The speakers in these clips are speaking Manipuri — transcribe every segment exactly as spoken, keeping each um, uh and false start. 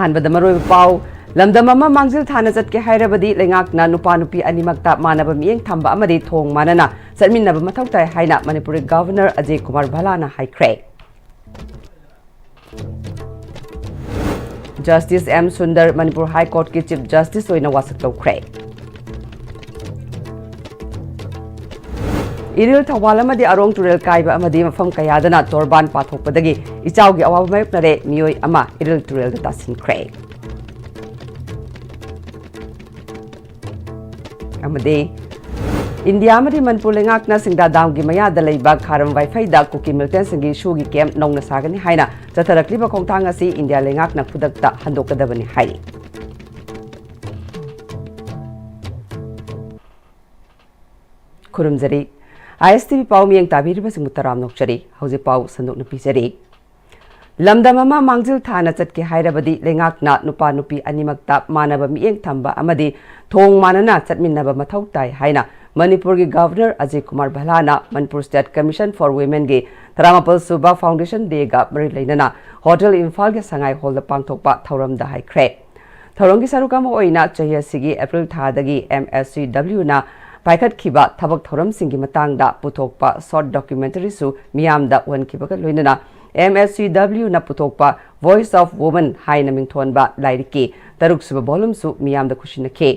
ꯑꯍꯥꯟꯕꯗ ꯃꯔꯨꯑꯣꯏꯕ ꯄꯥꯎ꯫ ꯂꯝꯗꯝ ꯑꯃ ꯃꯥꯡꯖꯤꯜ ꯊꯥꯅ ꯆꯠꯀꯦ ꯍꯥꯏꯔꯕꯗꯤ ꯂꯩꯉꯥꯛꯅ ꯅꯨꯄꯥ ꯅꯨꯄꯤ ꯑꯅꯤꯃꯛꯇ ꯃꯥꯟꯅꯕ ꯃꯤꯠꯌꯦꯡ ꯊꯝꯕ ꯑꯃꯗꯤ ꯊꯣꯡ ꯃꯥꯟꯅꯅ ꯆꯠꯃꯤꯟꯅꯕ ꯃꯊꯧ ꯇꯥꯏ ꯍꯥꯏꯅ ꯃꯅꯤꯄꯨꯔꯒꯤ ꯒꯚꯔꯅꯔ ꯑꯖꯌ ꯀꯨꯃꯥꯔ ꯚꯜꯂꯥꯅ ꯍꯥꯏꯈ꯭ꯔꯦ꯫ Justice M Sundar Manipur high ꯀꯣꯔꯠꯀꯤ chief justice ꯑꯣꯏꯅ ꯋꯥꯁꯛ ꯂꯧꯈ꯭ꯔꯦ꯫ ꯏꯔꯤꯜ ꯊꯧꯕꯥꯜ ꯑꯃꯗꯤ ꯑꯔꯣꯡ ꯇꯨꯔꯦꯜ ꯀꯥꯏꯕ ꯑꯃꯗꯤ ꯃꯐꯝ ꯀꯌꯥꯗꯅ ꯇꯣꯔꯕꯥꯟ ꯄꯥꯊꯣꯛꯄꯗꯒꯤ ꯏꯆꯥꯎꯒꯤ ꯑꯋꯥꯕ ꯃꯥꯌꯣꯛꯅꯔꯦ꯫ ꯃꯤꯑꯣꯏ ꯑꯃ ꯏꯔꯤꯜ ꯇꯨꯔꯦꯜꯗ ꯇꯥꯁꯤꯟꯈ꯭ꯔꯦ꯫ ꯑꯃꯗꯤ ꯏꯟꯗꯤꯌꯥ ꯑꯃꯗꯤ ꯃꯅꯤꯄꯨꯔ ꯂꯩꯉꯥꯛꯅ ꯁꯤꯡꯗꯥ ꯗꯥꯝꯒꯤ ꯃꯌꯥꯗ ꯂꯩꯕ ꯈꯥꯔꯝ ꯋꯥꯏꯐꯩꯗ ꯀꯨꯀꯤ ꯃꯤꯂꯤꯇꯦꯟꯁꯤꯡꯒꯤ ꯁꯨꯒꯤ ꯀꯦꯝꯞ ꯅꯧꯅ ꯁꯥꯒꯅꯤ ꯍꯥꯏꯅ ꯆꯠꯊꯔꯛꯂꯤꯕ ꯈꯣꯡꯊꯥꯡ ꯑꯁꯤ ꯏꯟꯗꯤꯌꯥ ꯂꯩꯉꯥꯛꯅ ꯈꯨꯗꯛꯇ ꯍꯟꯗꯣꯛꯀꯗꯕꯅꯤ ꯍꯥꯏꯔꯤ꯫ ꯈꯨꯔꯨꯝꯖꯔꯤ꯫ ꯑꯥꯏ ꯑꯦꯁ ꯇꯤ ꯚꯤ ꯄꯥꯎ ꯃꯤꯠꯌꯦꯡ ꯇꯥꯕꯤꯔꯤꯕꯁꯤꯡꯕꯨ ꯇꯔꯥꯝꯅ ꯑꯣꯛꯆꯔꯤ꯫ ꯍꯧꯖꯤꯛ ꯄꯥꯎ ꯁꯟꯗꯣꯛꯅ ꯄꯤꯖꯔꯤ꯫ ꯂꯝꯗꯝ ꯑꯃ ꯃꯥꯡꯖꯤꯜ ꯊꯥꯅ ꯆꯠꯀꯦ ꯍꯥꯏꯔꯕꯗꯤ ꯂꯩꯉꯥꯛꯅ ꯅꯨꯄꯥ ꯅꯨꯄꯤ ꯑꯅꯤꯃꯛꯇ ꯃꯥꯟꯅꯕ ꯃꯤꯠꯌꯦꯡ ꯊꯝꯕ ꯑꯃꯗꯤ ꯊꯣꯡ ꯃꯥꯟꯅꯅ ꯆꯠꯃꯤꯟꯅꯕ ꯃꯊꯧ ꯇꯥꯏ ꯍꯥꯏꯅ ꯃꯅꯤꯄꯨꯔꯒꯤ ꯒꯚꯔꯅꯔ ꯑꯖꯌ ꯀꯨꯃꯥꯔ ꯚꯜꯂꯥꯅ ꯃꯅꯤꯄꯨꯔ ꯁ꯭ꯇꯦꯠ ꯀꯃꯤꯁꯟ ꯐꯣꯔ ꯋꯤꯃꯦꯟꯒꯤ ꯇꯔꯥꯃꯥꯄꯜ ꯁꯨꯕ ꯐꯥꯎꯟꯗꯦꯁꯟ ꯗꯦꯒ ꯃꯔꯤ ꯂꯩꯅꯅ ꯍꯣꯇꯦꯜ ꯏꯝꯐꯥꯜꯒꯤ ꯁꯉꯥꯏ ꯍꯣꯜꯗ ꯄꯥꯡꯊꯣꯛꯄ ꯊꯧꯔꯝꯗ ꯍꯥꯏꯈ꯭ꯔꯦ꯫ ꯊꯧꯔꯝꯒꯤ ꯁꯔꯨꯛ ꯑꯃ ꯑꯣꯏꯅ ꯆꯍꯤ ꯑꯁꯤꯒꯤ ꯑꯦꯄ꯭ꯔꯤꯜ ꯊꯥꯗꯒꯤ ꯑꯦꯝ ꯑꯦꯁ ꯁꯤ ꯗꯕ꯭ꯂꯤꯌꯨꯅ ꯄꯥꯏꯈꯠꯈꯤꯕ ꯊꯕꯛ ꯊꯧꯔꯝꯁꯤꯡꯒꯤ ꯃꯇꯥꯡꯗ ꯄꯨꯊꯣꯛꯄ ꯁꯣꯔꯠ ꯗꯣꯀ꯭ꯌꯨꯃꯦꯟꯇꯔꯤꯁꯨ ꯃꯤꯌꯥꯝꯗ ꯎꯍꯟꯈꯤꯕꯒ ꯂꯣꯏꯅꯅ ꯑꯦꯝ ꯑꯦꯁ ꯁꯤ ꯗꯕ꯭ꯂꯤꯌꯨꯅ ꯄꯨꯊꯣꯛꯄ ꯚꯣꯏꯁ ꯑꯣꯐ ꯋꯨꯃꯟ ꯍꯥꯏꯅ ꯃꯤꯡꯊꯣꯟꯕ ꯂꯥꯏꯔꯤꯛꯀꯤ ꯇꯔꯨꯛꯁꯨꯕ ꯚꯣꯂꯨꯝꯁꯨ ꯃꯤꯌꯥꯝꯗ ꯈꯨꯠꯁꯤꯟꯅꯈꯤ꯫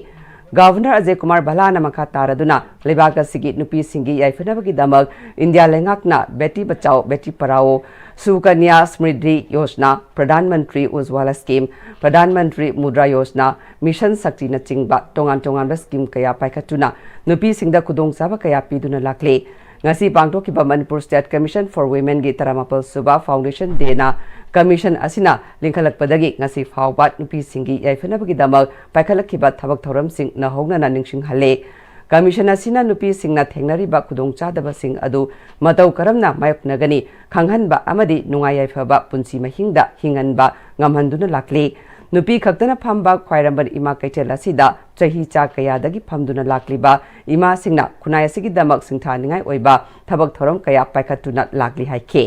ꯒꯚꯔꯅꯔ ꯑꯖꯌ ꯀꯨꯃꯥꯔ ꯚꯜꯂꯥꯅ ꯃꯈꯥ ꯇꯥꯔꯗꯨꯅ ꯂꯩꯕꯥꯛ ꯑꯁꯤꯒꯤ ꯅꯨꯄꯤꯁꯤꯡꯒꯤ ꯌꯥꯏꯐꯅꯕꯒꯤꯗꯃꯛ ꯏꯟꯗꯤꯌꯥ ꯂꯩꯉꯥꯛꯅ ꯕꯦꯇꯤ ꯕꯆꯥꯎ, ꯕꯦꯇꯤ ꯄꯔꯥꯑꯣ, ꯁꯨꯀꯟꯌꯥ ꯁꯃ꯭ꯔꯤꯗꯤ ꯌꯣꯖꯅꯥ, ꯄ꯭ꯔꯙꯥꯟ ꯃꯟꯇ꯭ꯔꯤ ꯎꯖ꯭ꯋꯥꯂꯥ ꯁ꯭ꯀꯤꯝ, ꯄ꯭ꯔꯙꯥꯟ ꯃꯟꯇ꯭ꯔꯤ ꯃꯨꯗ꯭ꯔꯥ ꯌꯣꯖꯅꯥ, ꯃꯤꯁꯟ ꯁꯛꯇꯤꯅꯆꯤꯡꯕ ꯇꯣꯉꯥꯟ ꯇꯣꯉꯥꯟꯕ ꯁ꯭ꯀꯤꯝ ꯀꯌꯥ ꯄꯥꯏꯈꯠꯇꯨꯅ ꯅꯨꯄꯤꯁꯤꯡꯗ ꯈꯨꯗꯣꯡꯆꯥꯕ ꯀꯌꯥ ꯄꯤꯗꯨꯅ ꯂꯥꯛꯂꯤ꯫ ꯉꯁꯤ ꯄꯥꯡꯊꯣꯛꯈꯤꯕ ꯃꯅꯤꯄꯨꯔ ꯁ꯭ꯇꯦꯠ ꯀꯃꯤꯁꯟ ꯐꯣꯔ ꯋꯤꯃꯦꯟꯒꯤ ꯇꯔꯥꯃꯥꯄꯜ ꯁꯨꯕ ꯐꯥꯎꯟꯗꯦꯁꯟ ꯗꯦꯅ ꯀꯃꯤꯁꯟ ꯑꯁꯤꯅ ꯂꯤꯡꯈꯠꯂꯛꯄꯗꯒꯤ ꯉꯁꯤ ꯐꯥꯎꯕ ꯅꯨꯄꯤꯁꯤꯡꯒꯤ ꯌꯥꯏꯐꯅꯕꯒꯤꯗꯃꯛ ꯄꯥꯏꯈꯠꯂꯛꯈꯤꯕ ꯊꯕꯛ ꯊꯧꯔꯝꯁꯤꯡ ꯅꯧꯍꯧꯅꯅ ꯅꯤꯡꯁꯤꯡꯍꯜꯂꯤ꯫ ꯀꯃꯤꯁꯟ ꯑꯁꯤꯅ ꯅꯨꯄꯤꯁꯤꯡꯅ ꯊꯦꯡꯅꯔꯤꯕ ꯈꯨꯗꯣꯡꯆꯥꯗꯕꯁꯤꯡ ꯑꯗꯨ ꯃꯇꯧ ꯀꯔꯝꯅ ꯃꯥꯌꯣꯛꯅꯒꯅꯤ ꯈꯪꯍꯟꯕ ꯑꯃꯗꯤ ꯅꯨꯡꯉꯥꯏ ꯌꯥꯏꯐꯕ ꯄꯨꯟꯁꯤ ꯃꯍꯤꯡꯗ ꯍꯤꯡꯍꯟꯕ ꯉꯝꯍꯟꯗꯨꯅ ꯂꯥꯛꯂꯤ꯫ ꯅꯨꯄꯤ ꯈꯛꯇꯅ ꯐꯝꯕ ꯈ꯭ꯋꯥꯏꯔꯝꯕꯟ ꯏꯃꯥ ꯀꯩꯊꯦꯜ ꯑꯁꯤꯗ ꯆꯍꯤ ꯆꯥ ꯀꯌꯥꯗꯒꯤ ꯐꯝꯗꯨꯅ ꯂꯥꯛꯂꯤꯕ ꯏꯃꯥꯁꯤꯡꯅ ꯈꯨꯟꯅꯥꯏ ꯑꯁꯤꯒꯤꯗꯃꯛ ꯁꯤꯡꯊꯥꯅꯤꯡꯉꯥꯏ ꯑꯣꯏꯕ ꯊꯕꯛ ꯊꯧꯔꯝ ꯀꯌꯥ ꯄꯥꯏꯈꯠꯇꯨꯅ ꯂꯥꯛꯂꯤ ꯍꯥꯏꯈꯤ꯫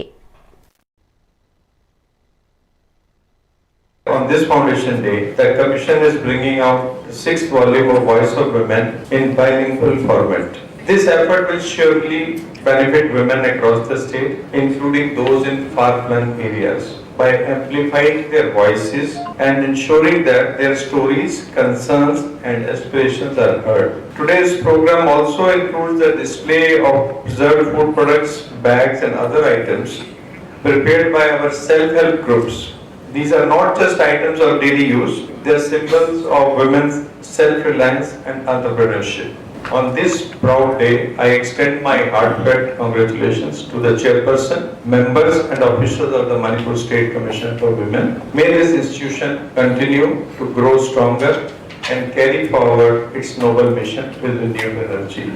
On this Foundation Day, the Commission is bringing out the sixth volume of Voice of Women in bilingual format. This effort will surely benefit women across the state, including those in far-flung areas, by amplifying their voices and ensuring that their stories, concerns, and aspirations are heard. Today's program also includes the display of preserved food products, bags, and other items prepared by our self-help groups. These are not just items of daily use, they are symbols of women's self-reliance and entrepreneurship. On this proud day, I extend my heartfelt congratulations to the chairperson, members, and officials of the Manipur State Commission for Women. May this institution continue to grow stronger and carry forward its noble mission with renewed energy.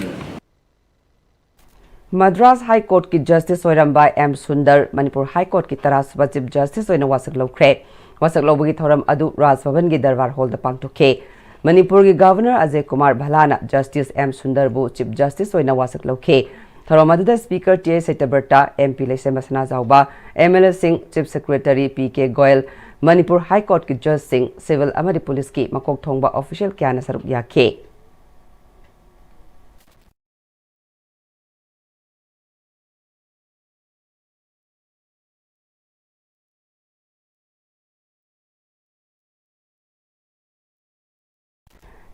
Madras high ꯀꯣꯔꯠꯀꯤ ꯖꯁꯇꯤꯁ ꯑꯣꯏꯔꯝꯕ ꯑꯦꯝ ꯁꯨꯟꯗꯔ ꯃꯅꯤꯄꯨꯔ ꯍꯥꯏ ꯀꯣꯔꯠꯀꯤ ꯇꯔꯥꯁꯨꯕ ꯆꯤꯐ ꯖꯁꯇꯤꯁ ꯑꯣꯏꯅ ꯋꯥꯁꯛ ꯂꯧꯈ꯭ꯔꯦ꯫ ꯋꯥꯁꯛ ꯂꯧꯕꯒꯤ ꯊꯧꯔꯝ ꯑꯗꯨ ꯔꯥꯖ ꯚꯕꯟꯒꯤ ꯗꯔꯕꯥꯔ ꯍꯣꯜꯗ ꯄꯥꯡꯊꯣꯛꯈꯤ꯫ ꯃꯅꯤꯄꯨꯔꯒꯤ ꯒꯚꯔꯅꯔ ꯑꯖꯌ ꯀꯨꯃꯥꯔ ꯚꯜꯂꯥꯅ ꯖꯁꯇꯤꯁ ꯑꯦꯝ ꯁꯨꯟꯗꯔꯕꯨ ꯆꯤꯐ ꯖꯁꯇꯤꯁ ꯑꯣꯏꯅ ꯋꯥꯁꯛ ꯂꯧꯈꯤ꯫ ꯊꯧꯔꯝ ꯑꯗꯨꯗ speaker T H Satyabrata, M P Leishemba Sanajaoba, M L ꯑꯦꯁꯤꯡ, chief secretary P K Goyal, Manipur high ꯀꯣꯔꯠꯀꯤ ꯖꯁꯁꯤꯡ, ꯁꯤꯚꯤꯜ ꯑꯃꯗꯤ ꯄꯨꯂꯤꯁꯀꯤ ꯃꯀꯣꯛ ꯊꯣꯡꯕ ꯑꯣꯐꯤꯁꯤꯌꯦꯜ ꯀꯌꯥꯅ ꯁꯔꯨꯛ ꯌꯥꯈꯤ꯫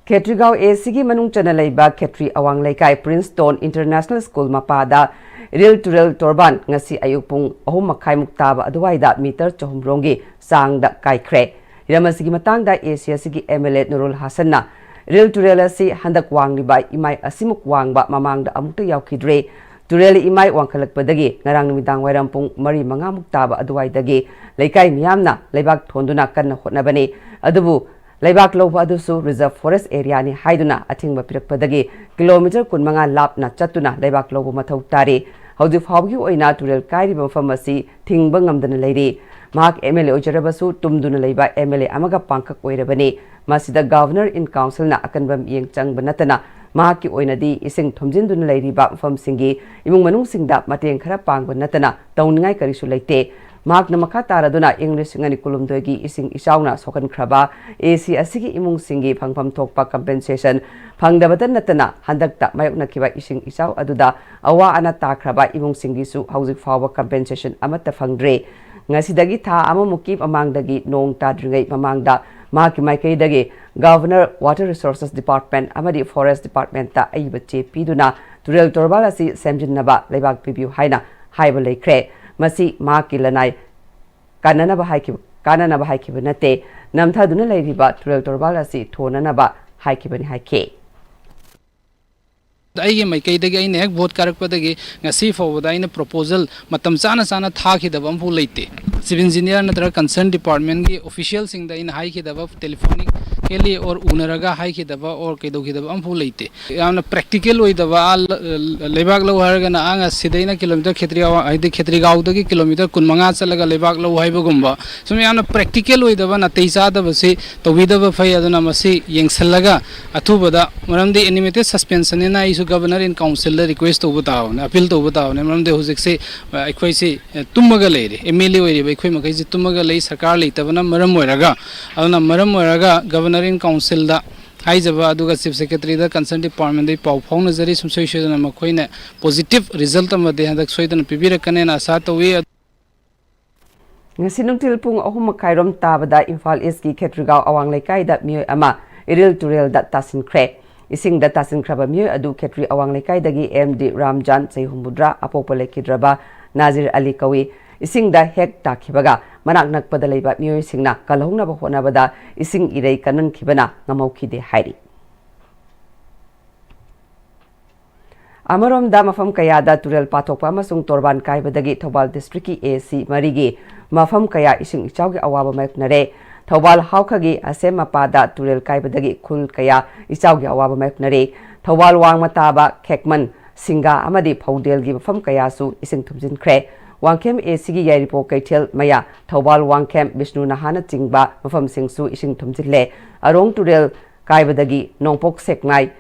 ꯈꯦꯇ꯭ꯔꯤꯒꯥꯎ ꯑꯦ ꯁꯤꯒꯤ ꯃꯅꯨꯡ ꯆꯟꯅ ꯂꯩꯕ ꯈꯦꯇ꯭ꯔꯤ ꯑꯋꯥꯡ ꯂꯩꯀꯥꯏ ꯄ꯭ꯔꯤꯟꯁꯇꯣꯟ ꯏꯟꯇꯔꯅꯦꯁꯅꯦꯜ ꯁ꯭ꯀꯨꯜ ꯃꯄꯥꯗ ꯏꯔꯤꯜ ꯇꯨꯔꯦꯜ ꯇꯣꯔꯕꯥꯟ ꯉꯁꯤ ꯑꯌꯨꯛ ꯄꯨꯡ ꯑꯍꯨꯝ ꯃꯈꯥꯏꯃꯨꯛ ꯇꯥꯕ ꯑꯗꯨꯋꯥꯏꯗ ꯃꯤꯇꯔ ꯆꯍꯨꯝ ꯔꯣꯝꯒꯤ ꯆꯥꯡꯗ ꯀꯥꯏꯈ꯭ꯔꯦ꯫ ꯍꯤꯔꯝ ꯑꯁꯤꯒꯤ ꯃꯇꯥꯡꯗ ꯑꯦ ꯁꯤ ꯑꯁꯤꯒꯤ ꯑꯦꯝ ꯑꯦꯜ ꯑꯦ ꯅꯨꯔꯨꯜ ꯍꯥꯁꯟꯅ, ꯏꯔꯤꯜ ꯇꯨꯔꯦꯜ ꯑꯁꯤ ꯍꯟꯗꯛ ꯋꯥꯡꯂꯤꯕ ꯏꯃꯥꯏ ꯑꯁꯤꯃꯨꯛ ꯋꯥꯡꯕ ꯃꯃꯥꯡꯗ ꯑꯃꯨꯛꯇ ꯌꯥꯎꯈꯤꯗ꯭ꯔꯦ꯫ ꯇꯨꯔꯦꯜ ꯏꯃꯥꯏ ꯋꯥꯡꯈꯠꯂꯛꯄꯗꯒꯤ ꯉꯔꯥꯡ ꯅꯨꯃꯤꯗꯥꯡ ꯋꯥꯏꯔꯝ ꯄꯨꯡ ꯃꯔꯤ ꯃꯉꯥꯃꯨꯛ ꯇꯥꯕ ꯑꯗꯨꯋꯥꯏꯗꯒꯤ ꯂꯩꯀꯥꯏ ꯃꯤꯌꯥꯝꯅ ꯂꯩꯕꯥꯛ ꯊꯣꯟꯗꯨꯅ ꯀꯟꯅ ꯍꯣꯠꯅꯕꯅꯤ꯫ ꯑꯗꯨꯕꯨ ꯂꯩꯕꯥꯛ ꯂꯧꯕ ꯑꯗꯨꯁꯨ ꯔꯤꯖꯔꯚ ꯐꯣꯔꯦꯁ ꯑꯦꯔꯤꯌꯥꯅꯤ ꯍꯥꯏꯗꯨꯅ ꯑꯊꯤꯡꯕ ꯄꯤꯔꯛꯄꯗꯒꯤ ꯀꯤꯂꯣꯃꯤꯇꯔ ꯀꯨꯟꯃꯉꯥ ꯂꯥꯞꯅ ꯆꯠꯇꯨꯅ ꯂꯩꯕꯥꯛ ꯂꯧꯕ ꯃꯊꯧ ꯇꯥꯔꯤ꯫ ꯍꯧꯖꯤꯛ ꯐꯥꯎꯕꯒꯤ ꯑꯣꯏꯅ ꯇꯨꯔꯦꯜ ꯀꯥꯏꯔꯤꯕ ꯃꯐꯝ ꯑꯁꯤ ꯊꯤꯡꯕ ꯉꯝꯗꯅ ꯂꯩꯔꯤ꯫ ꯃꯍꯥꯛ ꯑꯦꯝ ꯑꯦꯜ ꯑꯦ ꯑꯣꯏꯖꯔꯕꯁꯨ ꯇꯨꯝꯗꯨꯅ ꯂꯩꯕ ꯑꯦꯝ ꯑꯦꯜ ꯑꯦ ꯑꯃꯒ ꯄꯥꯡꯈꯛ ꯑꯣꯏꯔꯕꯅꯤ꯫ ꯃꯁꯤꯗ ꯒꯚꯔꯅꯔ ꯏꯟ ꯀꯥꯎꯟꯁꯤꯜꯅ ꯑꯀꯟꯕ ꯃꯤꯠꯌꯦꯡ ꯆꯪꯕ ꯅꯠꯇꯅ ꯃꯍꯥꯛꯀꯤ ꯑꯣꯏꯅꯗꯤ ꯏꯁꯤꯡ ꯊꯨꯝꯖꯤꯟꯗꯨꯅ ꯂꯩꯔꯤꯕ ꯃꯐꯝꯁꯤꯡꯒꯤ ꯏꯃꯨꯡ ꯃꯅꯨꯡꯁꯤꯡꯗ ꯃꯇꯦꯡ ꯈꯔ ꯄꯥꯡꯕ ꯅꯠꯇꯅ ꯇꯧꯅꯤꯡꯉꯥꯏ ꯀꯔꯤꯁꯨ ꯂꯩꯇꯦ꯫ ꯃꯍꯥꯛꯅ ꯃꯈꯥ ꯇꯥꯔꯗꯨꯅ ꯏꯪ ꯂꯤꯁꯤꯡ ꯑꯅꯤ ꯀꯨꯟꯍꯨꯝꯗꯣꯏꯒꯤ ꯏꯁꯤꯡ ꯏꯆꯥꯎꯅ ꯁꯣꯛꯍꯟꯈ꯭ꯔꯕ ꯑꯦ ꯁꯤ ꯑꯁꯤꯒꯤ ꯏꯃꯨꯡꯁꯤꯡꯒꯤ ꯐꯪꯐꯝ ꯊꯣꯛꯄ compensation ꯐꯪꯗꯕꯇ ꯅꯠꯇꯅ, ꯍꯟꯗꯛꯇ ꯃꯥꯌꯣꯛꯅꯈꯤꯕ ꯏꯁꯤꯡ ꯏꯆꯥꯎ ꯑꯗꯨꯗ ꯑꯋꯥ ꯑꯅꯥ ꯇꯥꯈ꯭ꯔꯕ ꯏꯃꯨꯡꯁꯤꯡꯒꯤꯁꯨ ꯍꯧꯖꯤꯛ ꯐꯥꯎꯕ compensation ꯑꯃꯠꯇ ꯐꯪꯗ꯭ꯔꯤ꯫ ꯉꯁꯤꯗꯒꯤ ꯊꯥ ꯑꯃꯃꯨꯛꯀꯤ ꯃꯃꯥꯡꯗꯒꯤ ꯅꯣꯡ ꯇꯥꯗ꯭ꯔꯤꯉꯩ ꯃꯃꯥꯡꯗ ꯃꯍꯥꯛꯀꯤ ꯃꯥꯏꯀꯩꯗꯒꯤ Governor, Water Resources Department ꯑꯃꯗꯤ Forest Departmentꯇ ꯑꯏꯕ ꯆꯦ ꯄꯤꯗꯨꯅ ꯇꯨꯔꯦꯜ ꯇꯣꯔꯕꯥꯟ ꯑꯁꯤ ꯁꯦꯝꯖꯤꯟꯅꯕ ꯂꯩꯕꯥꯛ ꯄꯤꯕꯤꯌꯨ ꯍꯥꯏꯅ ꯍꯥꯏꯕ ꯂꯩꯈ꯭ꯔꯦ꯫ ꯃꯁꯤ ꯃꯍꯥꯛꯀꯤ ꯂꯅꯥꯏ ꯀꯥꯟꯅꯅꯕ ꯍꯥꯏꯈꯤꯕ, ꯀꯥꯟꯅꯅꯕ ꯍꯥꯏꯈꯤꯕ ꯅꯠꯇꯦ, ꯅꯝꯊꯗꯨꯅ ꯂꯩꯔꯤꯕ ꯇꯨꯔꯦꯜ ꯇꯣꯔꯕꯥꯟ ꯑꯁꯤ ꯊꯣꯟꯅꯅꯕ ꯍꯥꯏꯈꯤꯕꯅꯤ ꯍꯥꯏꯈꯤ꯫ ꯑꯩꯒꯤ ꯃꯥꯏꯀꯩꯗꯒꯤ ꯑꯩꯅ ꯍꯦꯛ vote ꯀꯥꯔꯛꯄꯗꯒꯤ ꯉꯁꯤ ꯐꯥꯎꯕꯗ ꯑꯩꯅ proposal ꯃꯇꯝ ꯆꯥꯅ ꯆꯥꯅ ꯊꯥꯈꯤꯗꯕ ꯑꯃꯐꯥꯎ ꯂꯩꯇꯦ꯫ Chief Engineer ꯅꯠꯇ꯭ꯔꯒ concern departmentꯀꯤ officialꯁꯤꯡꯗ ꯑꯩꯅ ꯍꯥꯏꯈꯤꯗꯕ, telephonically or ꯎꯅꯔꯒ ꯍꯥꯏꯈꯤꯗꯕ or ꯀꯩꯗꯧꯈꯤꯗꯕ ꯑꯃꯐꯥꯎ ꯂꯩꯇꯦ꯫ ꯌꯥꯝꯅ practical ꯑꯣꯏꯗꯕ, ꯑꯥ, ꯂ-, ꯂ-, ꯂꯩꯕꯥꯛ ꯂꯧ ꯍꯥꯏꯔꯒꯅ ꯑꯥ ꯉ-, ꯁꯤꯗꯩꯅ ꯀꯤꯂꯣꯃꯤꯇꯔ ꯈꯦꯇ꯭ꯔꯤꯒꯥꯎ, ꯍꯥꯏꯗꯤ ꯈꯦꯇ꯭ꯔꯤꯒꯥꯎꯗꯒꯤ ꯀꯤꯂꯣꯃꯤꯇꯔ ꯀꯨꯟꯃꯉꯥ ꯆꯠꯂꯒ ꯂꯩꯕꯥꯛ ꯂꯧ ꯍꯥꯏꯕꯒꯨꯝꯕ, ꯁꯨꯝ ꯌꯥꯝꯅ practical ꯑꯣꯏꯗꯕ, ꯅꯥꯇꯩ ꯆꯥꯗꯕꯁꯤ ꯇꯧꯕꯤꯗꯕ ꯐꯩ꯫ ꯑꯗꯨꯅ ꯃꯁꯤ ꯌꯦꯡꯁꯤꯜꯂꯒ ꯑꯊꯨꯕꯗ, ꯃꯔꯝꯗꯤ animated suspensionꯅꯤꯅ ꯑꯩꯁꯨ Governor in Councilꯗ request ꯇꯧꯕ ꯇꯥꯕꯅꯤ, appeal ꯇꯧꯕ ꯇꯥꯕꯅꯤ꯫ ꯃꯔꯝꯗꯤ ꯍꯧꯖꯤꯛꯁꯤ, ꯑ, ꯑꯩꯈꯣꯏꯁꯤ, ꯑ, ꯇꯨꯝꯃꯒ ꯂꯩꯔꯦ꯫ M L A ꯑꯣꯏꯔꯤꯕ ꯑꯩꯈꯣꯏ ꯃꯈꯩꯁꯤ ꯇꯨꯝꯃꯒ ꯂꯩ, ꯁꯔꯀꯥꯔ ꯂꯩꯇꯕꯅ ꯃꯔꯝ ꯑꯣꯏꯔꯒ꯫ ꯑꯗꯨꯅ ꯃꯔꯝ ꯑꯣꯏꯔꯒ Governor in Councilꯗ ꯍꯥꯏꯖꯕ, ꯑꯗꯨꯒ Chief Secretaryꯗ concern departmentꯗꯒꯤ ꯄꯥꯎ ꯐꯥꯎꯅꯖꯔꯤ꯫ ꯁꯨꯡꯁꯣꯏ ꯁꯣꯏꯗꯅ ꯃꯈꯣꯏꯅ positive result ꯑꯃꯗꯤ ꯍꯟꯗꯛ ꯁꯣꯏꯗꯅ ꯄꯤꯕꯤꯔꯛꯀꯅꯦꯅ ꯑꯥꯁꯥ ꯇꯧꯏ꯫ ꯉꯁꯤ ꯅꯨꯡꯊꯤꯜ ꯄꯨꯡ ꯑꯍꯨꯝ ꯃꯈꯥꯏꯔꯣꯝ ꯇꯥꯕꯗ ꯏꯝꯐꯥꯜ ꯏꯁꯀꯤ ꯈꯦꯇ꯭ꯔꯤꯒꯥꯎ ꯑꯋꯥꯡ ꯂꯩꯀꯥꯏꯗ ꯃꯤꯑꯣꯏ ꯑꯃ ꯏꯔꯤꯜ ꯇꯨꯔꯦꯜꯗ ꯇꯥꯁꯤꯟꯈ꯭ꯔꯦ꯫ ꯏꯁꯤꯡꯗ ꯇꯥꯁꯤꯟꯈ꯭ꯔꯕ ꯃꯤꯑꯣꯏ ꯑꯗꯨ ꯈꯦꯇ꯭ꯔꯤ ꯑꯋꯥꯡ ꯂꯩꯀꯥꯏꯗꯒꯤ M D ꯔꯥꯝꯖꯥꯟ, ꯆꯍꯤ ꯍꯨꯝꯐꯨꯇꯔꯥ, ꯑꯄꯣꯛꯄ ꯂꯩꯈꯤꯗ꯭ꯔꯕ ꯅꯥꯖꯤꯔ ꯑꯂꯤ ꯀꯧꯏ꯫ ꯏꯁꯤꯡꯗ ꯍꯦꯛ ꯇꯥꯈꯤꯕꯒ ꯃꯅꯥꯛ ꯅꯛꯄꯗ ꯂꯩꯕ ꯃꯤꯑꯣꯏꯁꯤꯡꯅ ꯀꯜꯍꯧꯅꯕ ꯍꯣꯠꯅꯕꯗ ꯏꯁꯤꯡ ꯏꯔꯩ ꯀꯟꯃꯟꯈꯤꯕꯅ ꯉꯝꯍꯧꯈꯤꯗꯦ ꯍꯥꯏꯔꯤ꯫ ꯑꯃꯔꯣꯝꯗ, ꯃꯐꯝ ꯀꯌꯥꯗ ꯇꯨꯔꯦꯜ ꯄꯥꯊꯣꯛꯄ ꯑꯃꯁꯨꯡ ꯇꯣꯔꯕꯥꯟ ꯀꯥꯏꯕꯗꯒꯤ ꯊꯧꯕꯥꯜ districtꯀꯤ A C ꯃꯔꯤꯒꯤ ꯃꯐꯝ ꯀꯌꯥ ꯏꯁꯤꯡ ꯏꯆꯥꯎꯒꯤ ꯑꯋꯥꯕ ꯃꯥꯌꯣꯛꯅꯔꯦ꯫ ꯊꯧꯕꯥꯜ ꯍꯥꯎꯈꯒꯤ ꯑꯁꯦꯝ ꯃꯄꯥꯗ ꯇꯨꯔꯦꯜ ꯀꯥꯏꯕꯗꯒꯤ ꯈꯨꯜ ꯀꯌꯥ ꯏꯆꯥꯎꯒꯤ ꯑꯋꯥꯕ ꯃꯥꯌꯣꯛꯅꯔꯦ꯫ ꯊꯧꯕꯥꯜ ꯋꯥꯡꯃ ꯇꯥꯕ ꯈꯦꯛꯃꯟ, ꯁꯤꯡꯒꯥ ꯑꯃꯗꯤ ꯐꯧꯗꯦꯜꯒꯤ ꯃꯐꯝ ꯀꯌꯥꯁꯨ ꯏꯁꯤꯡ ꯊꯨꯝꯖꯤꯟꯈ꯭ꯔꯦ꯫ ꯋꯥꯡꯈꯦꯝ A Cꯒꯤ ꯌꯥꯏꯔꯤꯄꯣꯛ ꯀꯩꯊꯦꯜ ꯃꯌꯥ, ꯊꯧꯕꯥꯜ ꯋꯥꯡꯈꯦꯝ ꯕꯤꯁꯅꯨ ꯅꯍꯥꯅꯆꯤꯡꯕ ꯃꯐꯝꯁꯤꯡꯁꯨ ꯏꯁꯤꯡ ꯊꯨꯝꯖꯤꯜꯂꯦ꯫ ꯑꯔꯣꯡ ꯇꯨꯔꯦꯜ ꯀꯥꯏꯕꯗꯒꯤ ꯅꯣꯡꯄꯣꯛ ꯁꯦꯛꯃꯥꯏ,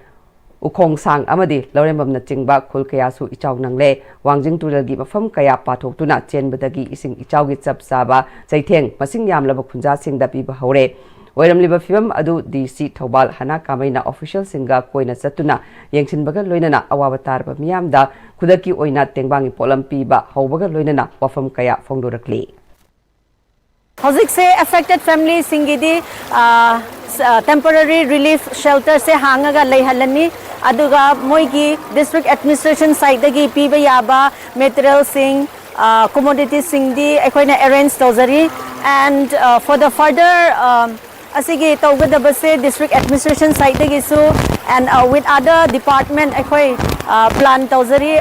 ꯎꯈꯣꯡꯁꯥꯡ ꯑꯃꯗꯤ ꯂꯧꯔꯦꯝꯕꯝꯅꯆꯤꯡꯕ ꯈꯨꯜ ꯀꯌꯥꯁꯨ ꯏꯆꯥꯎ ꯅꯪꯂꯦ꯫ ꯋꯥꯡꯖꯤꯡ ꯇꯨꯔꯦꯜꯒꯤ ꯃꯐꯝ ꯀꯌꯥ ꯄꯥꯊꯣꯛꯇꯨꯅ ꯆꯦꯟꯕꯗꯒꯤ ꯏꯁꯤꯡ ꯏꯆꯥꯎꯒꯤ ꯆꯞ ꯆꯥꯕ ꯆꯩꯊꯦꯡ ꯃꯁꯤꯡ ꯌꯥꯝꯂꯕ ꯈꯨꯟꯖꯥꯁꯤꯡꯗ ꯄꯤꯕ ꯍꯧꯔꯦ꯫ ꯑꯣꯏꯔꯝꯂꯤꯕ ꯐꯤꯕꯝ ꯑꯗꯨ ꯗꯤ ꯁꯤ ꯊꯧꯕꯥꯜ ꯍꯅꯥ ꯀꯥꯃꯩꯅ ꯑꯣꯐꯤꯁꯤꯌꯦꯜꯁꯤꯡꯒ ꯀꯣꯏꯅ ꯆꯠꯇꯨꯅ ꯌꯦꯡꯁꯤꯟꯕꯒ ꯂꯣꯏꯅꯅ ꯑꯋꯥꯕ ꯇꯥꯔꯕ ꯃꯤꯌꯥꯝꯗ ꯈꯨꯗꯛꯀꯤ ꯑꯣꯏꯅ ꯇꯦꯡꯕꯥꯡꯒꯤ ꯄꯣꯠꯂꯝ ꯄꯤꯕ ꯍꯧꯕꯒ ꯂꯣꯏꯅꯅ ꯋꯥꯐꯝ ꯀꯌꯥ ꯐꯣꯡꯗꯣꯔꯛꯂꯤ꯫ ꯍꯧꯖꯤꯛꯁꯦ ꯑꯦꯐꯦꯛꯇꯦꯠ ꯐꯦꯃꯤꯂꯤꯁꯤꯡꯒꯤꯗꯤ ꯇꯦꯝꯄꯣꯔꯔꯤ ꯔꯤꯂꯤꯐ ꯁꯦꯜꯇꯔꯁꯦ ꯍꯥꯡꯉꯒ ꯂꯩꯍꯜꯂꯅꯤ꯫ ꯑꯗꯨꯒ ꯃꯣꯏꯒꯤ ꯗꯤꯁꯇ꯭ꯔꯤꯛ ꯑꯦꯗꯃꯤꯅꯤꯁꯇ꯭ꯔꯦꯁꯟ ꯁꯥꯏꯠꯇꯒꯤ ꯄꯤꯕ ꯌꯥꯕ ꯃꯦꯇꯔꯤꯌꯦꯜꯁꯤꯡ, ꯀꯣꯃꯣꯗꯤꯇꯤꯁꯤꯡꯗꯤ ꯑꯩꯈꯣꯏꯅ ꯑꯦꯔꯦꯟꯖ ꯇꯧꯖꯔꯤ꯫ And for the further ꯑꯁꯤꯒꯤ ꯇꯧꯒꯗꯕꯁꯦ ꯗꯤꯁꯇ꯭ꯔꯤꯛ ꯑꯦꯗꯃꯤꯅꯤꯁꯇ꯭ꯔꯦꯁꯟ ꯁꯥꯏꯠꯇꯒꯤꯁꯨ and with other department ꯑꯩꯈꯣꯏ ꯄ꯭ꯂꯥꯟ ꯇꯧꯖꯔꯤ꯫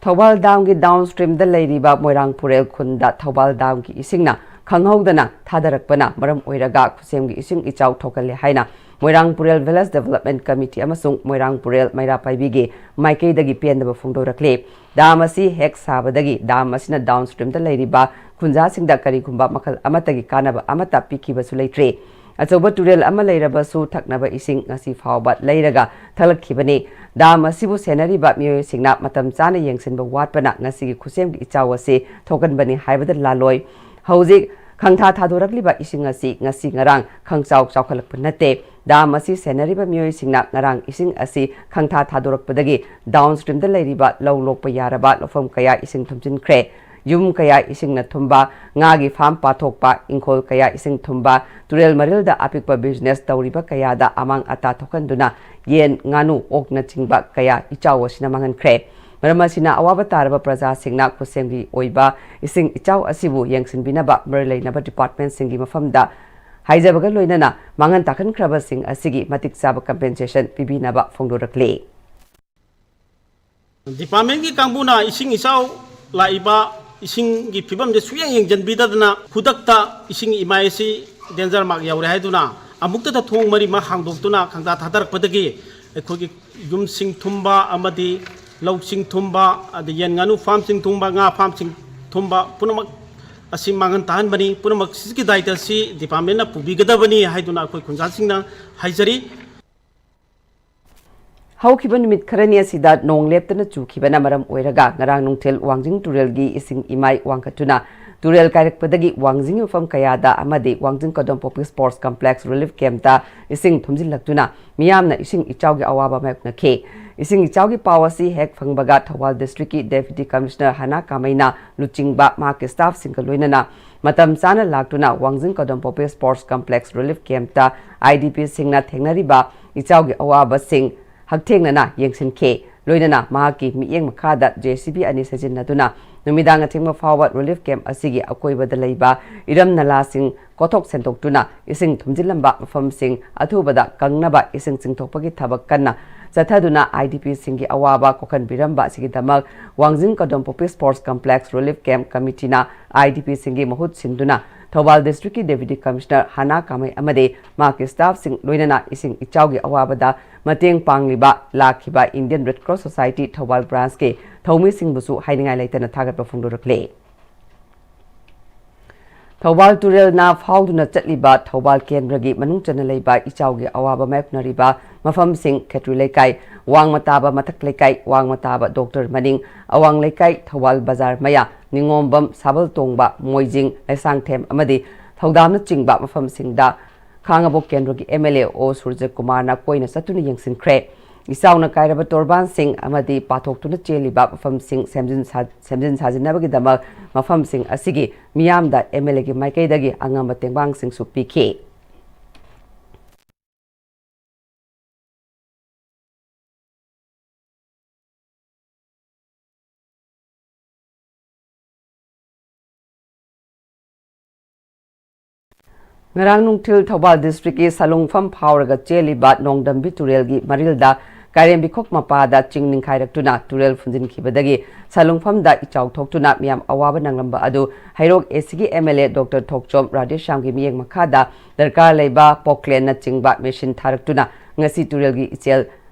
ꯊꯧꯕꯥꯜ ꯗꯥꯝꯒꯤ ꯗꯥꯎꯟ ꯁ꯭ꯇ꯭ꯔꯤꯝꯗ ꯂꯩꯔꯤꯕ ꯃꯣꯏꯔꯥꯡ ꯄꯨꯔꯦꯜ ꯈꯨꯟꯗ ꯊꯧꯕꯥꯜ ꯗꯥꯝꯒꯤ ꯏꯁꯤꯡꯅ ꯈꯪꯍꯧꯗꯅ ꯊꯥꯗꯔꯛꯄꯅ ꯃꯔꯝ ꯑꯣꯏꯔꯒ ꯈꯨꯁꯦꯝꯒꯤ ꯏꯁꯤꯡ ꯏꯆꯥꯎ ꯊꯣꯛꯍꯜꯂꯦ ꯍꯥꯏꯅ ꯃꯣꯏꯔꯥꯡ ꯄꯨꯔꯦꯜ ꯚꯤꯂꯦꯖ ꯗꯦꯕꯂꯞꯃꯦꯟ ꯀꯃꯤꯇꯤ ꯑꯃꯁꯨꯡ ꯃꯣꯏꯔꯥꯡ ꯄꯨꯔꯦꯜ ꯃꯩꯔꯥ ꯄꯥꯏꯕꯤꯒꯤ ꯃꯥꯏꯀꯩꯗꯒꯤ ꯄꯦꯟꯗꯕ ꯐꯣꯡꯗꯣꯔꯛꯂꯤ꯫ ꯗꯥꯝ ꯑꯁꯤ ꯍꯦꯛ ꯁꯥꯕꯗꯒꯤ ꯗꯥꯝ ꯑꯁꯤꯅ ꯗꯥꯎꯟ ꯁ꯭ꯇ꯭ꯔꯤꯝꯗ ꯂꯩꯔꯤꯕ ꯈꯨꯟꯖꯥꯁꯤꯡꯗ ꯀꯔꯤꯒꯨꯝꯕ ꯃꯈꯜ ꯑꯃꯠꯇꯒꯤ ꯀꯥꯟꯅꯕ ꯑꯃꯠꯇ ꯄꯤꯈꯤꯕꯁꯨ ꯂꯩꯇ꯭ꯔꯤ꯫ ꯑꯆꯧꯕ ꯇꯨꯔꯦꯜ ꯑꯃ ꯂꯩꯔꯕꯁꯨ ꯊꯛꯅꯕ ꯏꯁꯤꯡ ꯉꯁꯤ ꯐꯥꯎꯕ ꯂꯩꯔꯒ ꯊꯛꯂꯛꯈꯤꯕꯅꯤ꯫ ꯗꯥꯝ ꯑꯁꯤꯕꯨ ꯁꯦꯟꯅꯔꯤꯕ ꯃꯤꯑꯣꯏꯁꯤꯡꯅ ꯃꯇꯝ ꯆꯥꯅ ꯌꯦꯡꯁꯤꯟꯕ ꯋꯥꯠꯄꯅ ꯉꯁꯤꯒꯤ ꯈꯨꯠꯁꯦꯝꯒꯤ ꯏꯆꯥꯎ ꯑꯁꯤ ꯊꯣꯛꯍꯟꯕꯅꯤ ꯍꯥꯏꯕꯗ ꯂꯥꯜꯂꯣꯏ꯫ ꯍꯧꯖꯤꯛ ꯈꯪꯊꯥ ꯊꯥꯗꯣꯔꯛꯂꯤꯕ ꯏꯁꯤꯡ ꯑꯁꯤ ꯉꯁꯤ ꯉꯔꯥꯡ ꯈꯪꯆꯥꯎ ꯆꯥꯎꯈꯠꯂꯛꯄ ꯅꯠꯇꯦ꯫ ꯗꯥꯝ ꯑꯁꯤ ꯁꯦꯟꯅꯔꯤꯕ ꯃꯤꯑꯣꯏꯁꯤꯡꯅ ꯉꯔꯥꯡ ꯏꯁꯤꯡ ꯑꯁꯤ ꯈꯪꯊꯥ ꯊꯥꯗꯣꯔꯛꯄꯗꯒꯤ ꯗꯥꯎꯟ ꯁ꯭ꯇ꯭ꯔꯤꯝꯗ ꯂꯩꯔꯤꯕ ꯂꯧ ꯂꯣꯛꯄ ꯌꯥꯔꯕ ꯂꯧꯐꯝ ꯀꯌꯥ ꯏꯁꯤꯡ ꯊꯨꯝꯖꯤꯟꯈ꯭ꯔꯦ꯫ ꯌꯨꯝ ꯀꯌꯥ ꯏꯁꯤꯡꯅ ꯊꯨꯝꯕ, ꯉꯥꯒꯤ ꯐꯥꯔꯝ ꯄꯥꯊꯣꯛꯄ, ꯏꯪꯈꯣꯜ ꯀꯌꯥ ꯏꯁꯤꯡ ꯊꯨꯝꯕ, ꯇꯨꯔꯦꯜ ꯃꯔꯤꯜꯗ ꯑꯄꯤꯛꯄ ꯕꯤꯖꯤꯅꯦꯁ ꯇꯧꯔꯤꯕ ꯀꯌꯥꯗ ꯑꯃꯥꯡ ꯑꯇꯥ ꯊꯣꯛꯍꯟꯗꯨꯅ ꯌꯦꯟ, ꯉꯥꯅꯨ, ꯑꯣꯛꯅꯆꯤꯡꯕ ꯀꯌꯥ ꯏꯆꯥꯎ ꯑꯁꯤꯅ ꯃꯥꯡꯍꯟꯈ꯭ꯔꯦ꯫ ꯃꯔꯝ ꯑꯁꯤꯅ ꯑꯋꯥꯕ ꯇꯥꯔꯕ ꯄ꯭ꯔꯖꯥꯁꯤꯡꯅ ꯈꯨꯠꯁꯦꯝꯒꯤ ꯑꯣꯏꯕ ꯏꯁꯤꯡ ꯏꯆꯥꯎ ꯑꯁꯤꯕꯨ ꯌꯦꯡꯁꯤꯟꯕꯤꯅꯕ ꯃꯔꯤ ꯂꯩꯅꯕ ꯗꯤꯄꯥꯔꯠꯃꯦꯟꯁꯤꯡꯒꯤ ꯃꯐꯝꯗ ꯍꯥꯏꯖꯕꯒ ꯂꯣꯏꯅꯅ ꯃꯥꯡꯍꯟ ꯇꯥꯛꯍꯟꯈ꯭ꯔꯕꯁꯤꯡ ꯑꯁꯤꯒꯤ ꯃꯇꯤꯛ ꯆꯥꯕ ꯀꯝꯄꯦꯟꯁꯦꯁꯟ ꯄꯤꯕꯤꯅꯕ ꯐꯣꯡꯗꯣꯔꯛꯂꯤ꯫ ꯗꯤꯄꯥꯔꯠꯃꯦꯟꯒꯤ ꯀꯥꯡꯕꯨꯅ ꯏꯁꯤꯡ ꯏꯆꯥꯎ ꯂꯥꯛꯏꯕ ꯏꯁꯤꯡꯒꯤ ꯐꯤꯕꯝꯁꯦ ꯁꯨꯛꯌꯦꯡ ꯌꯦꯡꯁꯤꯟꯕꯤꯗꯗꯅ ꯈꯨꯗꯛꯇ ꯏꯁꯤꯡ ꯏꯃꯥꯏ ꯑꯁꯤ ꯗꯦꯟꯖꯔ ꯃꯥꯔꯛ ꯌꯧꯔꯦ ꯍꯥꯏꯗꯨꯅ ꯑꯃꯨꯛꯇꯗ ꯊꯣꯡ ꯃꯔꯤꯃꯛ ꯍꯥꯡꯗꯣꯛꯇꯨꯅ ꯈꯪꯇꯥ ꯊꯥꯗꯔꯛꯄꯗꯒꯤ ꯑꯩꯈꯣꯏꯒꯤ ꯌꯨꯝꯁꯤꯡ ꯊꯨꯝꯕ ꯑꯃꯗꯤ ꯂꯧꯁꯤꯡ ꯊꯨꯝꯕ, ꯑꯗꯩ ꯌꯦꯟ ꯉꯥꯅꯨ ꯐꯥꯔꯝꯁꯤꯡ ꯊꯨꯝꯕ, ꯉꯥ ꯐꯥꯔꯝꯁꯤꯡ ꯊꯨꯝꯕ ꯄꯨꯝꯅꯃꯛ ꯑꯁꯤ ꯃꯥꯡꯍꯟ ꯇꯥꯍꯟꯕꯅꯤ꯫ ꯄꯨꯝꯅꯃꯛ ꯁꯤꯒꯤ ꯗꯥꯏꯇ ꯑꯁꯤ ꯗꯤꯄꯥꯔꯠꯃꯦꯟꯅ ꯄꯨꯕꯤꯒꯗꯕꯅꯤ ꯍꯥꯏꯗꯨꯅ ꯑꯩꯈꯣꯏ ꯈꯨꯟꯖꯥꯁꯤꯡꯅ ꯍꯥꯏꯖꯔꯤ꯫ ꯍꯧꯈꯤꯕ ꯅꯨꯃꯤꯠ ꯈꯔꯅꯤ ꯑꯁꯤꯗ ꯅꯣꯡ ꯂꯦꯞꯇꯅ ꯆꯨꯈꯤꯕꯅ ꯃꯔꯝ ꯑꯣꯏꯔꯒ ꯉꯔꯥꯡ ꯅꯨꯡꯊꯤꯜ ꯋꯥꯡꯖꯤꯡ ꯇꯨꯔꯦꯜꯒꯤ ꯏꯁꯤꯡ ꯏꯃꯥꯏ ꯋꯥꯡꯈꯠꯇꯨꯅ ꯇꯨꯔꯦꯜ ꯀꯥꯏꯔꯛꯄꯗꯒꯤ ꯋꯥꯡꯖꯤꯡꯒꯤ ꯃꯐꯝ ꯀꯌꯥꯗ ꯑꯃꯗꯤ ꯋꯥꯡꯖꯤꯡ ꯀꯗꯣꯝꯄꯣꯛꯄꯤ ꯁ꯭ꯄꯣꯔꯠꯁ ꯀꯝꯄ꯭ꯂꯦꯛꯁ ꯔꯤꯂꯤꯐ ꯀꯦꯝꯞꯇ ꯏꯁꯤꯡ ꯊꯨꯝꯖꯤꯜꯂꯛꯇꯨꯅ ꯃꯤꯌꯥꯝꯅ ꯏꯁꯤꯡ ꯏꯆꯥꯎꯒꯤ ꯑꯋꯥꯕ ꯃꯥꯌꯣꯛꯅꯈꯤ꯫ ꯏꯁꯤꯡ ꯏꯆꯥꯎꯒꯤ ꯄꯥꯎ ꯑꯁꯤ ꯍꯦꯛ ꯐꯪꯕꯒ ꯊꯧꯕꯥꯜ ꯗꯤꯁꯇ꯭ꯔꯤꯛꯀꯤ ꯗꯦꯄ꯭ꯌꯨꯇꯤ ꯀꯃꯤꯁꯅꯔ ꯍꯅꯥ ꯀꯥꯃꯩꯅ ꯂꯨꯆꯤꯡꯕ ꯃꯍꯥꯛꯀꯤ ꯁ꯭ꯇꯥꯐꯁꯤꯡꯒ ꯂꯣꯏꯅꯅ ꯃꯇꯝ ꯆꯥꯅ ꯂꯥꯛꯇꯨꯅ ꯋꯥꯡꯖꯤꯡ ꯀꯗꯣꯝꯄꯣꯛꯄꯤ ꯁ꯭ꯄꯣꯔꯠꯁ ꯀꯝꯄ꯭ꯂꯦꯛꯁ ꯔꯤꯂꯤꯐ ꯀꯦꯝꯞꯇ ꯑꯥꯏ ꯗꯤ ꯄꯤꯁꯤꯡꯅ ꯊꯦꯡꯅꯔꯤꯕ ꯏꯆꯥꯎꯒꯤ ꯑꯋꯥꯕꯁꯤꯡ ꯍꯛꯊꯦꯡꯅꯅ ꯌꯦꯡꯁꯤꯟꯈꯤ꯫ ꯂꯣꯏꯅꯅ ꯃꯍꯥꯛꯀꯤ ꯃꯤꯠꯌꯦꯡ ꯃꯈꯥꯗ ꯖꯦ ꯁꯤ ꯕꯤ ꯑꯅꯤ ꯁꯤꯖꯤꯟꯅꯗꯨꯅ ꯅꯨꯃꯤꯗꯥꯡ ꯑꯊꯦꯡꯕ ꯐꯥꯎꯕ ꯔꯤꯂꯤꯐ ꯀꯦꯝꯞ ꯑꯁꯤꯒꯤ ꯑꯀꯣꯏꯕꯗ ꯂꯩꯕ ꯏꯔꯝ ꯅꯂꯥꯁꯤꯡ ꯀꯣꯊꯣꯛ ꯁꯦꯡꯗꯣꯛꯇꯨꯅ ꯏꯁꯤꯡ ꯊꯨꯝꯖꯤꯜꯂꯝꯕ ꯃꯐꯝꯁꯤꯡ ꯑꯊꯨꯕꯗ ꯀꯪꯅꯕ ꯏꯁꯤꯡ ꯆꯤꯡꯊꯣꯛꯄꯒꯤ ꯊꯕꯛ ꯀꯟꯅ ꯆꯠꯊꯗꯨꯅ ꯑꯥꯏ ꯗꯤ ꯄꯤꯁꯤꯡꯒꯤ ꯑꯋꯥꯕ ꯀꯣꯛꯍꯟꯕꯤꯔꯝꯕ ꯑꯁꯤꯒꯤꯗꯃꯛ ꯋꯥꯡꯖꯤꯡ ꯀꯗꯣꯝꯄꯣꯛꯄꯤ ꯁ꯭ꯄꯣꯔꯠꯁ ꯀꯝꯄ꯭ꯂꯦꯛꯁ ꯔꯤꯂꯤꯐ ꯀꯦꯝꯞ ꯀꯃꯤꯇꯤꯅ ꯑꯥꯏ ꯗꯤ ꯄꯤꯁꯤꯡꯒꯤ ꯃꯍꯨꯠ ꯁꯤꯟꯗꯨꯅ ꯊꯧꯕꯥꯜ ꯗꯤꯁꯇ꯭ꯔꯤꯛꯀꯤ ꯗꯦꯄ꯭ꯌꯨꯇꯤ ꯀꯃꯤꯁꯅꯔ ꯍꯅꯥ ꯀꯥꯃꯩ ꯑꯃꯗꯤ ꯃꯍꯥꯛꯀꯤ ꯁ꯭ꯇꯥꯐꯁꯤꯡ ꯂꯣꯏꯅꯅ ꯏꯁꯤꯡ ꯏꯆꯥꯎꯒꯤ ꯑꯋꯥꯕꯗ ꯃꯇꯦꯡ ꯄꯥꯡꯂꯤꯕ ꯂꯥꯛꯈꯤꯕ ꯏꯟꯗꯤꯌꯟ ꯔꯦꯗ ꯀ꯭ꯔꯣꯁ ꯁꯣꯁꯥꯏꯇꯤ ꯊꯧꯕꯥꯜ ꯕ꯭ꯔꯥꯟꯁꯀꯤ ꯊꯧꯃꯤꯁꯤꯡꯕꯨꯁꯨ ꯍꯥꯏꯅꯤꯡꯉꯥꯏ ꯂꯩꯇꯅ ꯊꯥꯒꯠꯄ ꯐꯣꯡꯗꯣꯔꯛꯂꯤ꯫ ꯊꯧꯕꯥꯜ ꯇꯨꯔꯦꯜꯅ ꯐꯥꯎꯗꯨꯅ ꯆꯠꯂꯤꯕ ꯊꯧꯕꯥꯜ ꯀꯦꯟꯗ꯭ꯔꯒꯤ ꯃꯅꯨꯡ ꯆꯟꯅ ꯂꯩꯕ ꯏꯆꯥꯎꯒꯤ ꯑꯋꯥꯕ ꯃꯥꯌꯣꯛꯅꯔꯤꯕ ꯃꯐꯝꯁꯤꯡ ꯈꯦꯇ꯭ꯔꯤ ꯂꯩꯀꯥꯏ, ꯋꯥꯡꯃ ꯇꯥꯕ ꯃꯊꯛ ꯂꯩꯀꯥꯏ, ꯋꯥꯡꯃ ꯇꯥꯕ ꯗꯣꯛꯇꯔ ꯃꯅꯤꯡ, ꯑꯋꯥꯡ ꯂꯩꯀꯥꯏ, ꯊꯧꯕꯥꯜ ꯕꯖꯥꯔ ꯃꯌꯥ, ꯅꯤꯉꯣꯝꯕꯝ, ꯁꯥꯕꯜ ꯇꯣꯡꯕ, ꯃꯣꯏꯖꯤꯡ, ꯂꯩꯁꯥꯡꯊꯦꯝ ꯑꯃꯗꯤ ꯊꯧꯗꯥꯝꯅꯆꯤꯡꯕ ꯃꯐꯝꯁꯤꯡꯗ ꯈꯥꯉꯕꯣꯛ ꯀꯦꯟꯗ꯭ꯔꯒꯤ ꯑꯦꯝ ꯑꯦꯜ ꯑꯦ ꯑꯣ ꯁꯨꯔꯖꯀꯨꯃꯥꯔꯅ ꯀꯣꯏꯅ ꯆꯠꯇꯨꯅ ꯌꯦꯡꯁꯤꯟꯈ꯭ꯔꯦ꯫ ꯏꯆꯥꯎꯅ ꯀꯥꯏꯔꯕ ꯇꯣꯔꯕꯥꯟꯁꯤꯡ ꯑꯃꯗꯤ ꯄꯥꯊꯣꯛꯇꯨꯅ ꯆꯦꯜꯂꯤꯕ ꯃꯐꯝꯁꯤꯡ ꯁꯦꯝꯖꯤꯟ ꯁꯥ-, ꯁꯦꯝꯖꯤꯟ ꯁꯥꯖꯤꯟꯅꯕꯒꯤꯗꯃꯛ ꯃꯐꯝꯁꯤꯡ ꯑꯁꯤꯒꯤ ꯃꯤꯌꯥꯝꯗ ꯑꯦꯝ ꯑꯦꯜ ꯑꯦꯒꯤ ꯃꯥꯏꯀꯩꯗꯒꯤ ꯑꯉꯝꯕ ꯇꯦꯡꯕꯥꯡꯁꯤꯡꯁꯨ ꯄꯤꯈꯤ꯫ ꯉꯔꯥꯡ ꯅꯨꯡꯊꯤꯜ ꯊꯧꯕꯥꯜ ꯗꯤꯁꯇ꯭ꯔꯤꯛꯀꯤ ꯁꯂꯨꯡꯐꯝ ꯐꯥꯎꯔꯒ ꯆꯦꯜꯂꯤꯕ ꯅꯣꯡꯗꯝꯕꯤ ꯇꯨꯔꯦꯜꯒꯤ ꯃꯔꯤꯜꯗ ꯀꯥꯏꯔꯦꯝꯕꯤꯈꯣꯛ ꯃꯄꯥꯗ ꯆꯤꯡ ꯅꯤꯡꯈꯥꯏꯔꯛꯇꯨꯅ ꯇꯨꯔꯦꯜ ꯐꯨꯟꯖꯤꯟꯈꯤꯕꯗꯒꯤ ꯁꯂꯨꯡꯐꯝꯗ ꯏꯆꯥꯎ ꯊꯣꯛꯇꯨꯅ ꯃꯤꯌꯥꯝ ꯑꯋꯥꯕ ꯅꯪꯂꯝꯕ ꯑꯗꯨ ꯍꯩꯔꯣꯛ ꯑꯦ ꯁꯤꯒꯤ ꯑꯦꯝ ꯑꯦꯜ ꯑꯦ ꯗꯣꯛꯇꯔ ꯊꯣꯛꯆꯣꯝ ꯔꯥꯙꯦꯁ꯭ꯌꯥꯝꯒꯤ ꯃꯤꯠꯌꯦꯡ ꯃꯈꯥꯗ ꯗꯔꯀꯥꯔ ꯂꯩꯕ ꯄꯣꯀ꯭ꯂꯦꯟꯅꯆꯤꯡꯕ ꯃꯦꯁꯤꯟ ꯊꯥꯔꯛꯇꯨꯅ ꯉꯁꯤ ꯇꯨꯔꯦꯜꯒꯤ ꯏꯆꯦꯜ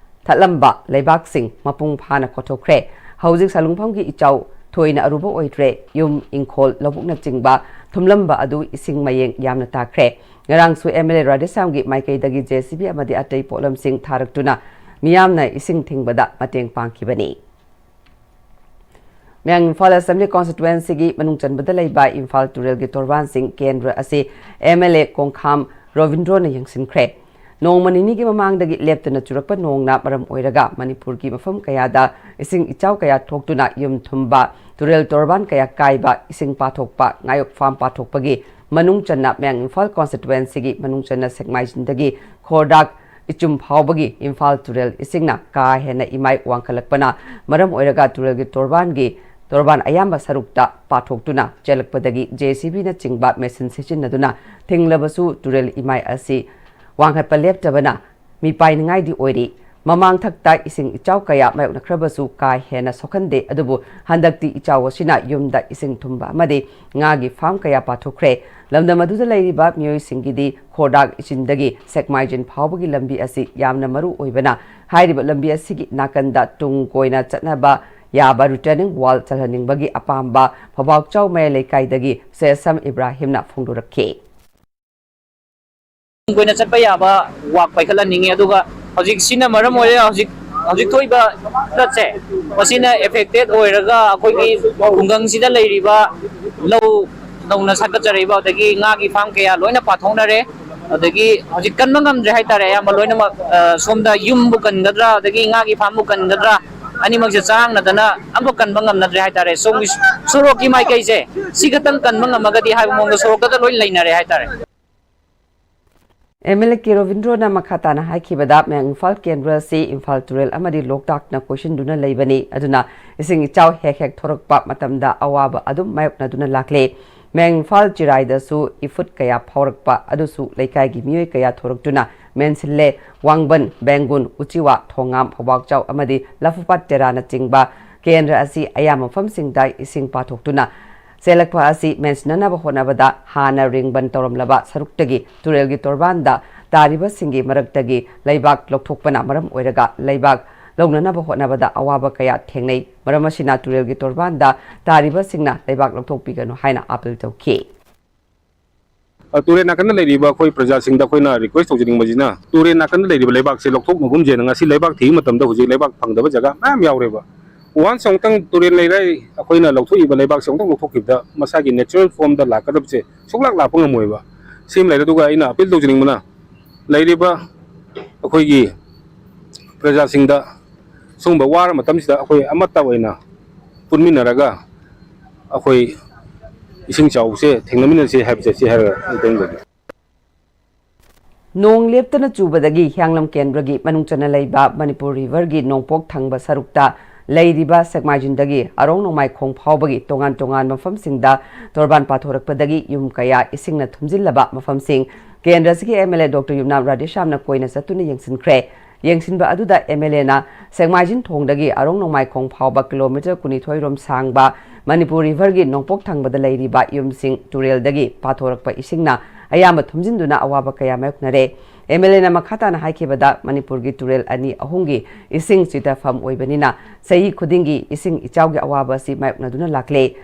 ꯊꯠꯂꯝꯕ ꯂꯩꯕꯥꯛꯁꯤꯡ ꯃꯄꯨꯡ ꯐꯥꯅ ꯀꯣꯊꯣꯛꯈ꯭ꯔꯦ꯫ ꯍꯧꯖꯤꯛ ꯁꯂꯨꯡꯐꯝꯒꯤ ꯏꯆꯥꯎ ꯊꯣꯏꯅ ꯑꯔꯨꯕ ꯑꯣꯏꯗ꯭ꯔꯦ꯫ ꯌꯨꯝ, ꯏꯪꯈꯣꯜ, ꯂꯧꯕꯨꯛꯅꯆꯤꯡꯕ ꯊꯨꯝꯂꯝꯕ ꯑꯗꯨ ꯏꯁꯤꯡ ꯃꯌꯦꯡ ꯌꯥꯝꯅ ꯇꯥꯈ꯭ꯔꯦ꯫ ꯉꯔꯥꯡꯁꯨ ꯑꯦꯝ ꯑꯦꯜ ꯑꯦ ꯔꯥꯙꯦꯁ꯭ꯌꯥꯝꯒꯤ ꯃꯥꯏꯀꯩꯗꯒꯤ ꯖꯦ ꯁꯤ ꯕꯤ ꯑꯃꯗꯤ ꯑꯇꯩ ꯄꯣꯠꯂꯝꯁꯤꯡ ꯊꯥꯔꯛꯇꯨꯅ ꯃꯤꯌꯥꯝꯅ ꯏꯁꯤꯡ ꯊꯤꯡꯕꯗ ꯃꯇꯦꯡ ꯄꯥꯡꯈꯤꯕꯅꯤ꯫ ꯃꯌꯥꯡ ꯏꯝꯐꯥꯜ ꯑꯦꯁꯦꯝꯕ꯭ꯂꯤ ꯀꯣꯟꯁꯇꯤꯇ꯭ꯋꯦꯟꯁꯤꯒꯤ ꯃꯅꯨꯡ ꯆꯟꯕꯗ ꯂꯩꯕ ꯏꯝꯐꯥꯜ ꯇꯨꯔꯦꯜꯒꯤ ꯇꯣꯔꯕꯥꯟꯁꯤꯡ ꯀꯦꯟꯗ꯭ꯔ ꯑꯁꯤ ꯑꯦꯝ ꯑꯦꯜ ꯑꯦ ꯀꯣꯡꯈꯥꯝ ꯔꯣꯕꯤꯟꯗ꯭ꯔꯣꯅ ꯌꯦꯡꯁꯤꯟꯈ꯭ꯔꯦ꯫ ꯅꯣꯡꯃ ꯅꯤꯅꯤꯒꯤ ꯃꯃꯥꯡꯗꯒꯤ ꯂꯦꯞꯇꯅ ꯆꯨꯔꯛꯄ ꯅꯣꯡꯅ ꯃꯔꯝ ꯑꯣꯏꯔꯒ ꯃꯅꯤꯄꯨꯔꯒꯤ ꯃꯐꯝ ꯀꯌꯥꯗ ꯏꯁꯤꯡ ꯏꯆꯥꯎ ꯀꯌꯥ ꯊꯣꯛꯇꯨꯅ ꯌꯨꯝ ꯊꯨꯝꯕ, ꯇꯨꯔꯦꯜ ꯇꯣꯔꯕꯥꯟ ꯀꯌꯥ ꯀꯥꯏꯕ, ꯏꯁꯤꯡ ꯄꯥꯊꯣꯛꯄ, ꯉꯥꯌꯣꯛ ꯐꯥꯝ ꯄꯥꯊꯣꯛꯄꯒꯤ ꯃꯅꯨꯡ ꯆꯟꯅ ꯃꯌꯥꯡ ꯏꯝꯐꯥꯜ ꯀꯣꯟꯁꯇꯤꯇ꯭ꯋꯦꯟꯁꯤꯒꯤ ꯃꯅꯨꯡ ꯆꯟꯅ ꯁꯦꯛꯃꯥꯏꯖꯤꯟꯗꯒꯤ ꯈꯣꯔꯗꯥꯛ ꯏꯆꯨꯝ ꯐꯥꯎꯕꯒꯤ ꯏꯝꯐꯥꯜ ꯇꯨꯔꯦꯜ ꯏꯁꯤꯡꯅ ꯀꯥ ꯍꯦꯟꯅ ꯏꯃꯥꯏ ꯋꯥꯡꯈꯠꯂꯛꯄꯅ ꯃꯔꯝ ꯑꯣꯏꯔꯒ ꯇꯨꯔꯦꯜꯒꯤ ꯇꯣꯔꯕꯥꯟꯒꯤ ꯇꯣꯔꯕꯥꯟ ꯑꯌꯥꯝꯕ ꯁꯔꯨꯛꯇ ꯄꯥꯊꯣꯛꯇꯨꯅ ꯆꯦꯜꯂꯛꯄꯗꯒꯤ ꯖꯦ ꯁꯤ ꯕꯤꯅꯆꯤꯡꯕ ꯃꯦꯁꯤꯟ ꯁꯤꯖꯤꯟꯅꯗꯨꯅ ꯊꯤꯡꯂꯕꯁꯨ ꯇꯨꯔꯦꯜ ꯏꯃꯥꯏ ꯑꯁꯤ ꯋꯥꯡꯈꯠꯄ ꯂꯦꯞꯇꯕꯅ ꯃꯤꯄꯥꯏꯅꯤꯡꯉꯥꯏꯗꯤ ꯑꯣꯏꯔꯤ꯫ ꯃꯃꯥꯡꯊꯛꯇ ꯏꯁꯤꯡ ꯏꯆꯥꯎ ꯀꯌꯥ ꯃꯥꯌꯣꯛꯅꯈ꯭ꯔꯕꯁꯨ ꯀꯥ ꯍꯦꯟꯅ ꯁꯣꯛꯍꯟꯗꯦ, ꯑꯗꯨꯕꯨ ꯍꯟꯗꯛꯇꯤ ꯏꯆꯥꯎ ꯑꯁꯤꯅ ꯌꯨꯝꯗ ꯏꯁꯤꯡ ꯊꯨꯝꯕ ꯑꯃꯗꯤ ꯉꯥꯒꯤ ꯐꯥꯝ ꯀꯌꯥ ꯄꯥꯊꯣꯛꯈ꯭ꯔꯦ꯫ ꯂꯝꯗꯝ ꯑꯗꯨꯗ ꯂꯩꯔꯤꯕ ꯃꯤꯑꯣꯏꯁꯤꯡꯒꯤꯗꯤ ꯈꯣꯔꯗꯥꯛ ꯏꯆꯤꯟꯗꯒꯤ ꯁꯦꯛꯃꯥꯏꯖꯤꯟ ꯐꯥꯎꯕꯒꯤ ꯂꯝꯕꯤ ꯑꯁꯤ ꯌꯥꯝꯅ ꯃꯔꯨ ꯑꯣꯏꯕꯅ, ꯍꯥꯏꯔꯤꯕ ꯂꯝꯕꯤ ꯑꯁꯤꯒꯤ ꯅꯥꯀꯟꯗ ꯇꯨꯡ ꯀꯣꯏꯅ ꯆꯠꯅꯕ ꯌꯥꯕ retaining wall ꯆꯜꯍꯟꯅꯤꯡꯕꯒꯤ ꯑꯄꯥꯝꯕ ꯐꯧꯕꯥꯛꯆꯥꯎ ꯃꯌꯥꯏ ꯂꯩꯀꯥꯏꯗꯒꯤ ꯁꯦꯁꯝ ꯏꯕ꯭ꯔꯥꯍꯤꯝꯅ ꯐꯣꯡꯗꯣꯔꯛꯈꯤ꯫ ꯇꯨꯡ ꯀꯣꯏꯅ ꯆꯠꯄ ꯌꯥꯕ ꯋꯥꯛ ꯄꯥꯏꯈꯠꯍꯟꯅꯤꯡꯉꯤ꯫ ꯑꯗꯨꯒ ꯍꯧꯖꯤꯛꯁꯤꯅ ꯃꯔꯝ ꯑꯣꯏꯔꯒ ꯍꯧꯖꯤꯛ, ꯍꯧꯖꯤꯛ ꯊꯣꯛꯏꯕ ꯐ꯭ꯂꯠꯁꯦ, ꯃꯁꯤꯅ ꯑꯦꯐꯦꯛꯇꯦꯠ ꯑꯣꯏꯔꯒ ꯑꯩꯈꯣꯏꯒꯤ ꯈꯨꯡꯒꯪꯁꯤꯗ ꯂꯩꯔꯤꯕ ꯂꯧ ꯅꯧꯅ ꯁꯥꯒꯠꯆꯔꯛꯏꯕ, ꯑꯗꯒꯤ ꯉꯥꯒꯤ ꯐꯥꯝ ꯀꯌꯥ ꯂꯣꯏꯅ ꯄꯥꯊꯣꯛꯅꯔꯦ꯫ ꯑꯗꯒꯤ ꯍꯧꯖꯤꯛ ꯀꯟꯕ ꯉꯝꯗ꯭ꯔꯦ ꯍꯥꯏꯇꯥꯔꯦ꯫ ꯑꯌꯥꯝꯕ ꯂꯣꯏꯅꯃꯛ, ꯑ, ꯁꯣꯝꯗ ꯌꯨꯝꯕꯨ ꯀꯟꯒꯗ꯭ꯔꯥ, ꯑꯗꯒꯤ ꯉꯥꯒꯤ ꯐꯥꯝꯕꯨ ꯀꯟꯒꯗ꯭ꯔꯥ, ꯑꯅꯤꯃꯛꯁꯦ ꯆꯔꯥꯡꯅꯗꯅ ꯑꯃꯐꯥꯎ ꯀꯟꯕ ꯉꯝꯅꯗ꯭ꯔꯦ ꯍꯥꯏꯇꯥꯔꯦ꯫ ꯁꯣꯝꯒꯤ ꯁꯣꯔꯣꯛꯀꯤ ꯃꯥꯏꯀꯩꯁꯦ ꯁꯤ ꯈꯛꯇꯪ ꯀꯟꯕ ꯉꯝꯃꯒꯗꯤ ꯍꯥꯏꯕ ꯃꯑꯣꯡꯗ ꯁꯣꯔꯣꯛꯇꯗ ꯂꯣꯏ ꯂꯩꯅꯔꯦ ꯍꯥꯏꯇꯥꯔꯦ꯫ ꯑꯦꯝ ꯑꯦꯜ ꯑꯦ ꯀꯦ ꯔꯣꯕꯤꯟꯗ꯭ꯔꯣꯅ ꯃꯈꯥ ꯇꯥꯅ ꯍꯥꯏꯈꯤꯕꯗ, ꯃꯌꯥꯡ ꯏꯝꯐꯥꯜ ꯀꯦꯟꯗ꯭ꯔ ꯑꯁꯤ ꯏꯝꯐꯥꯜ ꯇꯨꯔꯦꯜ ꯑꯃꯗꯤ ꯂꯣꯛꯇꯥꯛꯅ ꯀꯣꯏꯁꯤꯟꯗꯨꯅ ꯂꯩꯕꯅꯤ꯫ ꯑꯗꯨꯅ ꯏꯁꯤꯡ ꯏꯆꯥꯎ ꯍꯦꯛ ꯍꯦꯛ ꯊꯣꯔꯛꯄ ꯃꯇꯝꯗ ꯑꯋꯥꯕ ꯑꯗꯨꯝ ꯃꯥꯌꯣꯛꯅꯗꯨꯅ ꯂꯥꯛꯂꯦ꯫ ꯃꯌꯥꯡ ꯏꯝꯐꯥꯜ ꯆꯤꯔꯥꯏꯗꯁꯨ ꯏꯐꯨꯠ ꯀꯌꯥ ꯐꯥꯎꯔꯛꯄ ꯑꯗꯨꯁꯨ ꯂꯩꯀꯥꯏꯒꯤ ꯃꯤꯑꯣꯏ ꯀꯌꯥ ꯊꯣꯔꯛꯇꯨꯅ ꯃꯦꯟꯁꯤꯜꯂꯦ꯫ ꯋꯥꯡꯕꯟ, ꯕꯦꯡꯒꯨꯟ, ꯎꯆꯤꯋꯥ, ꯊꯣꯉꯥꯝ, ꯐꯧꯕꯥꯛꯆꯥꯎ ꯑꯃꯗꯤ ꯂꯐꯨꯄꯥꯠ ꯇꯦꯔꯥꯅꯆꯤꯡꯕ ꯀꯦꯟꯗ꯭ꯔ ꯑꯁꯤ ꯑꯌꯥꯝꯕ ꯃꯐꯝꯁꯤꯡꯗ ꯏꯁꯤꯡ ꯄꯥꯊꯣꯛꯇꯨꯅ ꯆꯦꯜꯂꯛꯄ ꯑꯁꯤ ꯃꯦꯟꯁꯤꯟꯅꯅꯕ ꯍꯣꯠꯅꯕꯗ ꯍꯥꯟꯅ ꯔꯤꯡꯕꯟ ꯇꯧꯔꯝꯂꯕ ꯁꯔꯨꯛꯇꯒꯤ ꯇꯨꯔꯦꯜꯒꯤ ꯇꯣꯔꯕꯥꯟꯗ ꯇꯥꯔꯤꯕꯁꯤꯡꯒꯤ ꯃꯔꯛꯇꯒꯤ ꯂꯩꯕꯥꯛ ꯂꯧꯊꯣꯛꯄꯅ ꯃꯔꯝ ꯑꯣꯏꯔꯒ ꯂꯩꯕꯥꯛ ꯂꯧꯅꯅꯕ ꯍꯣꯠꯅꯕꯗ ꯑꯋꯥꯕ ꯀꯌꯥ ꯊꯦꯡꯅꯩ꯫ ꯃꯔꯝ ꯑꯁꯤꯅ ꯇꯨꯔꯦꯜꯒꯤ ꯇꯣꯔꯕꯥꯟꯗ ꯇꯥꯔꯤꯕꯁꯤꯡꯅ ꯂꯩꯕꯥꯛ ꯂꯧꯊꯣꯛꯄꯤꯒꯅꯨ ꯍꯥꯏꯅ ꯑꯥꯄꯤꯜ ꯇꯧꯈꯤ꯫ ꯑ, ꯇꯨꯔꯦꯜ ꯅꯥꯀꯟꯗ ꯂꯩꯔꯤꯕ ꯑꯩꯈꯣꯏ ꯄ꯭ꯔꯖꯥꯁꯤꯡꯗ ꯑꯩꯈꯣꯏꯅ request ꯇꯧꯖꯅꯤꯡꯕꯁꯤꯅ, ꯇꯨꯔꯦꯜ ꯅꯥꯀꯟꯗ ꯂꯩꯔꯤꯕ ꯂꯩꯕꯥꯛꯁꯦ ꯂꯧꯊꯣꯛꯅꯒꯨꯝꯁꯦꯅ ꯉꯁꯤ ꯂꯩꯕꯥꯛ ꯊꯤꯕ ꯃꯇꯝꯗ ꯍꯧꯖꯤꯛ ꯂꯩꯕꯥꯛ ꯐꯪꯗꯕ ꯖꯒꯥ ꯃꯌꯥꯝ ꯌꯥꯎꯔꯦꯕ꯫ Once ꯑꯃꯨꯛꯇꯪ ꯇꯨꯔꯦꯜ ꯂꯩꯔꯥꯏ ꯑꯩꯈꯣꯏꯅ ꯂꯧꯊꯣꯛꯏꯕ ꯂꯩꯕꯥꯛꯁꯦ ꯑꯃꯨꯛꯇꯪ ꯂꯧꯊꯣꯛꯈꯤꯕꯗ ꯃꯁꯥꯒꯤ natural formꯗ ꯂꯥꯛꯀꯗꯕꯁꯦ ꯁꯨꯡꯂꯥꯛ ꯂꯥꯛꯄ ꯉꯝꯃꯣꯏꯕ꯫ ꯁꯤꯃ ꯂꯩꯔꯦ꯫ ꯑꯗꯨꯒ ꯑꯩꯅ appeal ꯇꯧꯖꯅꯤꯡꯕꯅ, ꯂꯩꯔꯤꯕ ꯑꯩꯈꯣꯏꯒꯤ ꯄ꯭ꯔꯖꯥꯁꯤꯡꯗ ꯁꯤꯒꯨꯝꯕ ꯋꯥꯔ ꯃꯇꯝꯁꯤꯗ ꯑꯩꯈꯣꯏ ꯑꯃꯠꯇ ꯑꯣꯏꯅ ꯄꯨꯟꯃꯤꯟꯅꯔꯒ ꯑꯩꯈꯣꯏ ꯏꯁꯤꯡ ꯆꯥꯎꯕꯁꯦ ꯊꯦꯡꯅꯃꯤꯟꯅꯁꯤ ꯍꯥꯏꯕꯁꯦ ꯁꯤ ꯍꯥꯏꯔꯒ ꯑꯩ ꯇꯦꯟꯖꯒꯦ꯫ ꯅꯣꯡ ꯂꯦꯞꯇꯅ ꯆꯨꯕꯗꯒꯤ ꯍꯤꯌꯥꯡꯂꯝ ꯀꯦꯟꯗ꯭ꯔꯒꯤ ꯃꯅꯨꯡ ꯆꯟꯅ ꯂꯩꯕ ꯃꯅꯤꯄꯨꯔ ꯔꯤꯚꯔꯒꯤ ꯅꯣꯡꯄꯣꯛ ꯊꯪꯕ ꯁꯔꯨꯛꯇ ꯂꯩꯔꯤꯕ ꯁꯦꯛꯃꯥꯏꯖꯤꯟꯗꯒꯤ ꯑꯔꯣꯡ ꯅꯣꯡꯃꯥꯏꯈꯣꯡ ꯐꯥꯎꯕꯒꯤ ꯇꯣꯉꯥꯟ ꯇꯣꯉꯥꯟꯕ ꯃꯐꯝꯁꯤꯡꯗ ꯇꯣꯔꯕꯥꯟ ꯄꯥꯊꯣꯔꯛꯄꯗꯒꯤ ꯌꯨꯝ ꯀꯌꯥ ꯏꯁꯤꯡꯅ ꯊꯨꯝꯖꯤꯜꯂꯕ ꯃꯐꯝꯁꯤꯡ ꯀꯦꯟꯗ꯭ꯔꯁꯤꯒꯤ MLA Doctor ꯌꯨꯝꯅꯥꯝ ꯔꯥꯙꯦꯁ꯭ꯌꯥꯝꯅ ꯀꯣꯏꯅ ꯆꯠꯇꯨꯅ ꯌꯦꯡꯁꯤꯟꯈ꯭ꯔꯦ꯫ ꯌꯦꯡꯁꯤꯟꯕ ꯑꯗꯨꯗ MLAꯅ ꯁꯦꯛꯃꯥꯏꯖꯤꯟ ꯊꯣꯡꯗꯒꯤ ꯑꯔꯣꯡ ꯅꯣꯡꯃꯥꯏꯈꯣꯡ ꯐꯥꯎꯕ ꯀꯤꯂꯣꯃꯤꯇꯔ ꯀꯨꯟꯅꯤꯊꯣꯏ ꯔꯣꯝ ꯁꯥꯡꯕ ꯃꯅꯤꯄꯨꯔ ꯔꯤꯚꯔꯒꯤ ꯅꯣꯡꯄꯣꯛ ꯊꯪꯕꯗ ꯂꯩꯔꯤꯕ ꯌꯨꯝꯁꯤꯡ ꯇꯨꯔꯦꯜꯗꯒꯤ ꯄꯥꯊꯣꯔꯛꯄ ꯏꯁꯤꯡꯅ ꯑꯌꯥꯝꯕ ꯊꯨꯝꯖꯤꯟꯗꯨꯅ ꯑꯋꯥꯕ ꯀꯌꯥ ꯃꯥꯌꯣꯛꯅꯔꯦ꯫ MLAꯅ ꯃꯈꯥ ꯇꯥꯅ ꯍꯥꯏꯈꯤꯕꯗ, ꯃꯅꯤꯄꯨꯔꯒꯤ ꯇꯨꯔꯦꯜ ꯑꯅꯤ ꯑꯍꯨꯝꯒꯤ ꯏꯁꯤꯡ ꯆꯤꯊꯐꯝ ꯑꯣꯏꯕꯅꯤꯅ ꯆꯍꯤ ꯈꯨꯗꯤꯡꯒꯤ ꯏꯁꯤꯡ ꯏꯆꯥꯎꯒꯤ ꯑꯋꯥꯕ ꯑꯁꯤ ꯃꯥꯌꯣꯛꯅꯗꯨꯅ ꯂꯥꯛꯂꯦ꯫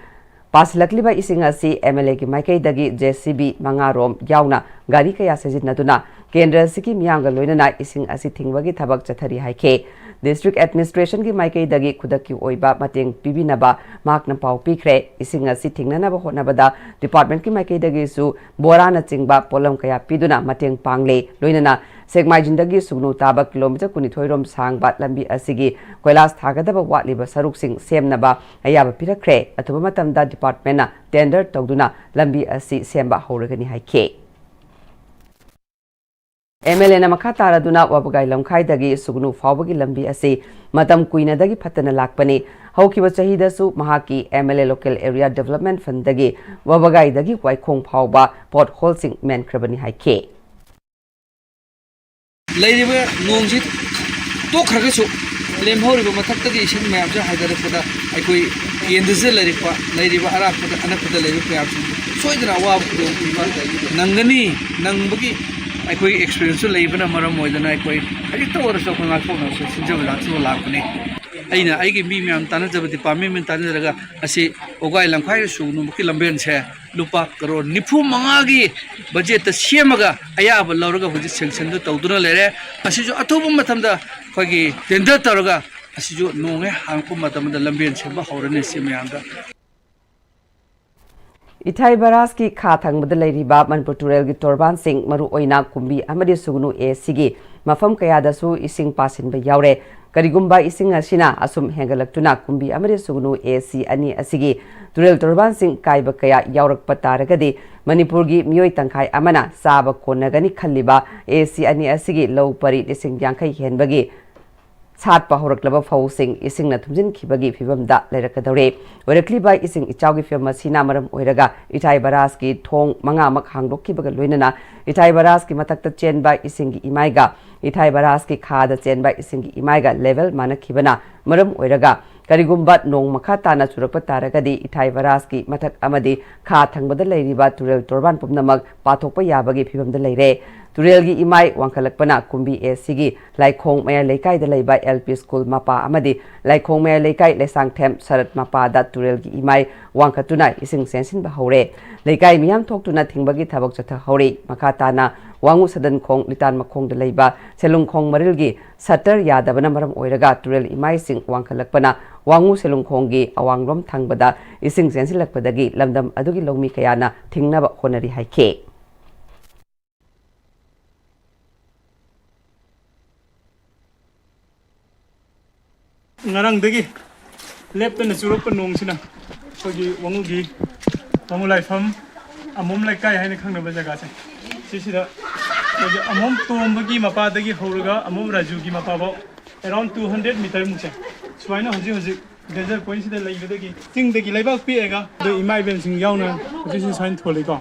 ꯄꯥꯁꯤꯜꯂꯛꯂꯤꯕ ꯏꯁꯤꯡ ꯑꯁꯤ MLAꯒꯤ ꯃꯥꯏꯀꯩꯗꯒꯤ JCB ꯃꯉꯥ ꯔꯣꯝ ꯌꯥꯎꯅ ꯒꯥꯔꯤ ꯀꯌꯥ ꯁꯤꯖꯤꯟꯅꯗꯨꯅ ꯀꯦꯟꯗ꯭ꯔ ꯑꯁꯤꯒꯤ ꯃꯤꯌꯥꯝꯒ ꯂꯣꯏꯅꯅ ꯏꯁꯤꯡ ꯑꯁꯤ ꯊꯤꯡꯕꯒꯤ ꯊꯕꯛ ꯆꯠꯊꯔꯤ ꯍꯥꯏꯈꯤ꯫ District Administrationꯒꯤ ꯃꯥꯏꯀꯩꯗꯒꯤ ꯈꯨꯗꯛꯀꯤ ꯑꯣꯏꯕ ꯃꯇꯦꯡ ꯄꯤꯕꯤꯅꯕ ꯃꯍꯥꯛꯅ ꯄꯥꯎ ꯄꯤꯈ꯭ꯔꯦ꯫ ꯏꯁꯤꯡ ꯑꯁꯤ ꯊꯤꯡꯅꯅꯕ ꯍꯣꯠꯅꯕꯗ departmentꯀꯤ ꯃꯥꯏꯀꯩꯗꯒꯤꯁꯨ ꯕꯣꯔꯥꯅꯆꯤꯡꯕ ꯄꯣꯠꯂꯝ ꯀꯌꯥ ꯄꯤꯗꯨꯅ ꯃꯇꯦꯡ ꯄꯥꯡꯂꯦ꯫ ꯂꯣꯏꯅꯅ ꯁꯦꯛꯃꯥꯏꯖꯤꯟꯗꯒꯤ ꯁꯨꯒꯅꯨ ꯇꯥꯕ ꯀꯤꯂꯣꯃꯤꯇꯔ ꯀꯨꯟꯅꯤꯊꯣꯏ ꯔꯣꯝ ꯁꯥꯡꯕ ꯂꯝꯕꯤ ꯑꯁꯤꯒꯤ ꯀꯣꯏꯂꯥꯁ ꯊꯥꯒꯗꯕ ꯋꯥꯠꯂꯤꯕ ꯁꯔꯨꯛꯁꯤꯡ ꯁꯦꯝꯅꯕ ꯑꯌꯥꯕ ꯄꯤꯔꯛꯈ꯭ꯔꯦ꯫ ꯑꯊꯨꯕ ꯃꯇꯝꯗ departmentꯅ tender ꯇꯧꯗꯨꯅ ꯂꯝꯕꯤ ꯑꯁꯤ ꯁꯦꯝꯕ ꯍꯧꯔꯒꯅꯤ ꯍꯥꯏꯈꯤ꯫ MLAꯅ ꯃꯈꯥ ꯇꯥꯔꯗꯨꯅ ꯋꯥꯕꯒꯥꯏ ꯂꯝꯈꯥꯏꯗꯒꯤ ꯁꯨꯒꯅꯨ ꯐꯥꯎꯕꯒꯤ ꯂꯝꯕꯤ ꯑꯁꯤ ꯃꯇꯝ ꯀꯨꯏꯅꯗꯒꯤ ꯐꯠꯇꯅ ꯂꯥꯛꯄꯅꯤ꯫ ꯍꯧꯈꯤꯕ ꯆꯍꯤꯗꯁꯨ ꯃꯍꯥꯛꯀꯤ MLA Local Area Development Fundꯗꯒꯤ ꯋꯥꯕꯒꯥꯏꯗꯒꯤ ꯋꯥꯏꯈꯣꯡ ꯐꯥꯎꯕ potholeꯁꯤꯡ ꯃꯦꯟꯈ꯭ꯔꯕꯅꯤ ꯍꯥꯏꯈꯤ꯫ ꯂꯩꯔꯤꯕ ꯅꯣꯡꯁꯤ ꯇꯣꯛꯈ꯭ꯔꯒꯁꯨ ꯂꯦꯝꯍꯧꯔꯤꯕ ꯃꯊꯛꯇꯒꯤ ꯏꯁꯤꯡ ꯃꯌꯥꯝꯁꯦ ꯍꯥꯏꯊꯔꯛꯄꯗ ꯑꯩꯈꯣꯏ ꯀꯦꯟꯗ꯭ꯔꯁꯤꯗ ꯂꯩꯔꯛꯄ ꯂꯩꯔꯤꯕ ꯑꯔꯥꯞꯄꯗ ꯑꯅꯛꯄꯗ ꯂꯩꯔꯤꯕ ꯃꯌꯥꯝꯁꯤꯡ ꯁꯣꯏꯗꯅ ꯑꯋꯥꯕ ꯈꯨꯗꯣꯡꯊꯤꯕ ꯅꯪꯒꯅꯤ꯫ ꯅꯪꯕꯒꯤ ꯑꯩꯈꯣꯏꯒꯤ experienceꯁꯨ ꯂꯩꯕꯅ ꯃꯔꯝ ꯑꯣꯏꯗꯅ ꯑꯩꯈꯣꯏ ꯈꯖꯤꯛꯇ ꯑꯣꯏꯔꯁꯨ ꯑꯩꯈꯣꯏ ꯉꯥꯛꯊꯣꯛꯅꯕꯁꯨ ꯁꯤꯟꯖꯕ ꯂꯥꯛꯆꯕ ꯂꯥꯛꯄꯅꯤ꯫ ꯑꯩꯅ ꯑꯩꯒꯤ ꯃꯤ ꯃꯌꯥꯝ ꯇꯥꯟꯅꯖꯕ, ꯗꯤꯄꯥꯔꯠꯃꯦꯟ ꯃꯌꯥꯝ ꯇꯥꯟꯅꯖꯔꯒ ꯑꯁꯤ ꯋꯥꯒꯥꯏ ꯂꯝꯈꯥꯏ ꯁꯨꯒꯅꯨꯃꯛꯀꯤ ꯂꯝꯕꯦꯟꯁꯦ ꯂꯨꯄꯥ ꯀꯔꯣꯔ ꯅꯤꯐꯨ ꯃꯉꯥꯒꯤ ꯕꯖꯦꯠꯇ ꯁꯦꯝꯃꯒ ꯑꯌꯥꯕ ꯂꯧꯔꯒ ꯍꯧꯖꯤꯛ ꯁꯦꯡꯁꯟꯗꯨ ꯇꯧꯗꯨꯅ ꯂꯩꯔꯦ꯫ ꯑꯁꯤꯁꯨ ꯑꯊꯨꯕ ꯃꯇꯝꯗ ꯑꯩꯈꯣꯏꯒꯤ ꯇꯦꯟꯗꯔ ꯇꯧꯔꯒ ꯑꯁꯤꯁꯨ ꯅꯣꯡ ꯍꯦꯛ ꯍꯥꯡꯉꯛꯄ ꯃꯇꯝꯗ ꯂꯝꯕꯦꯟ ꯁꯦꯝꯕ ꯍꯧꯔꯅꯤ꯫ ꯁꯤ ꯃꯌꯥꯝꯗ ꯏꯊꯥꯏ ꯕꯔꯥꯖꯀꯤ ꯈꯥ ꯊꯪꯕꯗ ꯂꯩꯔꯤꯕ ꯃꯅꯤꯄꯨꯔ ꯇꯨꯔꯦꯜꯒꯤ ꯇꯣꯔꯕꯥꯟꯁꯤꯡ, ꯃꯔꯨꯑꯣꯏꯅ ꯀꯨꯝꯕꯤ ꯑꯃꯗꯤ ꯁꯨꯒꯅꯨ ꯑꯦ ꯁꯤꯒꯤ ꯃꯐꯝ ꯀꯌꯥꯗꯁꯨ ꯏꯁꯤꯡ ꯄꯥꯁꯤꯟꯕ ꯌꯥꯎꯔꯦ꯫ ꯀꯔꯤꯒꯨꯝꯕ ꯏꯁꯤꯡ ꯑꯁꯤꯅ ꯑꯁꯨꯝ ꯍꯦꯟꯒꯠꯂꯛꯇꯨꯅ ꯀꯨꯝꯕꯤ ꯑꯃꯗꯤ ꯁꯨꯒꯅꯨ ꯑꯦ ꯁꯤ ꯑꯅꯤ ꯑꯁꯤꯒꯤ ꯇꯨꯔꯦꯜ ꯇꯣꯔꯕꯥꯟꯁꯤꯡ ꯀꯥꯏꯕ ꯀꯌꯥ ꯌꯥꯎꯔꯛꯄ ꯇꯥꯔꯒꯗꯤ, ꯃꯅꯤꯄꯨꯔꯒꯤ ꯃꯤꯑꯣꯏ ꯇꯪꯈꯥꯏ ꯑꯃꯅ ꯆꯥꯕ ꯀꯣꯟꯅꯒꯅꯤ ꯈꯜꯂꯤꯕ ꯑꯦ ꯁꯤ ꯑꯅꯤ ꯑꯁꯤꯒꯤ ꯂꯧ ꯄꯔꯤ ꯂꯤꯁꯤꯡ ꯌꯥꯡꯈꯩ ꯍꯦꯟꯕꯒꯤ ꯁꯥꯠꯄ ꯍꯧꯔꯛꯂꯕ ꯐꯧꯁꯤꯡ ꯏꯁꯤꯡꯅ ꯊꯨꯝꯖꯤꯟꯈꯤꯕꯒꯤ ꯐꯤꯚꯝꯗ ꯂꯩꯔꯛꯀꯗꯧꯔꯦ꯫ ꯑꯣꯏꯔꯛꯂꯤꯕ ꯏꯁꯤꯡ ꯏꯆꯥꯎꯒꯤ ꯐꯤꯚꯝ ꯑꯁꯤꯅ ꯃꯔꯝ ꯑꯣꯏꯔꯒ ꯏꯊꯥꯏ ꯕꯔꯥꯖꯀꯤ ꯊꯣꯡ ꯃꯉꯥꯃꯛ ꯍꯥꯡꯗꯣꯛꯈꯤꯕꯒ ꯂꯣꯏꯅꯅ ꯏꯊꯥꯏ ꯕꯔꯥꯖꯀꯤ ꯃꯊꯛꯇ ꯆꯦꯟꯕ ꯏꯁꯤꯡꯒꯤ ꯏꯃꯥꯏꯒ ꯏꯊꯥꯏ ꯕꯔꯥꯖꯀꯤ ꯈꯥꯗ ꯆꯦꯟꯕ ꯏꯁꯤꯡꯒꯤ ꯏꯃꯥꯏꯒ ꯂꯦꯚꯦꯜ ꯃꯥꯟꯅꯈꯤꯕꯅ ꯃꯔꯝ ꯑꯣꯏꯔꯒ, ꯀꯔꯤꯒꯨꯝꯕ ꯅꯣꯡ ꯃꯈꯥ ꯇꯥꯅ ꯆꯨꯔꯛꯄ ꯇꯥꯔꯒꯗꯤ ꯏꯊꯥꯏ ꯕꯔꯥꯖꯀꯤ ꯃꯊꯛ ꯑꯃꯗꯤ ꯈꯥ ꯊꯪꯕꯗ ꯂꯩꯔꯤꯕ ꯇꯨꯔꯦꯜ ꯇꯣꯔꯕꯥꯟ ꯄꯨꯝꯅꯃꯛ ꯄꯥꯊꯣꯛꯄ ꯌꯥꯕꯒꯤ ꯐꯤꯚꯝꯗ ꯂꯩꯔꯦ꯫ ꯇꯨꯔꯦꯜꯒꯤ ꯏꯃꯥꯏ ꯋꯥꯡꯈꯠꯂꯛꯄꯅ ꯀꯨꯝꯕꯤ ꯑꯦ ꯁꯤꯒꯤ ꯂꯥꯏꯈꯣꯡ ꯃꯌꯥꯏ ꯂꯩꯀꯥꯏꯗ ꯂꯩꯕ ꯑꯦꯜ ꯄꯤ ꯁ꯭ꯀꯨꯜ ꯃꯄꯥ ꯑꯃꯗꯤ ꯂꯥꯏꯈꯣꯡ ꯃꯌꯥꯏ ꯂꯩꯀꯥꯏ ꯂꯩꯁꯥꯡꯊꯦꯝ ꯁꯔꯠ ꯃꯄꯥꯗ ꯇꯨꯔꯦꯜꯒꯤ ꯏꯃꯥꯏ ꯋꯥꯡꯈꯠꯇꯨꯅ ꯏꯁꯤꯡ ꯆꯦꯟꯁꯤꯟꯕ ꯍꯧꯔꯦ꯫ ꯂꯩꯀꯥꯏ ꯃꯤꯌꯥꯝ ꯊꯣꯛꯇꯨꯅ ꯊꯤꯡꯕꯒꯤ ꯊꯕꯛ ꯆꯠꯊꯍꯧꯔꯤ꯫ ꯃꯈꯥ ꯇꯥꯅ ꯋꯥꯉꯨ ꯁꯗꯟꯈꯣꯡ ꯂꯤꯇꯥꯟ ꯃꯈꯣꯡꯗ ꯂꯩꯕ ꯁꯦꯂꯨꯡꯈꯣꯡ ꯃꯔꯤꯜꯒꯤ ꯁꯇꯔ ꯌꯥꯗꯕꯅ ꯃꯔꯝ ꯑꯣꯏꯔꯒ ꯇꯨꯔꯦꯜ ꯏꯃꯥꯏꯁꯤꯡ ꯋꯥꯡꯈꯠꯂꯛꯄꯅ ꯋꯥꯉꯨ ꯁꯦꯂꯨꯡꯈꯣꯡꯒꯤ ꯑꯋꯥꯡꯂꯣꯝ ꯊꯪꯕꯗ ꯏꯁꯤꯡ ꯆꯦꯟꯁꯤꯜꯂꯛꯄꯗꯒꯤ ꯂꯝꯗꯝ ꯑꯗꯨꯒꯤ ꯂꯧꯃꯤ ꯀꯌꯥꯅ ꯊꯤꯡꯅꯕ ꯍꯣꯠꯅꯔꯤ ꯍꯥꯏꯈꯤ꯫ ꯉꯔꯥꯡꯗꯒꯤ ꯂꯦꯞꯇꯅ ꯆꯨꯔꯛꯄ ꯅꯣꯡꯁꯤꯅ ꯑꯩꯈꯣꯏꯒꯤ ꯋꯥꯉꯨꯒꯤ, ꯋꯥꯉꯨ ꯂꯥꯏꯐꯝ, ꯑꯃꯣꯝ ꯂꯩꯀꯥꯏ ꯍꯥꯏꯅ ꯈꯪꯅꯕ ꯖꯒꯥꯁꯦ, ꯁꯤꯁꯤꯗ ꯑꯩꯈꯣꯏꯒꯤ ꯑꯃꯣꯝ ꯇꯣꯝꯕꯒꯤ ꯃꯄꯥꯗꯒꯤ ꯍꯧꯔꯒ ꯑꯃꯣꯝ ꯔꯥꯖꯨꯒꯤ ꯃꯄꯥꯐꯥꯎ around two hundred meter ꯃꯨꯛꯁꯦ ꯁꯨꯃꯥꯏꯅ ꯍꯧꯖꯤꯛ ꯍꯧꯖꯤꯛ danger pointꯁꯤꯗ ꯂꯩꯕꯗꯒꯤ ꯆꯤꯡꯗꯒꯤ ꯂꯩꯕꯥꯛ ꯄꯦꯛꯑꯒ ꯑꯗꯨ ꯏꯃꯥ ꯏꯕꯦꯟꯁꯤꯡ ꯌꯥꯎꯅ ꯍꯧꯖꯤꯛ ꯍꯧꯖꯤꯛ ꯁꯨꯃꯥꯏꯅ ꯊꯣꯜꯂꯤꯀꯣ꯫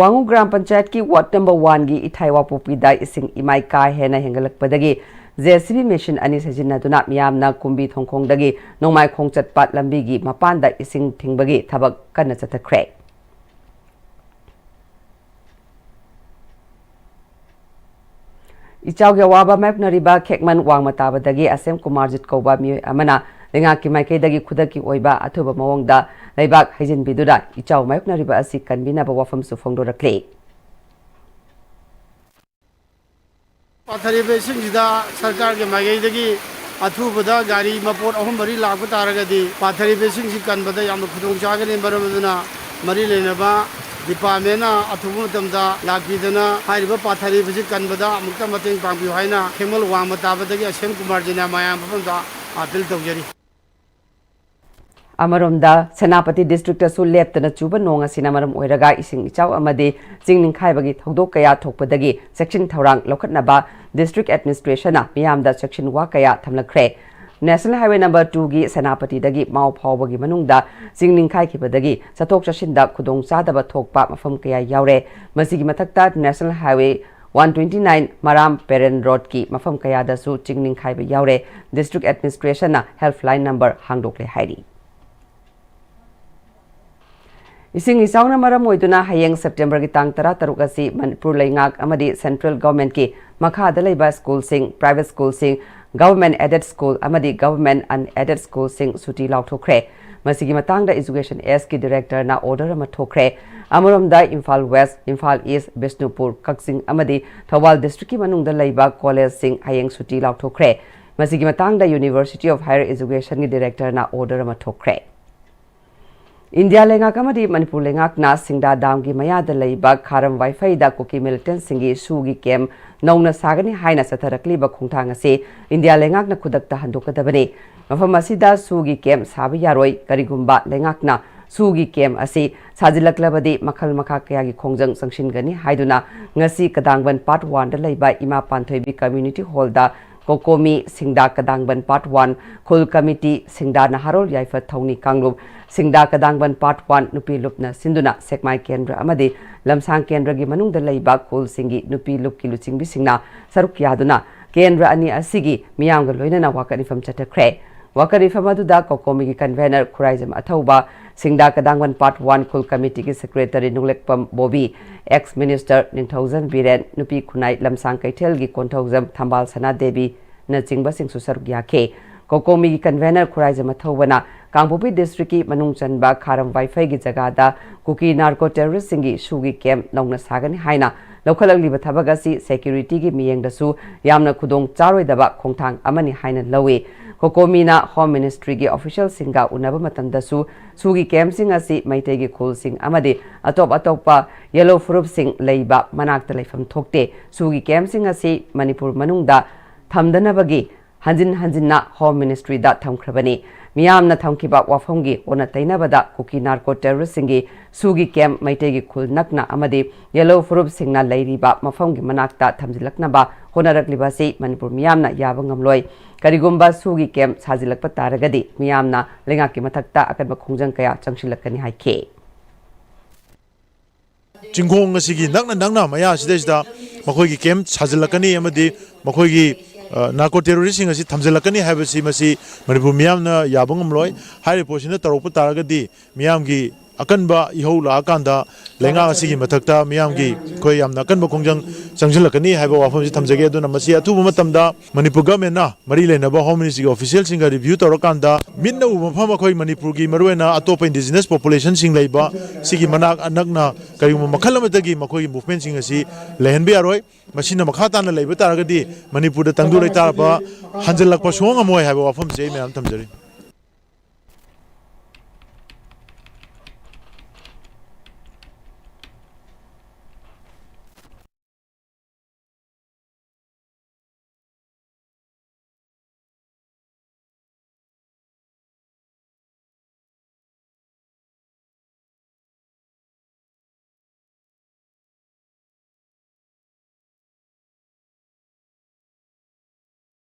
ꯋꯥꯉꯨ ꯒ꯭ꯔꯥꯝ ꯄꯟꯆꯥꯌꯠꯀꯤ ꯋꯥꯔꯗ ꯅꯝꯕꯔ ꯋꯥꯟꯒꯤ ꯏꯊꯥꯏ ꯋꯥꯄꯣꯛꯄꯤꯗ ꯏꯁꯤꯡ ꯏꯃꯥꯏ ꯀꯥ ꯍꯦꯟꯅ ꯍꯦꯟꯒꯠꯂꯛꯄꯗꯒꯤ ꯖꯦ ꯁꯤ ꯕꯤ ꯃꯦꯁꯤꯟ ꯑꯅꯤ ꯁꯤꯖꯤꯟꯅꯗꯨꯅ ꯃꯤꯌꯥꯝꯅ ꯀꯨꯝꯕꯤ ꯊꯣꯡꯈꯣꯡꯗꯒꯤ ꯅꯣꯡꯃꯥꯏꯈꯣꯡ ꯆꯠꯄ ꯂꯝꯕꯤꯒꯤ ꯃꯄꯥꯟꯗ ꯏꯁꯤꯡ ꯊꯤꯡꯕꯒꯤ ꯊꯕꯛ ꯀꯟꯅ ꯆꯠꯊꯈ꯭ꯔꯦ꯫ ꯏꯆꯥꯎꯒꯤ ꯑꯋꯥꯕ ꯃꯥꯌꯣꯛꯅꯔꯤꯕ ꯈꯦꯛꯃꯟ ꯋꯥꯡꯃ ꯇꯥꯕꯗꯒꯤ ꯑꯁꯦꯝ ꯀꯨꯃꯥꯔꯖꯤꯠ ꯀꯧꯕ ꯃꯤꯑꯣꯏ ꯑꯃꯅ ꯂꯩꯉꯥꯛꯀꯤ ꯃꯥꯏꯀꯩꯗꯒꯤ ꯈꯨꯗꯛꯀꯤ ꯑꯣꯏꯕ ꯑꯊꯨꯕ ꯃꯑꯣꯡꯗ ꯂꯩꯕꯥꯛ ꯍꯩꯖꯤꯟꯕꯤꯗꯨꯅ ꯏꯆꯥꯎ ꯃꯥꯌꯣꯛꯅꯔꯤꯕ ꯑꯁꯤ ꯀꯟꯕꯤꯅꯕ ꯋꯥꯐꯝꯁꯨ ꯐꯣꯡꯗꯣꯔꯛꯂꯤ꯫ ꯄꯥꯊꯔꯤꯕ ꯏꯁꯤꯡꯁꯤꯗ ꯁꯔꯀꯥꯔꯒꯤ ꯃꯥꯏꯀꯩꯗꯒꯤ ꯑꯊꯨꯕꯗ ꯒꯥꯔꯤ ꯃꯄꯣꯠ ꯑꯍꯨꯝ ꯃꯔꯤ ꯂꯥꯛꯄ ꯇꯥꯔꯒꯗꯤ ꯄꯥꯊꯔꯤꯕ ꯏꯁꯤꯡꯁꯤ ꯀꯟꯕꯗ ꯌꯥꯝꯅ ꯈꯨꯗꯣꯡ ꯆꯥꯒꯅꯤ꯫ ꯃꯔꯝ ꯑꯗꯨꯅ ꯃꯔꯤ ꯂꯩꯅꯕ ꯗꯤꯄꯥꯔꯠꯃꯦꯟꯅ ꯑꯊꯨꯕ ꯃꯇꯝꯗ ꯂꯥꯛꯄꯤꯗꯅ ꯍꯥꯏꯔꯤꯕ ꯄꯥꯊꯔꯤꯕꯁꯤ ꯀꯟꯕꯗ ꯑꯃꯨꯛꯇ ꯃꯇꯦꯡ ꯄꯥꯡꯕꯤꯌꯨ ꯍꯥꯏꯅ ꯈꯦꯛꯃꯟ ꯋꯥꯡꯃ ꯇꯥꯕꯗꯒꯤ ꯑꯁꯦꯝ ꯀꯨꯃꯥꯔꯖꯤꯠꯅ ꯃꯌꯥꯝ ꯃꯐꯝꯗ ꯑꯥꯄꯤꯜ ꯇꯧꯖꯔꯤ꯫ ꯑꯃꯔꯣꯝꯗ, ꯁꯦꯅꯥꯄꯇꯤ ꯗꯤꯁꯇ꯭ꯔꯤꯛꯇꯁꯨ ꯂꯦꯞꯇꯅ ꯆꯨꯕ ꯅꯣꯡ ꯑꯁꯤꯅ ꯃꯔꯝ ꯑꯣꯏꯔꯒ ꯏꯁꯤꯡ ꯏꯆꯥꯎ ꯑꯃꯗꯤ ꯆꯤꯡ ꯅꯤꯡꯈꯥꯏꯕꯒꯤ ꯊꯧꯗꯣꯛ ꯀꯌꯥ ꯊꯣꯛꯄꯗꯒꯤ ꯆꯦꯛꯁꯤꯟ ꯊꯧꯔꯥꯡ ꯂꯧꯈꯠꯅꯕ ꯗꯤꯁꯇ꯭ꯔꯤꯛ ꯑꯦꯗꯃꯤꯅꯤꯁꯇ꯭ꯔꯦꯁꯟꯅ ꯃꯤꯌꯥꯝꯗ ꯆꯦꯛꯁꯤꯟ ꯋꯥ ꯀꯌꯥ ꯊꯝꯂꯛꯈ꯭ꯔꯦ꯫ ꯅꯦꯁꯅꯦꯜ ꯍꯥꯏꯋꯦ ꯅꯝꯕꯔ ꯇꯨꯒꯤ ꯁꯦꯅꯥꯄꯇꯤꯗꯒꯤ ꯃꯥꯎ ꯐꯥꯎꯕꯒꯤ ꯃꯅꯨꯡꯗ ꯆꯤꯡ ꯅꯤꯡꯈꯥꯏꯈꯤꯕꯗꯒꯤ ꯆꯠꯊꯣꯛ ꯆꯠꯁꯤꯟꯗ ꯈꯨꯗꯣꯡ ꯆꯥꯗꯕ ꯊꯣꯛꯄ ꯃꯐꯝ ꯀꯌꯥ ꯌꯥꯎꯔꯦ꯫ ꯃꯁꯤꯒꯤ ꯃꯊꯛꯇ national highway one twenty nine ꯃꯔꯥꯝ ꯄꯦꯔꯦꯟ ꯔꯣꯗꯀꯤ ꯃꯐꯝ ꯀꯌꯥꯗꯁꯨ ꯆꯤꯡ ꯅꯤꯡꯈꯥꯏꯕ ꯌꯥꯎꯔꯦ꯫ ꯗꯤꯁꯇ꯭ꯔꯤꯛ ꯑꯦꯗꯃꯤꯅꯤꯁꯇ꯭ꯔꯦꯁꯟꯅ ꯍꯦꯜꯞꯂꯥꯏꯟ ꯅꯝꯕꯔ ꯍꯥꯡꯗꯣꯛꯂꯦ ꯍꯥꯏꯔꯤ꯫ ꯏꯁꯤꯡ ꯏꯆꯥꯎꯅ ꯃꯔꯝ ꯑꯣꯏꯗꯨꯅ ꯍꯌꯦꯡ ꯁꯦꯞꯇꯦꯝꯕꯔꯒꯤ ꯇꯥꯡ ꯇꯔꯥꯇꯔꯨꯛ ꯑꯁꯤ ꯃꯅꯤꯄꯨꯔ ꯂꯩꯉꯥꯛ ꯑꯃꯗꯤ ꯁꯦꯟꯇ꯭ꯔꯦꯜ ꯒꯚꯔꯟꯃꯦꯟꯠꯀꯤ ꯃꯈꯥꯗ ꯂꯩꯕ ꯁ꯭ꯀꯨꯜꯁꯤꯡ, ꯄ꯭ꯔꯥꯏꯚꯦꯠ ꯁ꯭ꯀꯨꯜꯁꯤꯡ, ꯒꯚꯔꯟꯃꯦꯟꯠ ꯑꯦꯗꯦꯗ ꯁ꯭ꯀꯨꯜ ꯑꯃꯗꯤ ꯒꯚꯔꯟꯃꯦꯟꯠ ꯑꯟꯑꯦꯗꯦꯗ ꯁ꯭ꯀꯨꯜꯁꯤꯡ ꯁꯨꯇꯤ ꯂꯥꯎꯊꯣꯛꯈ꯭ꯔꯦ꯫ ꯃꯁꯤꯒꯤ ꯃꯇꯥꯡꯗ ꯏꯖꯨꯀꯦꯁꯟ ꯑꯦꯁꯀꯤ ꯗꯤꯔꯦꯛꯇꯔꯅ ꯑꯣꯔꯗꯔ ꯑꯃ ꯊꯣꯛꯈ꯭ꯔꯦ꯫ ꯑꯃꯔꯣꯝꯗ ꯏꯝꯐꯥꯜ ꯋꯦꯁ, ꯏꯝꯐꯥꯜ ꯏꯁ, ꯕꯤꯁꯅꯨꯄꯨꯔ, ꯀꯛꯆꯤꯡ ꯑꯃꯗꯤ ꯊꯧꯕꯥꯜ ꯗꯤꯁꯇ꯭ꯔꯤꯛꯀꯤ ꯃꯅꯨꯡꯗ ꯂꯩꯕ ꯀꯣꯂꯦꯖꯁꯤꯡ ꯍꯌꯦꯡ ꯁꯨꯇꯤ ꯂꯥꯎꯊꯣꯛꯈ꯭ꯔꯦ꯫ ꯃꯁꯤꯒꯤ ꯃꯇꯥꯡꯗ ꯌꯨꯅꯤꯚꯔꯁꯤꯇꯤ ꯑꯣꯐ ꯍꯥꯌꯔ ꯏꯖꯨꯀꯦꯁꯟꯒꯤ ꯗꯤꯔꯦꯛꯇꯔꯅ ꯑꯣꯔꯗꯔ ꯑꯃ ꯊꯣꯛꯈ꯭ꯔꯦ꯫ ꯏꯟꯗꯤꯌꯥ ꯂꯩꯉꯥꯛ ꯑꯃꯗꯤ ꯃꯅꯤꯄꯨꯔ ꯂꯩꯉꯥꯛꯅ ꯁꯤꯡꯗꯥ ꯗꯥꯝꯒꯤ ꯃꯌꯥꯗ ꯂꯩꯕ ꯈꯥꯔꯝ ꯋꯥꯏꯐꯩꯗ ꯀꯨꯀꯤ ꯃꯤꯂꯤꯇꯦꯟꯠꯁꯤꯡꯒꯤ ꯁꯨꯒꯤ ꯀꯦꯝꯞ ꯅꯧꯅ ꯁꯥꯒꯅꯤ ꯍꯥꯏꯅ ꯆꯠꯊꯔꯛꯂꯤꯕ ꯈꯣꯡꯊꯥꯡ ꯑꯁꯤ ꯏꯟꯗꯤꯌꯥ ꯂꯩꯉꯥꯛꯅ ꯈꯨꯗꯛꯇ ꯍꯟꯗꯣꯛꯀꯗꯕꯅꯤ꯫ ꯃꯐꯝ ꯑꯁꯤꯗ ꯁꯨꯒꯤ ꯀꯦꯝꯞ ꯁꯥꯕ ꯌꯥꯔꯣꯏ, ꯀꯔꯤꯒꯨꯝꯕ ꯂꯩꯉꯥꯛꯅ ꯁꯨꯒꯤ ꯀꯦꯝꯞ ꯑꯁꯤ ꯁꯥꯖꯤꯜꯂꯛꯂꯕꯗꯤ ꯃꯈꯜ ꯃꯈꯥ ꯀꯌꯥꯒꯤ ꯈꯣꯡꯖꯪ ꯆꯪꯁꯤꯟꯒꯅꯤ ꯍꯥꯏꯗꯨꯅ ꯉꯁꯤ ꯀꯗꯥꯡꯕꯟ ꯄꯥꯔꯠ ꯋꯥꯟꯗ ꯂꯩꯕ ꯏꯃꯥ ꯄꯥꯟꯊꯣꯏꯕꯤ ꯀꯝꯃ꯭ꯌꯨꯅꯤꯇꯤ ꯍꯣꯜꯗ ꯀꯣꯀꯣꯃꯤ, ꯁꯤꯡꯗꯥ ꯀꯗꯥꯡꯕꯟ ꯄꯥꯔꯠ ꯋꯥꯟ, ꯈꯨꯜ ꯀꯃꯤꯇꯤ, ꯁꯤꯡꯗꯥ ꯅꯍꯥꯔꯣꯜ ꯌꯥꯏꯐ ꯊꯧꯅꯤ ꯀꯥꯡꯂꯨꯞ, ꯁꯤꯡꯗꯥ ꯀꯗꯥꯡꯕꯟ ꯄꯥꯔꯠ ꯋꯥꯟ ꯅꯨꯄꯤ ꯂꯨꯞꯅ ꯁꯤꯟꯗꯨꯅ ꯁꯦꯛꯃꯥꯏ ꯀꯦꯟꯗ꯭ꯔ ꯑꯃꯗꯤ ꯂꯝꯁꯥꯡ ꯀꯦꯟꯗ꯭ꯔꯒꯤ ꯃꯅꯨꯡꯗ ꯂꯩꯕ ꯈꯨꯜꯁꯤꯡꯒꯤ ꯅꯨꯄꯤ ꯂꯨꯞꯀꯤ ꯂꯨꯆꯤꯡꯕꯤꯁꯤꯡꯅ ꯁꯔꯨꯛ ꯌꯥꯗꯨꯅ ꯀꯦꯟꯗ꯭ꯔ ꯑꯅꯤ ꯑꯁꯤꯒꯤ ꯃꯤꯌꯥꯝꯒ ꯂꯣꯏꯅꯅ ꯋꯥꯀꯠ ꯃꯤꯐꯝ ꯆꯠꯊꯈ꯭ꯔꯦ꯫ ꯋꯥꯀꯠ ꯃꯤꯐꯝ ꯑꯗꯨꯗ ꯀꯣꯀꯣꯃꯤꯒꯤ convener ꯈꯨꯔꯥꯏꯖꯝ ꯑꯊꯧꯕ, ꯁꯤꯡꯗꯥ ꯀꯗꯥꯡꯕꯟ Part One ꯈꯨꯜ committeeꯒꯤ secretary ꯅꯨꯡꯂꯦꯛꯄꯝ ꯕꯣꯕꯤ, ex minister ꯅꯤꯡꯊꯧꯖꯝ ꯕꯤꯔꯦꯟ, ꯅꯨꯄꯤ ꯈꯨꯟꯅꯥꯏ ꯂꯝꯁꯥꯡ ꯀꯩꯊꯦꯜꯒꯤ ꯀꯣꯟꯊꯧꯖꯝ ꯊꯝꯕꯥꯜ ꯁꯅꯥꯗꯦꯕꯤꯅꯆꯤꯡꯕꯁꯤꯡꯁꯨ ꯁꯔꯨꯛ ꯌꯥꯈꯤ꯫ ꯀꯣꯀꯣꯃꯤꯒꯤ convener ꯈꯨꯔꯥꯏꯖꯝ ꯑꯊꯧꯕꯅ ꯀꯥꯡꯄꯣꯛꯄꯤ districtꯀꯤ ꯃꯅꯨꯡ ꯆꯟꯕ ꯈꯥꯔꯝ ꯋꯥꯏꯐꯩꯒꯤ ꯖꯒꯥꯗ ꯀꯨꯀꯤ narco terroristꯁꯤꯡꯒꯤ ꯁꯨꯒꯤ camp ꯅꯧꯅ ꯁꯥꯒꯅꯤ ꯍꯥꯏꯅ ꯂꯧꯈꯠꯂꯛꯂꯤꯕ ꯊꯕꯛ ꯑꯁꯤ securityꯒꯤ ꯃꯤꯠꯌꯦꯡꯗꯁꯨ ꯌꯥꯝꯅ ꯈꯨꯗꯣꯡ ꯆꯥꯔꯣꯏꯗꯕ ꯈꯣꯡꯊꯥꯡ ꯑꯃꯅꯤ ꯍꯥꯏꯅ ꯂꯧꯏ꯫ ꯀꯣꯀꯣꯃꯤꯅ Home Ministryꯒꯤ officialꯁꯤꯡꯒ ꯎꯅꯕ ꯃꯇꯝꯗꯁꯨ ꯁꯨꯒꯤ campꯁꯤꯡ ꯑꯁꯤ ꯃꯩꯇꯩꯒꯤ ꯈꯨꯜꯁꯤꯡ ꯑꯃꯗꯤ ꯑꯇꯣꯞ ꯑꯇꯣꯞꯄ ꯌꯦꯜꯂꯣ ꯐꯨꯔꯨꯞꯁꯤꯡ ꯂꯩꯕ ꯃꯅꯥꯛꯇ ꯂꯩꯐꯝ ꯊꯣꯛꯇꯦ꯫ ꯁꯨꯒꯤ campꯁꯤꯡ ꯑꯁꯤ ꯃꯅꯤꯄꯨꯔ ꯃꯅꯨꯡꯗ ꯊꯝꯗꯅꯕꯒꯤ ꯍꯟꯖꯤꯟ ꯍꯟꯖꯤꯟꯅ Home Ministryꯗ ꯊꯝꯈ꯭ꯔꯕꯅꯤ꯫ ꯃꯤꯌꯥꯝꯅ ꯊꯝꯈꯤꯕ ꯋꯥꯐꯝꯒꯤ ꯑꯣꯟꯅ ꯇꯩꯅꯕꯗ ꯀꯨꯀꯤ narco terroristꯁꯤꯡꯒꯤ ꯁꯨꯒꯤ camp ꯃꯩꯇꯩꯒꯤ ꯈꯨꯜ ꯅꯛꯅ ꯑꯃꯗꯤ ꯌꯦꯜꯂꯣ ꯐꯨꯔꯨꯞꯁꯤꯡꯅ ꯂꯩꯔꯤꯕ ꯃꯐꯝꯒꯤ ꯃꯅꯥꯛꯇ ꯊꯝꯖꯤꯜꯂꯛꯅꯕ ꯍꯣꯠꯅꯔꯛꯂꯤꯕ ꯑꯁꯤ ꯃꯅꯤꯄꯨꯔ ꯃꯤꯌꯥꯝꯅ ꯌꯥꯕ ꯉꯝꯂꯣꯏ꯫ ꯀꯔꯤꯒꯨꯝꯕ ꯁꯨꯒꯤ camp ꯁꯥꯖꯤꯜꯂꯛꯄ ꯇꯥꯔꯒꯗꯤ ꯃꯤꯌꯥꯝꯅ ꯂꯩꯉꯥꯛꯀꯤ ꯃꯊꯛꯇ ꯑꯀꯟꯕ ꯈꯣꯡꯖꯪ ꯀꯌꯥ ꯆꯪꯁꯤꯜꯂꯛꯀꯅꯤ ꯍꯥꯏꯈꯤ꯫ ꯆꯤꯡꯈꯣꯡ ꯑꯁꯤꯒꯤ ꯅꯛꯅ ꯅꯛꯅ ꯃꯌꯥ ꯑꯁꯤꯗꯩꯁꯤꯗ ꯃꯈꯣꯏꯒꯤ camp ꯁꯥꯖꯤꯜꯂꯛꯀꯅꯤ ꯑꯃꯗꯤ ꯃꯈꯣꯏꯒꯤ, ꯑ, narco terroristꯁꯤꯡ ꯑꯁꯤ ꯊꯝꯖꯤꯜꯂꯛꯀꯅꯤ ꯍꯥꯏꯕꯁꯤ ꯃꯁꯤ ꯃꯅꯤꯄꯨꯔ ꯃꯤꯌꯥꯝꯅ ꯌꯥꯕ ꯉꯝꯂꯣꯏ꯫ ꯍꯥꯏꯔꯤꯕ ꯄꯣꯠꯁꯤꯅ ꯇꯧꯔꯛꯄ ꯇꯥꯔꯒꯗꯤ ꯃꯤꯌꯥꯝꯒꯤ ꯑꯀꯟꯕ ꯏꯍꯧ ꯂꯥꯛꯑꯀꯥꯟꯗ ꯂꯩꯉꯥꯛ ꯑꯁꯤꯒꯤ ꯃꯊꯛꯇ ꯃꯤꯌꯥꯝꯒꯤ ꯑꯩꯈꯣꯏ ꯌꯥꯝꯅ ꯑꯀꯟꯕ ꯈꯣꯡꯖꯪ ꯆꯪꯁꯤꯜꯂꯛꯀꯅꯤ ꯍꯥꯏꯕ ꯋꯥꯐꯝꯁꯤ ꯊꯝꯖꯒꯦ꯫ ꯑꯗꯨꯅ ꯃꯁꯤ ꯑꯊꯨꯕ ꯃꯇꯝꯗ ꯃꯅꯤꯄꯨꯔ governmentꯅ ꯃꯔꯤ ꯂꯩꯅꯕ Home Ministryꯒꯤ officialꯁꯤꯡꯒ review ꯇꯧꯔꯀꯥꯟꯗ ꯃꯤꯠꯅ ꯎꯕ ꯃꯐꯝ ꯑꯩꯈꯣꯏ ꯃꯅꯤꯄꯨꯔꯒꯤ ꯃꯔꯨꯑꯣꯏꯅ ꯑꯇꯣꯞꯄ indigenous populationꯁꯤꯡ ꯂꯩꯕ ꯁꯤꯒꯤ ꯃꯅꯥꯛ ꯅꯛꯅ ꯀꯔꯤꯒꯨꯝꯕ ꯃꯈꯜ ꯑꯃꯠꯇꯒꯤ ꯃꯈꯣꯏꯒꯤ movementꯁꯤꯡ ꯑꯁꯤ ꯂꯩꯍꯟꯕ ꯌꯥꯔꯣꯏ꯫ ꯃꯁꯤꯅ ꯃꯈꯥ ꯇꯥꯅ ꯂꯩꯕ ꯇꯥꯔꯒꯗꯤ ꯃꯅꯤꯄꯨꯔꯗ ꯇꯪꯗꯨ ꯂꯩꯇꯥꯔꯕ ꯍꯟꯖꯤꯜꯂꯛꯄ ꯁꯨꯡꯉꯝ ꯉꯝꯃꯣꯏ ꯍꯥꯏꯕ ꯋꯥꯐꯝꯁꯤ ꯑꯩ ꯃꯌꯥꯝ ꯊꯝꯖꯔꯤ꯫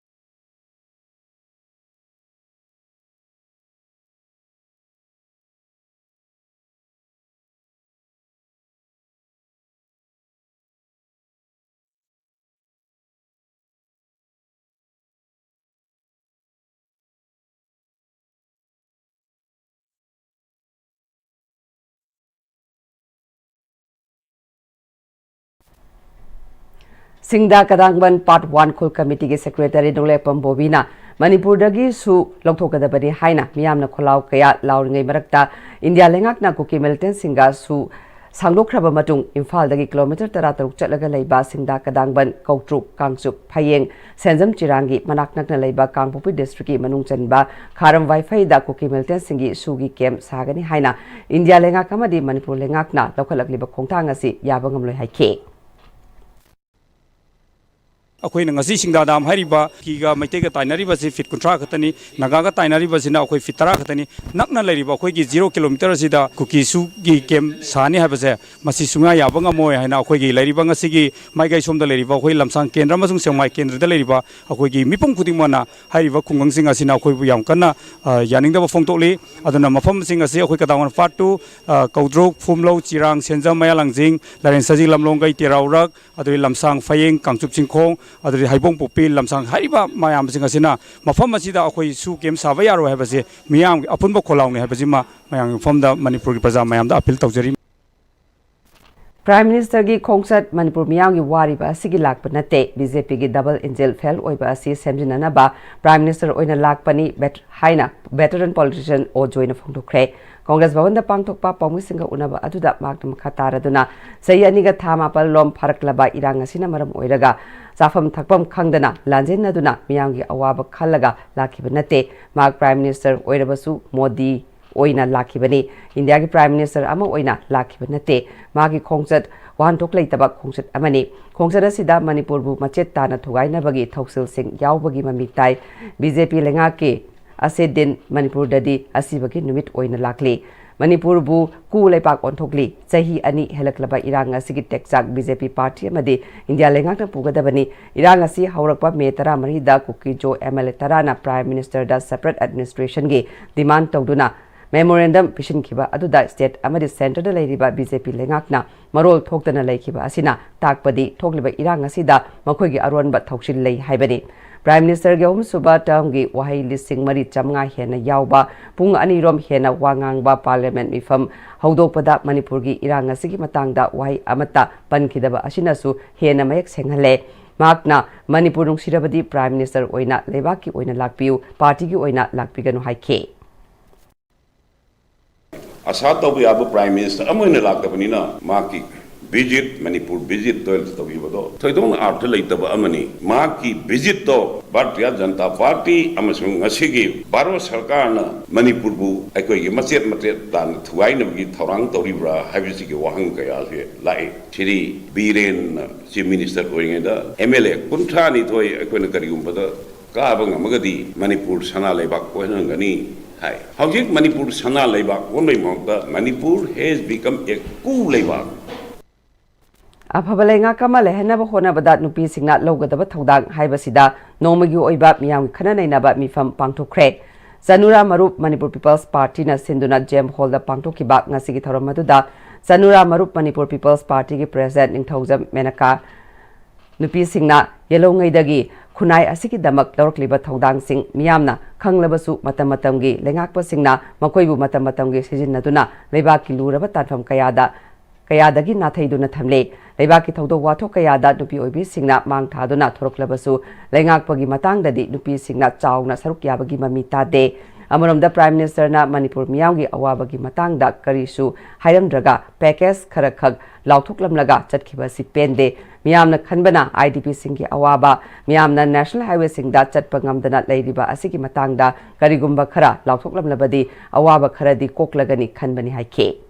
ꯁꯤꯡꯗꯥ ꯀꯗꯥꯡꯕꯟ ꯄꯥꯔꯠ ꯋꯥꯟ ꯈꯨꯜ ꯀꯃꯤꯇꯤꯒꯤ ꯁꯦꯀ꯭ꯔꯦꯇꯔꯤ ꯅꯣꯡꯂꯦꯛꯄꯝ ꯕꯣꯕꯤꯅ ꯃꯅꯤꯄꯨꯔꯗꯒꯤ ꯁꯨ ꯂꯧꯊꯣꯛꯀꯗꯕꯅꯤ ꯍꯥꯏꯅ ꯃꯤꯌꯥꯝꯅ ꯈꯣꯜꯂꯥꯎ ꯀꯌꯥ ꯂꯥꯎꯔꯤꯉꯩ ꯃꯔꯛꯇ ꯏꯟꯗꯤꯌꯥ ꯂꯩꯉꯥꯛꯅ ꯀꯨꯀꯤ ꯃꯤꯂꯤꯇꯦꯟꯁꯤꯡꯒ ꯁꯨ ꯁꯥꯡꯗꯣꯛꯈ꯭ꯔꯕ ꯃꯇꯨꯡ ꯏꯝꯐꯥꯜꯗꯒꯤ ꯀꯤꯂꯣꯃꯤꯇꯔ ꯇꯔꯥ ꯇꯔꯨꯛ ꯆꯠꯂꯒ ꯂꯩꯕ ꯁꯤꯡꯗꯥ ꯀꯗꯥꯡꯕꯟ, ꯀꯧꯇ꯭ꯔꯨꯛ, ꯀꯥꯡꯆꯨꯞ, ꯐꯌꯦꯡ, ꯁꯦꯟꯖꯝ ꯆꯤꯔꯥꯡꯒꯤ ꯃꯅꯥꯛ ꯅꯛꯅ ꯂꯩꯕ ꯀꯥꯡꯄꯣꯛꯄꯤ ꯗꯤꯁꯇ꯭ꯔꯤꯛꯀꯤ ꯃꯅꯨꯡ ꯆꯟꯕ ꯈꯥꯔꯝ ꯋꯥꯏꯐꯩꯗ ꯀꯨꯀꯤ ꯃꯤꯂꯤꯇꯦꯟꯁꯤꯡꯒꯤ ꯁꯨꯒꯤ ꯀꯦꯝꯞ ꯁꯥꯒꯅꯤ ꯍꯥꯏꯅ ꯏꯟꯗꯤꯌꯥ ꯂꯩꯉꯥꯛ ꯑꯃꯗꯤ ꯃꯅꯤꯄꯨꯔ ꯂꯩꯉꯥꯛꯅ ꯂꯧꯈꯠꯂꯛꯂꯤꯕ ꯈꯣꯡꯊꯥꯡ ꯑꯁꯤ ꯌꯥꯕ ꯉꯝꯂꯣꯏ ꯍꯥꯏꯈꯤ꯫ ꯑꯩꯈꯣꯏꯅ ꯉꯁꯤ ꯁꯤꯡꯗꯥ ꯗꯥꯝ ꯍꯥꯏꯔꯤꯕ ꯀꯨꯀꯤꯒ ꯃꯩꯇꯩꯒ ꯇꯥꯏꯅꯔꯤꯕꯁꯤ ꯐꯤꯠ ꯀꯨꯟꯊ꯭ꯔꯥ ꯈꯛꯇꯅꯤ, ꯅꯥꯒꯥꯒ ꯇꯥꯏꯅꯔꯤꯕꯁꯤꯅ ꯑꯩꯈꯣꯏ ꯐꯤꯠ ꯇꯔꯥ ꯈꯛꯇꯅꯤ꯫ ꯅꯛꯅ ꯂꯩꯔꯤꯕ ꯑꯩꯈꯣꯏꯒꯤ ꯖꯤꯔꯣ ꯀꯤꯂꯣꯃꯤꯇꯔ ꯑꯁꯤꯗ ꯀꯨꯀꯤ ꯁꯨꯒꯤ ꯀꯦꯝꯞ ꯁꯥꯅꯤ ꯍꯥꯏꯕꯁꯦ ꯃꯁꯤ ꯁꯨꯡꯌꯥ ꯌꯥꯕ ꯉꯝꯃꯣꯏ ꯍꯥꯏꯅ ꯑꯩꯈꯣꯏꯒꯤ ꯂꯩꯔꯤꯕ ꯉꯁꯤꯒꯤ ꯃꯥꯏꯀꯩ ꯁꯣꯝꯗ ꯂꯩꯔꯤꯕ ꯑꯩꯈꯣꯏ ꯂꯝꯁꯥꯡ ꯀꯦꯟꯗ꯭ꯔ ꯑꯃꯁꯨꯡ ꯁꯦꯛꯃꯥꯏ ꯀꯦꯟꯗ꯭ꯔꯗ ꯂꯩꯔꯤꯕ ꯑꯩꯈꯣꯏꯒꯤ ꯃꯤꯄꯨꯝ ꯈꯨꯗꯤꯡꯃꯛꯅ ꯍꯥꯏꯔꯤꯕ ꯈꯨꯡꯒꯪꯁꯤꯡ ꯑꯁꯤꯅ ꯑꯩꯈꯣꯏꯕꯨ ꯌꯥꯝ ꯀꯟꯅ, ꯑ, ꯌꯥꯅꯤꯡꯗꯕ ꯐꯣꯡꯗꯣꯛꯂꯤ꯫ ꯑꯗꯨꯅ ꯃꯐꯝꯁꯤꯡ ꯑꯁꯤ ꯑꯩꯈꯣꯏ ꯀꯗꯥꯡꯕꯟ ꯄꯥꯔꯠ ꯇꯨ, ꯑ, ꯀꯧꯗ꯭ꯔꯨꯛ, ꯐꯨꯝꯂꯧ, ꯆꯤꯔꯥꯡ, ꯁꯦꯟꯖꯝ, ꯃꯌꯥꯡ ꯂꯥꯡꯖꯤꯡ, ꯂꯥꯏꯔꯦꯟ ꯁꯖꯤ, ꯂꯝꯂꯣꯡꯒꯩ, ꯇꯦꯔꯥꯎꯔꯛ, ꯑꯗꯨꯗꯒꯤ ꯂꯝꯁꯥꯡ, ꯐꯌꯦꯡ, ꯀꯥꯡꯆꯨꯞ ꯆꯤꯡꯈꯣꯡ, ꯑꯗꯨꯗꯒꯤ ꯍꯩꯕꯣꯡ ꯄꯣꯛꯄꯤ, ꯂꯝꯁꯥꯡ ꯍꯥꯏꯔꯤꯕ ꯃꯌꯥꯝꯁꯤꯡ ꯑꯁꯤꯅ ꯃꯐꯝ ꯑꯁꯤꯗ ꯑꯩꯈꯣꯏ ꯁꯨ ꯀꯦꯝꯞ ꯁꯥꯕ ꯌꯥꯔꯣꯏ ꯍꯥꯏꯕꯁꯤ ꯃꯤꯌꯥꯝꯒꯤ ꯑꯄꯨꯟꯕ ꯈꯣꯜꯂꯥꯎꯅꯤ ꯍꯥꯏꯕꯁꯤꯃ ꯃꯌꯥꯝꯒꯤ ꯃꯐꯝꯗ ꯃꯅꯤꯄꯨꯔꯒꯤ ꯄ꯭ꯔꯖꯥ ꯃꯌꯥꯝꯗ ꯑꯄꯤꯜ ꯇꯧꯖꯔꯤ꯫ ꯄ꯭ꯔꯥꯏꯝ ꯃꯤꯅꯤꯁꯇꯔꯒꯤ ꯈꯣꯡꯆꯠ ꯃꯅꯤꯄꯨꯔ ꯃꯤꯌꯥꯝꯒꯤ ꯋꯥꯔꯤꯕ ꯑꯁꯤꯒꯤ ꯂꯥꯛꯄ ꯅꯠꯇꯦ꯫ ꯕꯤ ꯖꯦ ꯄꯤꯒꯤ ꯗꯕꯜ ꯏꯟꯖꯤꯟ ꯐꯦꯜ ꯑꯣꯏꯕ ꯑꯁꯤ ꯁꯦꯝꯖꯤꯟꯅꯅꯕ ꯄ꯭ꯔꯥꯏꯝ ꯃꯤꯅꯤꯁꯇꯔ ꯑꯣꯏꯅ ꯂꯥꯛꯄꯅꯤ ꯚꯦꯠ-, ꯍꯥꯏꯅ ꯚꯦꯇꯔꯟ ꯄꯣꯂꯤꯇꯤꯁꯤꯌꯟ ꯑꯣ ꯖꯣꯏꯅ ꯐꯣꯡꯗꯣꯛꯈ꯭ꯔꯦ꯫ ꯀꯣꯡꯒ꯭ꯔꯦꯁ ꯚꯕꯟꯗ ꯄꯥꯡꯊꯣꯛꯄ ꯄꯥꯎꯃꯤꯁꯤꯡꯒ ꯎꯅꯕ ꯑꯗꯨꯗ ꯃꯍꯥꯛꯅ ꯃꯈꯥ ꯇꯥꯔꯗꯨꯅ ꯆꯍꯤ ꯑꯅꯤꯒ ꯊꯥ ꯃꯥꯄꯜ ꯂꯣꯝ ꯐꯥꯔꯛꯂꯕ ꯏꯔꯥꯡ ꯑꯁꯤꯅ ꯃꯔꯝ ꯑꯣꯏꯔꯒ ꯆꯥꯐꯝ ꯊꯛꯐꯝ ꯈꯪꯗꯅ ꯂꯥꯟꯖꯦꯟꯅꯗꯨꯅ ꯃꯤꯌꯥꯝꯒꯤ ꯑꯋꯥꯕ ꯈꯜꯂꯒ ꯂꯥꯛꯈꯤꯕ ꯅꯠꯇꯦ꯫ ꯃꯍꯥꯛ ꯄ꯭ꯔꯥꯏꯝ ꯃꯤꯅꯤꯁꯇꯔ ꯑꯣꯏꯔꯕꯁꯨ ꯃꯣꯗꯤ ꯑꯣꯏꯅ ꯂꯥꯛꯈꯤꯕꯅꯤ꯫ ꯏꯟꯗꯤꯌꯥꯒꯤ ꯄ꯭ꯔꯥꯏꯝ ꯃꯤꯅꯤꯁꯇꯔ ꯑꯃ ꯑꯣꯏꯅ ꯂꯥꯛꯈꯤꯕ ꯅꯠꯇꯦ꯫ ꯃꯥꯒꯤ ꯈꯣꯡꯆꯠ ꯋꯥꯍꯟꯊꯣꯛ ꯂꯩꯇꯕ ꯈꯣꯡꯆꯠ ꯑꯃꯅꯤ꯫ ꯈꯣꯡꯆꯠ ꯑꯁꯤꯗ ꯃꯅꯤꯄꯨꯔꯕꯨ ꯃꯆꯦꯠ ꯇꯥꯅ ꯊꯨꯒꯥꯏꯅꯕꯒꯤ ꯊꯧꯁꯤꯜꯁꯤꯡ ꯌꯥꯎꯕꯒꯤ ꯃꯃꯤ ꯇꯥꯏ꯫ ꯕꯤ ꯖꯦ ꯄꯤ ꯂꯩꯉꯥꯛꯀꯤ ꯑꯁꯦ ꯗꯤꯟ ꯃꯅꯤꯄꯨꯔꯗꯗꯤ ꯑꯁꯤꯕꯒꯤ ꯅꯨꯃꯤꯠ ꯑꯣꯏꯅ ꯂꯥꯛꯂꯤ꯫ ꯃꯅꯤꯄꯨꯔꯕꯨ ꯀꯨ ꯂꯩꯄꯥꯛ ꯑꯣꯟꯊꯣꯛꯂꯤ꯫ ꯆꯍꯤ ꯑꯅꯤ ꯍꯦꯜꯂꯛꯂꯕ ꯏꯔꯥꯡ ꯑꯁꯤꯒꯤ ꯇꯦꯛꯆꯥꯛ ꯕꯤ ꯖꯦ ꯄꯤ ꯄꯥꯔꯇꯤ ꯑꯃꯗꯤ ꯏꯟꯗꯤꯌꯥ ꯂꯩꯉꯥꯛꯅ ꯄꯨꯒꯗꯕꯅꯤ꯫ ꯏꯔꯥꯡ ꯑꯁꯤ ꯍꯧꯔꯛꯄ ꯃꯦ ꯇꯔꯥꯃꯔꯤꯗ ꯀꯨꯀꯤꯖꯣ ꯑꯦꯝ ꯑꯦꯜ ꯑꯦ ꯇꯔꯥꯅ ꯄ꯭ꯔꯥꯏꯝ ꯃꯤꯅꯤꯁꯇꯔꯗ ꯁꯦꯄꯔꯦꯠ ꯑꯦꯗꯃꯤꯅꯤꯁꯇ꯭ꯔꯦꯁꯟꯒꯤ ꯗꯤꯃꯥꯟ ꯇꯧꯗꯨꯅ ꯃꯦꯃꯣꯔꯦꯟꯗꯝ ꯄꯤꯁꯤꯟꯈꯤꯕ ꯑꯗꯨꯗ ꯁ꯭ꯇꯦꯠ ꯑꯃꯗꯤ ꯁꯦꯟꯇꯔꯗ ꯂꯩꯔꯤꯕ ꯕꯤ ꯖꯦ ꯄꯤ ꯂꯩꯉꯥꯛꯅ ꯃꯔꯣꯜ ꯊꯣꯛꯇꯅ ꯂꯩꯈꯤꯕ ꯑꯁꯤꯅ ꯇꯥꯛꯄꯗꯤ ꯊꯣꯛꯂꯤꯕ ꯏꯔꯥꯡ ꯑꯁꯤꯗ ꯃꯈꯣꯏꯒꯤ ꯑꯔꯣꯟꯕ ꯊꯧꯁꯤꯜ ꯂꯩ ꯍꯥꯏꯕꯅꯤ꯫ Prime Ministerꯒꯤ ꯑꯍꯨꯝꯁꯨꯕ termꯒꯤ ꯋꯥꯍꯩ ꯂꯤꯁꯤꯡ ꯃꯔꯤ ꯆꯥꯃꯉꯥ ꯍꯦꯟꯅ ꯌꯥꯎꯕ ꯄꯨꯡ ꯑꯅꯤꯔꯣꯝ ꯍꯦꯟꯅ ꯋꯥ ꯉꯥꯡꯕ Parliament ꯃꯤꯐꯝ ꯍꯧꯗꯣꯛꯄꯗ ꯃꯅꯤꯄꯨꯔꯒꯤ ꯏꯔꯥꯡ ꯑꯁꯤꯒꯤ ꯃꯇꯥꯡꯗ ꯋꯥꯍꯩ ꯑꯃꯠꯇ ꯄꯟꯈꯤꯗꯕ ꯑꯁꯤꯅꯁꯨ ꯍꯦꯟꯅ ꯃꯌꯦꯛ ꯁꯦꯡꯍꯜꯂꯦ꯫ ꯃꯍꯥꯛꯅ ꯃꯅꯤꯄꯨꯔ ꯅꯨꯡꯁꯤꯔꯕꯗꯤ Prime Minister ꯑꯣꯏꯅ ꯂꯩꯕꯥꯛꯀꯤ ꯑꯣꯏꯅ ꯂꯥꯛꯄꯤꯌꯨ, partyꯒꯤ ꯑꯣꯏꯅ ꯂꯥꯛꯄꯤꯒꯅꯨ ꯍꯥꯏꯈꯤ꯫ ꯑꯁꯥ ꯇꯧꯕ ꯌꯥꯕ Prime Minister ꯑꯃ ꯑꯣꯏꯅ ꯂꯥꯛꯇꯕꯅꯤꯅ ꯃꯍꯥꯛꯀꯤ visit, ꯃꯅꯤꯄꯨꯔ visit ꯇꯧꯈꯤꯕꯗꯣ ꯊꯣꯏꯗꯣꯛꯅ ꯑꯥꯔꯊ ꯂꯩꯇꯕ ꯑꯃꯅꯤ꯫ ꯃꯍꯥꯛꯀꯤ visit ꯇꯣ ꯚꯥꯔꯇꯤꯌ ꯖꯅꯇꯥ ꯄꯥꯔꯇꯤ ꯑꯃꯁꯨꯡ ꯉꯁꯤꯒꯤ ꯚꯥꯔꯠ ꯁꯔꯀꯥꯔꯅ ꯃꯅꯤꯄꯨꯔꯕꯨ ꯑꯩꯈꯣꯏꯒꯤ ꯃꯆꯦꯠ ꯃꯆꯦꯠ ꯇꯥꯅ ꯊꯨꯒꯥꯏꯅꯕꯒꯤ ꯊꯧꯔꯥꯡ ꯇꯧꯔꯤꯕ꯭ꯔꯥ ꯍꯥꯏꯕꯁꯤꯒꯤ ꯋꯥꯍꯪ ꯀꯌꯥꯁꯦ ꯂꯥꯛꯏ꯫ ꯁꯤꯔꯤ ꯕꯤꯔꯦꯟꯅ Chief Minister ꯑꯣꯏꯔꯤꯉꯩꯗ M L A ꯀꯨꯟꯊ꯭ꯔꯥ ꯅꯤꯊꯣꯏ ꯑꯩꯈꯣꯏꯅ ꯀꯔꯤꯒꯨꯝꯕꯗ ꯀꯥꯕ ꯉꯝꯃꯒꯗꯤ ꯃꯅꯤꯄꯨꯔ ꯁꯅꯥ ꯂꯩꯕꯥꯛ ꯑꯣꯏꯍꯟꯒꯅꯤ ꯍꯥꯏ꯫ ꯍꯧꯖꯤꯛ ꯃꯅꯤꯄꯨꯔ ꯁꯅꯥ ꯂꯩꯕꯥꯛ ꯑꯣꯟꯕꯒꯤ ꯃꯍꯨꯠꯇ Manipur has become a coup ꯂꯩꯕꯥꯛ꯫ ꯑꯐꯕ ꯂꯩꯉꯥꯛ ꯑꯃ ꯂꯩꯍꯟꯅꯕ ꯍꯣꯠꯅꯕꯗ ꯅꯨꯄꯤꯁꯤꯡꯅ ꯂꯧꯒꯗꯕ ꯊꯧꯗꯥꯡ ꯍꯥꯏꯕꯁꯤꯗ ꯅꯣꯡꯃꯒꯤ ꯑꯣꯏꯕ ꯃꯤꯌꯥꯝꯒꯤ ꯈꯟꯅ ꯅꯩꯅꯕ ꯃꯤꯐꯝ ꯄꯥꯡꯊꯣꯛꯈ꯭ꯔꯦ꯫ ꯆꯅꯨꯔꯥ ꯃꯔꯨꯞ ꯃꯅꯤꯄꯨꯔ People's Partyꯅ ꯁꯤꯟꯗꯨꯅ J M Hallꯗ ꯄꯥꯡꯊꯣꯛꯈꯤꯕ ꯉꯁꯤꯒꯤ ꯊꯧꯔꯝ ꯑꯗꯨꯗ ꯆꯅꯨꯔꯥ ꯃꯔꯨꯞ ꯃꯅꯤꯄꯨꯔ People's Partyꯒꯤ President ꯅꯤꯡꯊꯧꯖꯝ ꯃꯦꯅꯀꯥ ꯅꯨꯄꯤꯁꯤꯡꯅ ꯌꯦꯜꯍꯧꯉꯩꯗꯒꯤ ꯈꯨꯟꯅꯥꯏ ꯑꯁꯤꯒꯤꯗꯃꯛ ꯂꯧꯔꯛꯂꯤꯕ ꯊꯧꯗꯥꯡꯁꯤꯡ ꯃꯤꯌꯥꯝꯅ ꯈꯪꯂꯕꯁꯨ, ꯃꯇꯝ ꯃꯇꯝꯒꯤ ꯂꯩꯉꯥꯛꯄꯁꯤꯡꯅ ꯃꯈꯣꯏꯕꯨ ꯃꯇꯝ ꯃꯇꯝꯒꯤ ꯁꯤꯖꯤꯟꯅꯗꯨꯅ ꯂꯩꯕꯥꯛꯀꯤ ꯂꯨꯔꯕ ꯇꯥꯟꯐꯝ ꯀꯌꯥꯗ, ꯀꯌꯥꯗꯒꯤ ꯅꯥꯊꯩꯗꯨꯅ ꯊꯝꯂꯦ꯫ ꯂꯩꯕꯥꯛꯀꯤ ꯊꯧꯗꯣꯛ ꯋꯥꯊꯣꯛ ꯀꯌꯥꯗ ꯅꯨꯄꯤ ꯑꯣꯏꯕꯤꯁꯤꯡꯅ ꯃꯥꯡ ꯊꯥꯗꯨꯅ ꯊꯣꯔꯛꯂꯕꯁꯨ, ꯂꯩꯉꯥꯛꯄꯒꯤ ꯃꯇꯥꯡꯗꯗꯤ ꯅꯨꯄꯤꯁꯤꯡꯅ ꯆꯥꯎꯅ ꯁꯔꯨꯛ ꯌꯥꯕꯒꯤ ꯃꯃꯤ ꯇꯥꯗꯦ꯫ ꯑꯃꯔꯣꯝꯗ Prime Ministerꯅ ꯃꯅꯤꯄꯨꯔ ꯃꯤꯌꯥꯝꯒꯤ ꯑꯋꯥꯕꯒꯤ ꯃꯇꯥꯡꯗ ꯀꯔꯤꯁꯨ ꯍꯥꯏꯔꯝꯗ꯭ꯔꯒ, package ꯈꯔꯈꯛ ꯂꯥꯎꯊꯣꯛꯂꯝꯂꯒ ꯆꯠꯈꯤꯕ ꯑꯁꯤ ꯄꯦꯟꯗꯦ꯫ ꯃꯤꯌꯥꯝꯅ ꯈꯟꯕꯅ IDPꯁꯤꯡꯒꯤ ꯑꯋꯥꯕ, ꯃꯤꯌꯥꯝꯅ National Highwayꯁꯤꯡꯗ ꯆꯠꯄ ꯉꯝꯗꯅ ꯂꯩꯔꯤꯕ ꯑꯁꯤꯒꯤ ꯃꯇꯥꯡꯗ ꯀꯔꯤꯒꯨꯝꯕ ꯈꯔ ꯂꯥꯎꯊꯣꯛꯂꯝꯂꯕꯗꯤ ꯑꯋꯥꯕ ꯈꯔꯗꯤ ꯀꯣꯛꯂꯒꯅꯤ ꯈꯟꯕꯅꯤ ꯍꯥꯏꯈꯤ꯫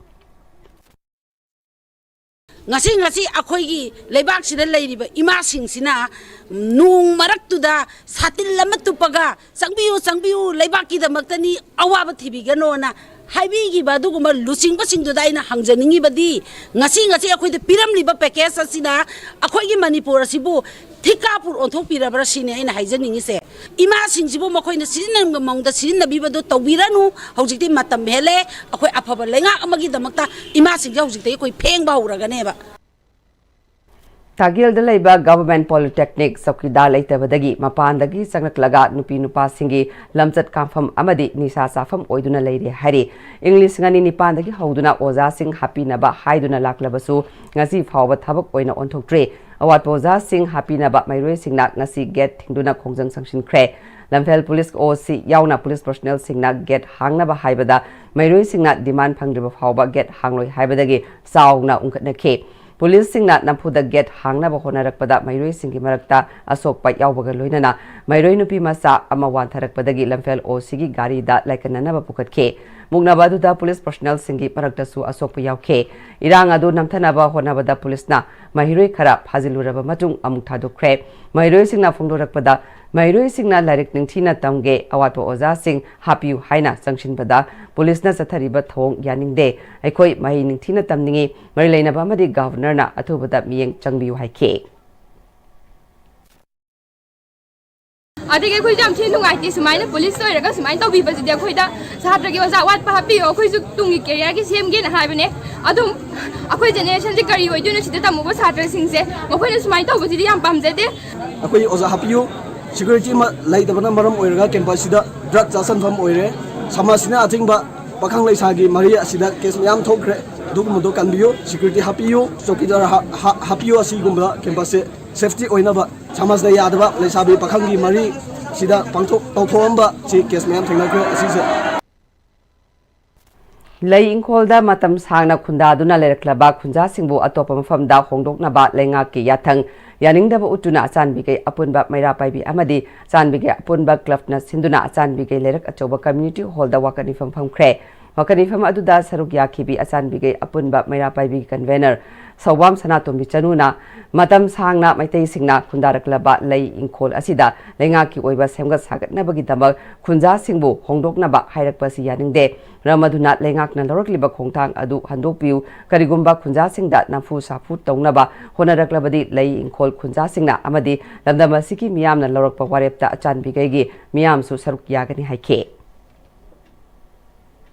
ꯉꯁꯤ ꯉꯁꯤ ꯑꯩꯈꯣꯏꯒꯤ ꯂꯩꯕꯥꯛꯁꯤꯗ ꯂꯩꯔꯤꯕ ꯏꯃꯥꯁꯤꯡꯁꯤꯅ ꯅꯣꯡ ꯃꯔꯛꯇꯨꯗ ꯁꯥꯇꯤꯟ ꯑꯃ ꯇꯨꯞꯄꯒ "ꯆꯪꯕꯤꯌꯨ, ꯆꯪꯕꯤꯌꯨ, ꯂꯩꯕꯥꯛꯀꯤꯗꯃꯛꯇꯅꯤ, ꯑꯋꯥꯕ ꯊꯤꯕꯤꯒꯅꯣꯅ" ꯍꯥꯏꯕꯤꯈꯤꯕ ꯑꯗꯨꯒꯨꯝꯕ ꯂꯨꯆꯤꯡꯕꯁꯤꯡꯗꯨꯗ ꯑꯩꯅ ꯍꯪꯖꯅꯤꯡꯉꯤꯕꯗꯤ, ꯉꯁꯤ ꯉꯁꯤ ꯑꯩꯈꯣꯏꯗ ꯄꯤꯔꯝꯂꯤꯕ package ꯑꯁꯤꯅ ꯑꯩꯈꯣꯏꯒꯤ ꯃꯅꯤꯄꯨꯔ ꯑꯁꯤꯕꯨ ꯊꯤꯀꯥꯄꯨꯔ ꯑꯣꯟꯊꯣꯛꯄꯤꯔꯕ꯭ꯔꯥ ꯁꯤꯅꯤ ꯑꯩꯅ ꯍꯥꯏꯖꯅꯤꯡꯉꯤꯁꯦ꯫ ꯏꯃꯥꯁꯤꯡꯁꯤꯕꯨ ꯃꯈꯣꯏꯅ ꯁꯤꯖꯤꯟꯅꯅꯤꯡꯕ ꯃꯑꯣꯡꯗ ꯁꯤꯖꯤꯟꯅꯕꯤꯕꯗꯣ ꯇꯧꯕꯤꯔꯅꯨ꯫ ꯍꯧꯖꯤꯛꯇꯤ ꯃꯇꯝ ꯍꯦꯜꯂꯦ꯫ ꯑꯩꯈꯣꯏ ꯑꯐꯕ ꯂꯩꯉꯥꯛ ꯑꯃꯒꯤꯗꯃꯛꯇ ꯏꯃꯥꯁꯤꯡꯁꯦ ꯍꯧꯖꯤꯛꯇꯒꯤ ꯑꯩꯈꯣꯏ ꯐꯦꯡꯕ ꯍꯧꯔꯒꯅꯦꯕ꯫ ꯇꯥꯒꯦꯜꯗ ꯂꯩꯕ Government Polytechnic ꯆꯧꯀꯤꯗꯥꯔ ꯂꯩꯇꯕꯗꯒꯤ ꯃꯄꯥꯟꯗꯒꯤ ꯆꯪꯂꯛꯂꯒ ꯅꯨꯄꯤ ꯅꯨꯄꯥꯁꯤꯡꯒꯤ ꯂꯝꯆꯠ ꯀꯥꯡꯐꯝ ꯑꯃꯗꯤ ꯅꯤꯁꯥ ꯆꯥꯐꯝ ꯑꯣꯏꯗꯨꯅ ꯂꯩꯔꯦ ꯍꯥꯏꯔꯤ꯫ ꯏꯪ ꯂꯤꯁꯤꯡ ꯑꯅꯤ ꯅꯤꯄꯥꯟꯗꯒꯤ ꯍꯧꯗꯨꯅ ꯑꯣꯖꯥꯁꯤꯡ ꯍꯥꯞꯄꯤꯅꯕ ꯍꯥꯏꯗꯨꯅ ꯂꯥꯛꯂꯕꯁꯨ ꯉꯁꯤ ꯐꯥꯎꯕ ꯊꯕꯛ ꯑꯣꯏꯅ ꯑꯣꯟꯊꯣꯛꯇ꯭ꯔꯤ꯫ ꯑꯋꯥꯠꯄ ꯑꯣꯖꯥꯁꯤꯡ ꯍꯥꯞꯄꯤꯅꯕ ꯃꯩꯔꯣꯏꯁꯤꯡꯅ ꯉꯁꯤ gate ꯊꯤꯡꯗꯨꯅ ꯈꯣꯡꯖꯪ ꯆꯪꯁꯤꯟꯈ꯭ꯔꯦ꯫ ꯂꯝꯐꯦꯜ Police O C ꯌꯥꯎꯅ police personnelꯁꯤꯡꯅ gate ꯍꯥꯡꯅꯕ ꯍꯥꯏꯕꯗ ꯃꯩꯔꯣꯏꯁꯤꯡꯅ demand ꯐꯪꯗ꯭ꯔꯤꯕ ꯐꯥꯎꯕ gate ꯍꯥꯡꯂꯣꯏ ꯍꯥꯏꯕꯗꯒꯤ ꯆꯥꯎꯅ ꯎꯪꯈꯠꯅꯈꯤ꯫ Policeꯁꯤꯡꯅ ꯅꯝꯐꯨꯗ gate ꯍꯥꯡꯅꯕ ꯍꯣꯠꯅꯔꯛꯄꯗ ꯃꯩꯔꯣꯏꯁꯤꯡꯒꯤ ꯃꯔꯛꯇ ꯑꯁꯣꯛꯄ ꯌꯥꯎꯕꯒ ꯂꯣꯏꯅꯅ ꯃꯩꯔꯣꯏ ꯅꯨꯄꯤ ꯃꯆꯥ ꯑꯃ ꯋꯥꯟꯊꯔꯛꯄꯗꯒꯤ ꯂꯝꯐꯦꯜ O Cꯒꯤ ꯒꯥꯔꯤꯗ ꯂꯥꯏꯀꯠꯅꯅꯕ ꯄꯨꯈꯠꯈꯤ꯫ ꯃꯨꯛꯅꯕ ꯑꯗꯨꯗ police personnelꯁꯤꯡꯒꯤ ꯃꯔꯛꯇꯁꯨ ꯑꯁꯣꯛꯄ ꯌꯥꯎꯈꯤ꯫ ꯏꯔꯥꯡ ꯑꯗꯨ ꯅꯝꯊꯅꯕ ꯍꯣꯠꯅꯕꯗ policeꯅ ꯃꯍꯩꯔꯣꯏ ꯈꯔ ꯐꯥꯖꯤꯜꯂꯨꯔꯕ ꯃꯇꯨꯡ ꯑꯃꯨꯛ ꯊꯥꯗꯣꯛꯈ꯭ꯔꯦ꯫ ꯃꯍꯩꯔꯣꯏꯁꯤꯡꯅ ꯐꯣꯡꯗꯣꯔꯛꯄꯗ, ꯃꯍꯩꯔꯣꯏꯁꯤꯡꯅ ꯂꯥꯏꯔꯤꯛ ꯅꯤꯡꯊꯤꯅ ꯇꯝꯒꯦ, ꯑꯋꯥꯠꯄ ꯑꯣꯖꯥꯁꯤꯡ ꯍꯥꯞꯄꯤꯌꯨ ꯍꯥꯏꯅ ꯆꯪꯁꯤꯟꯕꯗ policeꯅ ꯆꯠꯊꯔꯤꯕ ꯊꯧꯑꯣꯡ ꯌꯥꯅꯤꯡꯗꯦ꯫ ꯑꯩꯈꯣꯏ ꯃꯍꯩ ꯅꯤꯡꯊꯤꯅ ꯇꯝꯅꯤꯡꯏ, ꯃꯔꯤ ꯂꯩꯅꯕ ꯑꯃꯗꯤ Governorꯅ ꯑꯊꯨꯕꯗ ꯃꯤꯠꯌꯦꯡ ꯆꯪꯕꯤꯌꯨ ꯍꯥꯏꯈꯤ꯫ ꯑꯗꯒꯤ ꯑꯩꯈꯣꯏꯁꯨ ꯌꯥꯝ ꯊꯤꯅ ꯅꯨꯡꯉꯥꯏꯇꯦ꯫ ꯁꯨꯃꯥꯏꯅ police ꯑꯣꯏꯔꯒ ꯁꯨꯃꯥꯏꯅ ꯇꯧꯕꯤꯕꯁꯤꯗꯤ꯫ ꯑꯩꯈꯣꯏꯗ ꯁꯥꯇ꯭ꯔꯒꯤ ꯑꯣꯖꯥ ꯑꯋꯥꯠꯄ ꯍꯥꯞꯄꯤꯌꯣ, ꯑꯩꯈꯣꯏꯁꯨ ꯇꯨꯡꯒꯤ careerꯒꯤ ꯁꯦꯝꯒꯦꯅ ꯍꯥꯏꯕꯅꯦ꯫ ꯑꯗꯨꯝ ꯑꯩꯈꯣꯏ generationꯁꯦ ꯀꯔꯤ ꯑꯣꯏꯗꯣꯏꯅꯣ ꯁꯤꯗ ꯇꯝꯃꯨꯕ ꯁꯥꯇ꯭ꯔꯁꯤꯡꯁꯦ? ꯃꯈꯣꯏꯅ ꯁꯨꯃꯥꯏꯅ ꯇꯧꯕꯁꯤꯗꯤ ꯌꯥꯝ ꯄꯥꯝꯖꯗꯦ꯫ ꯑꯩꯈꯣꯏ ꯑꯣꯖꯥ ꯍꯥꯞꯄꯤꯌꯨ꯫ Security ꯑꯃ ꯂꯩꯇꯕꯅ ꯃꯔꯝ ꯑꯣꯏꯔꯒ campusꯁꯤꯗ drug ꯆꯥꯁꯟꯐꯝ ꯑꯣꯏꯔꯦ꯫ ꯁꯃꯥꯖꯁꯤꯅ ꯑꯊꯤꯡꯕ, ꯄꯥꯈꯪ ꯂꯩꯁꯥꯒꯤ ꯃꯔꯤ ꯑꯁꯤꯗ case ꯃꯌꯥꯝ ꯊꯣꯛꯈ꯭ꯔꯦ꯫ ꯑꯗꯨꯒꯨꯝꯕꯗꯣ ꯀꯟꯕꯤꯌꯨ꯫ Security ꯍꯥꯞꯄꯤꯌꯨ꯫ ꯆꯧꯀꯤꯗꯥꯔ ꯍꯥ- ꯍꯥ- ꯍꯥꯞꯄꯤꯌꯨ꯫ ꯑꯁꯤꯒꯨꯝꯕ campusꯁꯦ safety ꯑꯣꯏꯅꯕ꯫ ꯁꯃꯥꯖꯅ ꯌꯥꯗꯕ ꯂꯩꯁꯥꯕꯤ ꯄꯥꯈꯪꯒꯤ ꯃꯔꯤ ꯁꯤꯗ ꯄꯥꯡꯊꯣꯛ ꯇꯧꯊꯣꯛꯑꯝꯕ ꯁꯤ case ꯃꯌꯥꯝ ꯊꯦꯡꯅꯈ꯭ꯔꯦ꯫ ꯑꯁꯤꯁꯦ ꯂꯩ ꯏꯪꯈꯣꯜꯗ ꯃꯇꯝ ꯁꯥꯡꯅ ꯈꯨꯟꯗꯥꯗꯨꯅ ꯂꯩꯔꯛꯂꯕ ꯈꯨꯟꯖꯥꯁꯤꯡꯕꯨ ꯑꯇꯣꯞꯄ ꯃꯐꯝꯗ ꯍꯣꯡꯗꯣꯛꯅꯕ ꯂꯩꯉꯥꯛꯀꯤ ꯌꯥꯊꯪ ꯌꯥꯅꯤꯡꯗꯕ ꯎꯠꯇꯨꯅ ꯑꯆꯥꯟꯕꯤꯒꯩ ꯑꯄꯨꯟꯕ ꯃꯩꯔꯥ ꯄꯥꯏꯕꯤ ꯑꯃꯗꯤ ꯑꯆꯥꯟꯕꯤꯒꯩ ꯑꯄꯨꯟꯕ clubꯅ ꯁꯤꯟꯗꯨꯅ ꯑꯆꯥꯟꯕꯤꯒꯩ ꯂꯩꯔꯛ ꯑꯆꯧꯕ community hallꯗ ꯋꯥꯀꯠ ꯃꯤꯐꯝ ꯐꯝꯈ꯭ꯔꯦ꯫ ꯋꯥꯀꯠ ꯃꯤꯐꯝ ꯑꯗꯨꯗ ꯁꯔꯨꯛ ꯌꯥꯈꯤꯕꯤ ꯑꯆꯥꯟꯕꯤꯒꯩ ꯑꯄꯨꯟꯕ ꯃꯩꯔꯥ ꯄꯥꯏꯕꯤꯒꯤ convener ꯁꯧꯕꯥꯝ ꯁꯅꯥꯇꯣꯝꯕꯤ ꯆꯅꯨꯅ ꯃꯇꯝ ꯁꯥꯡꯅ ꯃꯩꯇꯩꯁꯤꯡꯅ ꯈꯨꯟꯗꯥꯔꯛꯂꯕ ꯂꯩ ꯏꯪꯈꯣꯜ ꯑꯁꯤꯗ ꯂꯩꯉꯥꯛꯀꯤ ꯑꯣꯏꯕ ꯁꯦꯝꯒꯠ ꯁꯥꯒꯠꯅꯕꯒꯤꯗꯃꯛ ꯈꯨꯟꯖꯥꯁꯤꯡꯕꯨ ꯍꯣꯡꯗꯣꯛꯅꯕ ꯍꯥꯏꯔꯛꯄ ꯑꯁꯤ ꯌꯥꯅꯤꯡꯗꯦ꯫ ꯃꯔꯝ ꯑꯗꯨꯅ ꯂꯩꯉꯥꯛꯅ ꯂꯧꯔꯛꯂꯤꯕ ꯈꯣꯡꯊꯥꯡ ꯑꯗꯨ ꯍꯟꯗꯣꯛꯄꯤꯌꯨ꯫ ꯀꯔꯤꯒꯨꯝꯕ ꯈꯨꯟꯖꯥꯁꯤꯡꯗ ꯅꯝꯐꯨ ꯁꯥꯐꯨ ꯇꯧꯅꯕ ꯍꯣꯠꯅꯔꯛꯂꯕꯗꯤ ꯂꯩ ꯏꯪꯈꯣꯜ ꯈꯨꯟꯖꯥꯁꯤꯡꯅ ꯑꯃꯗꯤ ꯂꯝꯗꯝ ꯑꯁꯤꯒꯤ ꯃꯤꯌꯥꯝꯅ ꯂꯧꯔꯛꯄ ꯋꯥꯔꯦꯞꯇ ꯑꯆꯥꯟꯕꯤꯒꯩꯒꯤ ꯃꯤꯌꯥꯝꯁꯨ ꯁꯔꯨꯛ ꯌꯥꯒꯅꯤ ꯍꯥꯏꯈꯤ꯫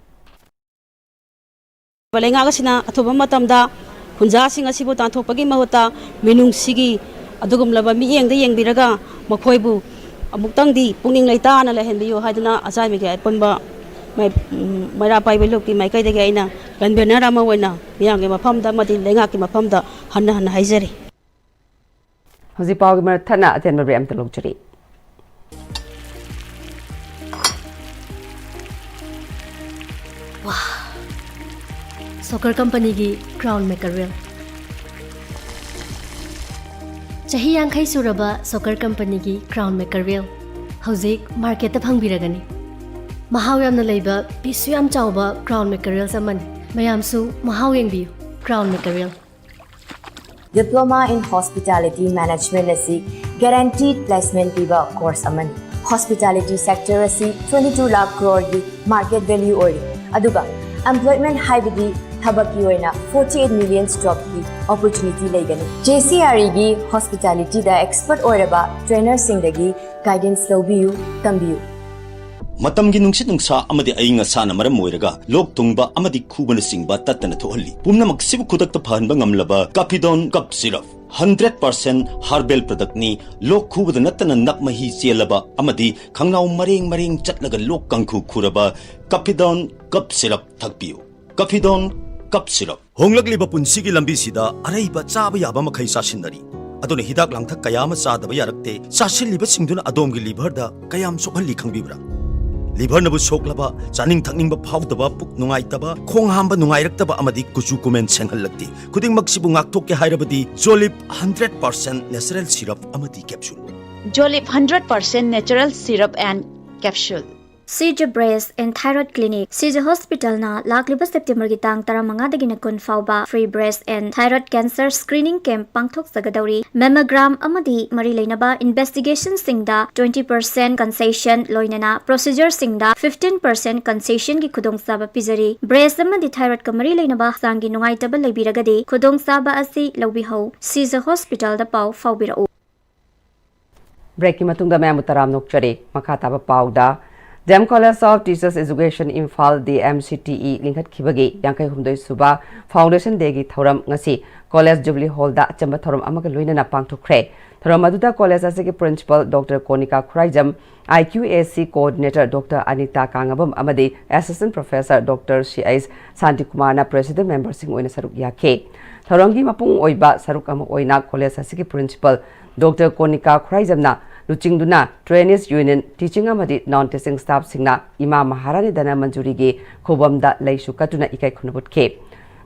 ꯂꯩꯉꯥꯛ ꯑꯁꯤꯅ ꯑꯊꯨꯕ ꯃꯇꯝꯗ ꯈꯨꯟꯖꯥꯁꯤꯡ ꯑꯁꯤꯕꯨ ꯇꯥꯟꯊꯣꯛꯄꯒꯤ ꯃꯍꯨꯠꯇ ꯃꯤꯅꯨꯡꯁꯤꯒꯤ ꯑꯗꯨꯒꯨꯝꯂꯕ ꯃꯤꯠꯌꯦꯡꯗ ꯌꯦꯡꯕꯤꯔꯒ ꯃꯈꯣꯏꯕꯨ ꯑꯃꯨꯛꯇꯪꯗꯤ ꯄꯨꯛꯅꯤꯡ ꯂꯩꯇꯥꯅ ꯂꯩꯍꯟꯕꯤꯌꯨ ꯍꯥꯏꯗꯨꯅ ꯑꯆꯥꯏꯕꯤꯒꯤ ꯑꯄꯨꯟꯕ ꯃꯩ-, ꯎꯝ, ꯃꯩꯔꯥ ꯄꯥꯏꯕꯤ ꯂꯨꯞꯀꯤ ꯃꯥꯏꯀꯩꯗꯒꯤ ꯑꯩꯅ ꯀꯟꯚꯦꯅꯔ ꯑꯃ ꯑꯣꯏꯅ ꯃꯤꯌꯥꯝꯒꯤ ꯃꯐꯝꯗ ꯑꯃꯗꯤ ꯂꯩꯉꯥꯛꯀꯤ ꯃꯐꯝꯗ ꯍꯟꯅ ꯍꯟꯅ ꯍꯥꯏꯖꯔꯤ꯫ ꯍꯧꯖꯤꯛ ꯄꯥꯎꯒꯤ ꯃꯔꯛ ꯊꯠꯅ ꯑꯇꯦꯟꯕ ꯕ꯭ꯔꯦꯛ ꯑꯃꯇ ꯂꯧꯖꯔꯤ꯫ ꯁꯣꯀꯔ ꯀꯝꯄꯅꯤꯒꯤ ꯀ꯭ꯔꯥꯎꯟ ꯃꯦꯀꯔꯦꯜ꯫ ꯆꯍꯤ ꯌꯥꯡꯈꯩ ꯁꯨꯔꯕ ꯁꯣꯀꯔ ꯀꯝꯄꯅꯤꯒꯤ ꯀ꯭ꯔꯥꯎꯟ ꯃꯦꯀꯔꯦꯜ ꯍꯧꯖꯤꯛ ꯃꯥꯔꯀꯦꯠꯇ ꯐꯪꯕꯤꯔꯒꯅꯤ꯫ ꯃꯍꯥꯎ ꯌꯥꯝꯅ ꯂꯩꯕ, ꯄꯤꯁꯁꯨ ꯌꯥꯝ ꯆꯥꯎꯕ ꯀ꯭ꯔꯥꯎꯟ ꯃꯦꯀꯔꯦꯜꯁ ꯑꯃꯅꯤ꯫ ꯃꯌꯥꯝꯁꯨ ꯃꯍꯥꯎ ꯌꯦꯡꯕꯤꯌꯨ꯫ Crown mackerel. Diploma in Hospitality Management ꯑꯁꯤ guaranteed placement ꯄꯤꯕ ꯀꯣꯔꯁ ꯑꯃꯅꯤ꯫ Hospitality sector ꯑꯁꯤ twenty two lakh crore ꯒꯤ market value ꯑꯣꯏꯔꯤ, ꯑꯗꯨꯒ employment ꯍꯥꯏꯕꯗꯤ ꯊꯕꯛꯀꯤ ꯑꯣꯏꯅ forty eight million job ꯀꯤ opportunity ꯂꯩꯒꯅꯤ꯫ J C R E ꯒꯤ hospitality ꯗ expert ꯑꯣꯏꯔꯕ trainer ꯁꯤꯡꯗꯒꯤ guidance ꯂꯧꯕꯤꯌꯨ, ꯇꯝꯕꯤꯌꯨ꯫ ꯃꯇꯝꯒꯤ ꯅꯨꯡꯁꯤꯠ ꯅꯨꯡꯁꯥ ꯑꯃꯗꯤ ꯑꯏꯪ ꯑꯁꯥꯅ ꯃꯔꯝ ꯑꯣꯏꯔꯒ ꯂꯣꯛ ꯊꯨꯡꯕ ꯑꯃꯗꯤ ꯈꯨꯕꯅꯆꯤꯡꯕ ꯇꯠꯇꯅ ꯊꯣꯛꯍꯜꯂꯤ꯫ ꯄꯨꯝꯅꯃꯛꯁꯤꯕꯨ ꯈꯨꯗꯛꯇ ꯐꯍꯟꯕ ꯉꯝꯂꯕ ꯀꯥꯐꯤꯗꯣꯟ ꯀꯞ syrup, hundred percent herbal product ꯅꯤ꯫ ꯂꯣꯛ ꯈꯨꯕꯗ ꯅꯠꯇꯅ ꯅꯞ ꯃꯍꯤ ꯆꯦꯜꯂꯕ ꯑꯃꯗꯤ ꯈꯪꯅꯥꯎ ꯃꯔꯦꯡ ꯃꯔꯦꯡ ꯆꯠꯂꯒ ꯂꯣꯛ ꯀꯥꯡꯈꯨ ꯈꯨꯔꯕ ꯀꯥꯐꯤꯗꯣꯟ ꯀꯞ ꯁꯤꯔꯞ ꯊꯛꯄꯤꯌꯨ꯫ ꯀꯥꯐꯤꯗꯣꯟ ꯀꯞ ꯁꯤꯔꯞ꯫ ꯍꯣꯡꯂꯛꯂꯤꯕ ꯄꯨꯟꯁꯤꯒꯤ ꯂꯝꯕꯤꯁꯤꯗ ꯑꯔꯩꯕ ꯆꯥꯕ ꯌꯥꯕ ꯃꯈꯩ ꯆꯥꯁꯤꯟꯅꯔꯤ꯫ ꯑꯗꯨꯅ ꯍꯤꯗꯥꯛ ꯂꯥꯡꯊꯛ ꯀꯌꯥ ꯑꯃ ꯆꯥꯗꯕ ꯌꯥꯔꯛꯇꯦ꯫ ꯆꯥꯁꯤꯜꯂꯤꯕꯁꯤꯡꯗꯨꯅ ꯑꯗꯣꯝꯒꯤ ꯂꯤꯚꯔꯗ ꯀꯌꯥꯝ ꯁꯣꯛꯍꯜꯂꯤ ꯈꯪꯕꯤꯕ꯭ꯔꯥ? ꯂꯤꯚꯔꯅꯕꯨ ꯁꯣꯛꯂꯕ, ꯆꯥꯅꯤꯡ ꯊꯛꯅꯤꯡꯕ ꯐꯥꯎꯗꯕ, ꯄꯨꯛ ꯅꯨꯡꯉꯥꯏꯇꯕ, ꯈꯣꯡ ꯍꯥꯝꯕ ꯅꯨꯡꯉꯥꯏꯔꯛꯇꯕ ꯑꯃꯗꯤ ꯀꯨꯆꯨ ꯀꯨꯃꯦꯟ ꯁꯦꯡꯍꯜꯂꯛꯇꯦ꯫ ꯈꯨꯗꯤꯡꯃꯛꯁꯤꯕꯨ ꯉꯥꯛꯊꯣꯛꯀꯦ ꯍꯥꯏꯔꯕꯗꯤ ꯖꯣꯂꯤꯞ hundred percent natural syrup ꯑꯃꯗꯤ capsule꯫ Jolip hundred percent natural syrup and capsule. Sija Breast and Thyroid Clinic, Sija Hospital ꯅ ꯂꯥꯛꯂꯤꯕ ꯁꯦꯞꯇꯦꯝꯕꯔꯒꯤ ꯇꯥꯡ ꯇꯔꯥꯃꯉꯥꯗꯒꯤꯅ ꯀꯨꯟ ꯐꯥꯎꯕ free breast and thyroid cancer screening camp ꯄꯥꯡꯊꯣꯛꯆꯒꯗꯧꯔꯤ꯫ Mammogram ꯑꯃꯗꯤ ꯃꯔꯤ ꯂꯩꯅꯕ investigation ꯁꯤꯡꯗ twenty percent concession ꯂꯣꯏꯅꯅ procedure ꯁꯤꯡꯗ fifteen percent concession ꯒꯤ ꯈꯨꯗꯣꯡꯆꯥꯕ ꯄꯤꯖꯔꯤ꯫ Breast ꯑꯃꯗꯤ thyroid ꯀ ꯃꯔꯤ ꯂꯩꯅꯕ ꯍꯛꯆꯥꯡꯒꯤ ꯅꯨꯡꯉꯥꯏꯇꯕ ꯂꯩꯕꯤꯔꯒꯗꯤ ꯈꯨꯗꯣꯡꯆꯥꯕ ꯑꯁꯤ ꯂꯧꯕꯤꯍꯧ꯫ Sija Hospital ꯗ ꯄꯥꯎ ꯐꯥꯎꯕꯤꯔꯛꯎ꯫ ꯕ꯭ꯔꯦꯛꯀꯤ ꯃꯇꯨꯡꯗ ꯃꯌꯥꯝꯕꯨ ꯇꯔꯥꯝꯅ ꯑꯣꯛꯆꯔꯤ꯫ ꯃꯈꯥ ꯇꯥꯕ ꯄꯥꯎꯗ, ꯗꯦꯝ College of Teachers Education Imphal, D M C T E, ꯂꯤꯡꯈꯠꯈꯤꯕꯒꯤ ꯌꯥꯡꯈꯩ ꯍꯨꯝꯗꯣꯏ ꯁꯨꯕ Foundation Dayꯒꯤ ꯊꯧꯔꯝ ꯉꯁꯤ College Jubilee Hallꯗ ꯑꯆꯝꯕ ꯊꯧꯔꯝ ꯑꯃꯒ ꯂꯣꯏꯅꯅ ꯄꯥꯡꯊꯣꯛꯈ꯭ꯔꯦ꯫ ꯊꯧꯔꯝ ꯑꯗꯨꯗ college ꯑꯁꯤꯒꯤ Principal Doctor ꯀꯣꯅꯤꯀꯥ Khuraijam, I Q A C Coordinator Doctor Anita ꯀꯥꯉꯕꯝ ꯑꯃꯗꯤ Assistant Professor Doctor C H ꯁꯥꯟꯇꯤꯀꯨꯃꯥꯔꯅ President memberꯁꯤꯡ ꯑꯣꯏꯅ ꯁꯔꯨꯛ ꯌꯥꯈꯤ꯫ ꯊꯧꯔꯝꯒꯤ ꯃꯄꯨꯡ ꯑꯣꯏꯕ ꯁꯔꯨꯛ ꯑꯃ ꯑꯣꯏꯅ college ꯑꯁꯤꯒꯤ Principal Doctor ꯀꯣꯅꯤꯀꯥ ꯈꯨꯔꯥꯏꯖꯝꯅ ꯂꯨꯆꯤꯡꯗꯨꯅ Trainees Union, Teaching ꯑꯃꯗꯤ Non Teaching Staffꯁꯤꯡꯅ ꯏꯃꯥ ꯃꯍꯥꯔꯥꯅꯤ ꯙꯅꯃꯟꯖꯨꯔꯤꯒꯤ ꯈꯨꯕꯝꯗ ꯂꯩꯁꯨ ꯀꯠꯇꯨꯅ ꯏꯀꯥꯏ ꯈꯨꯝꯅꯕ ꯎꯠꯈꯤ꯫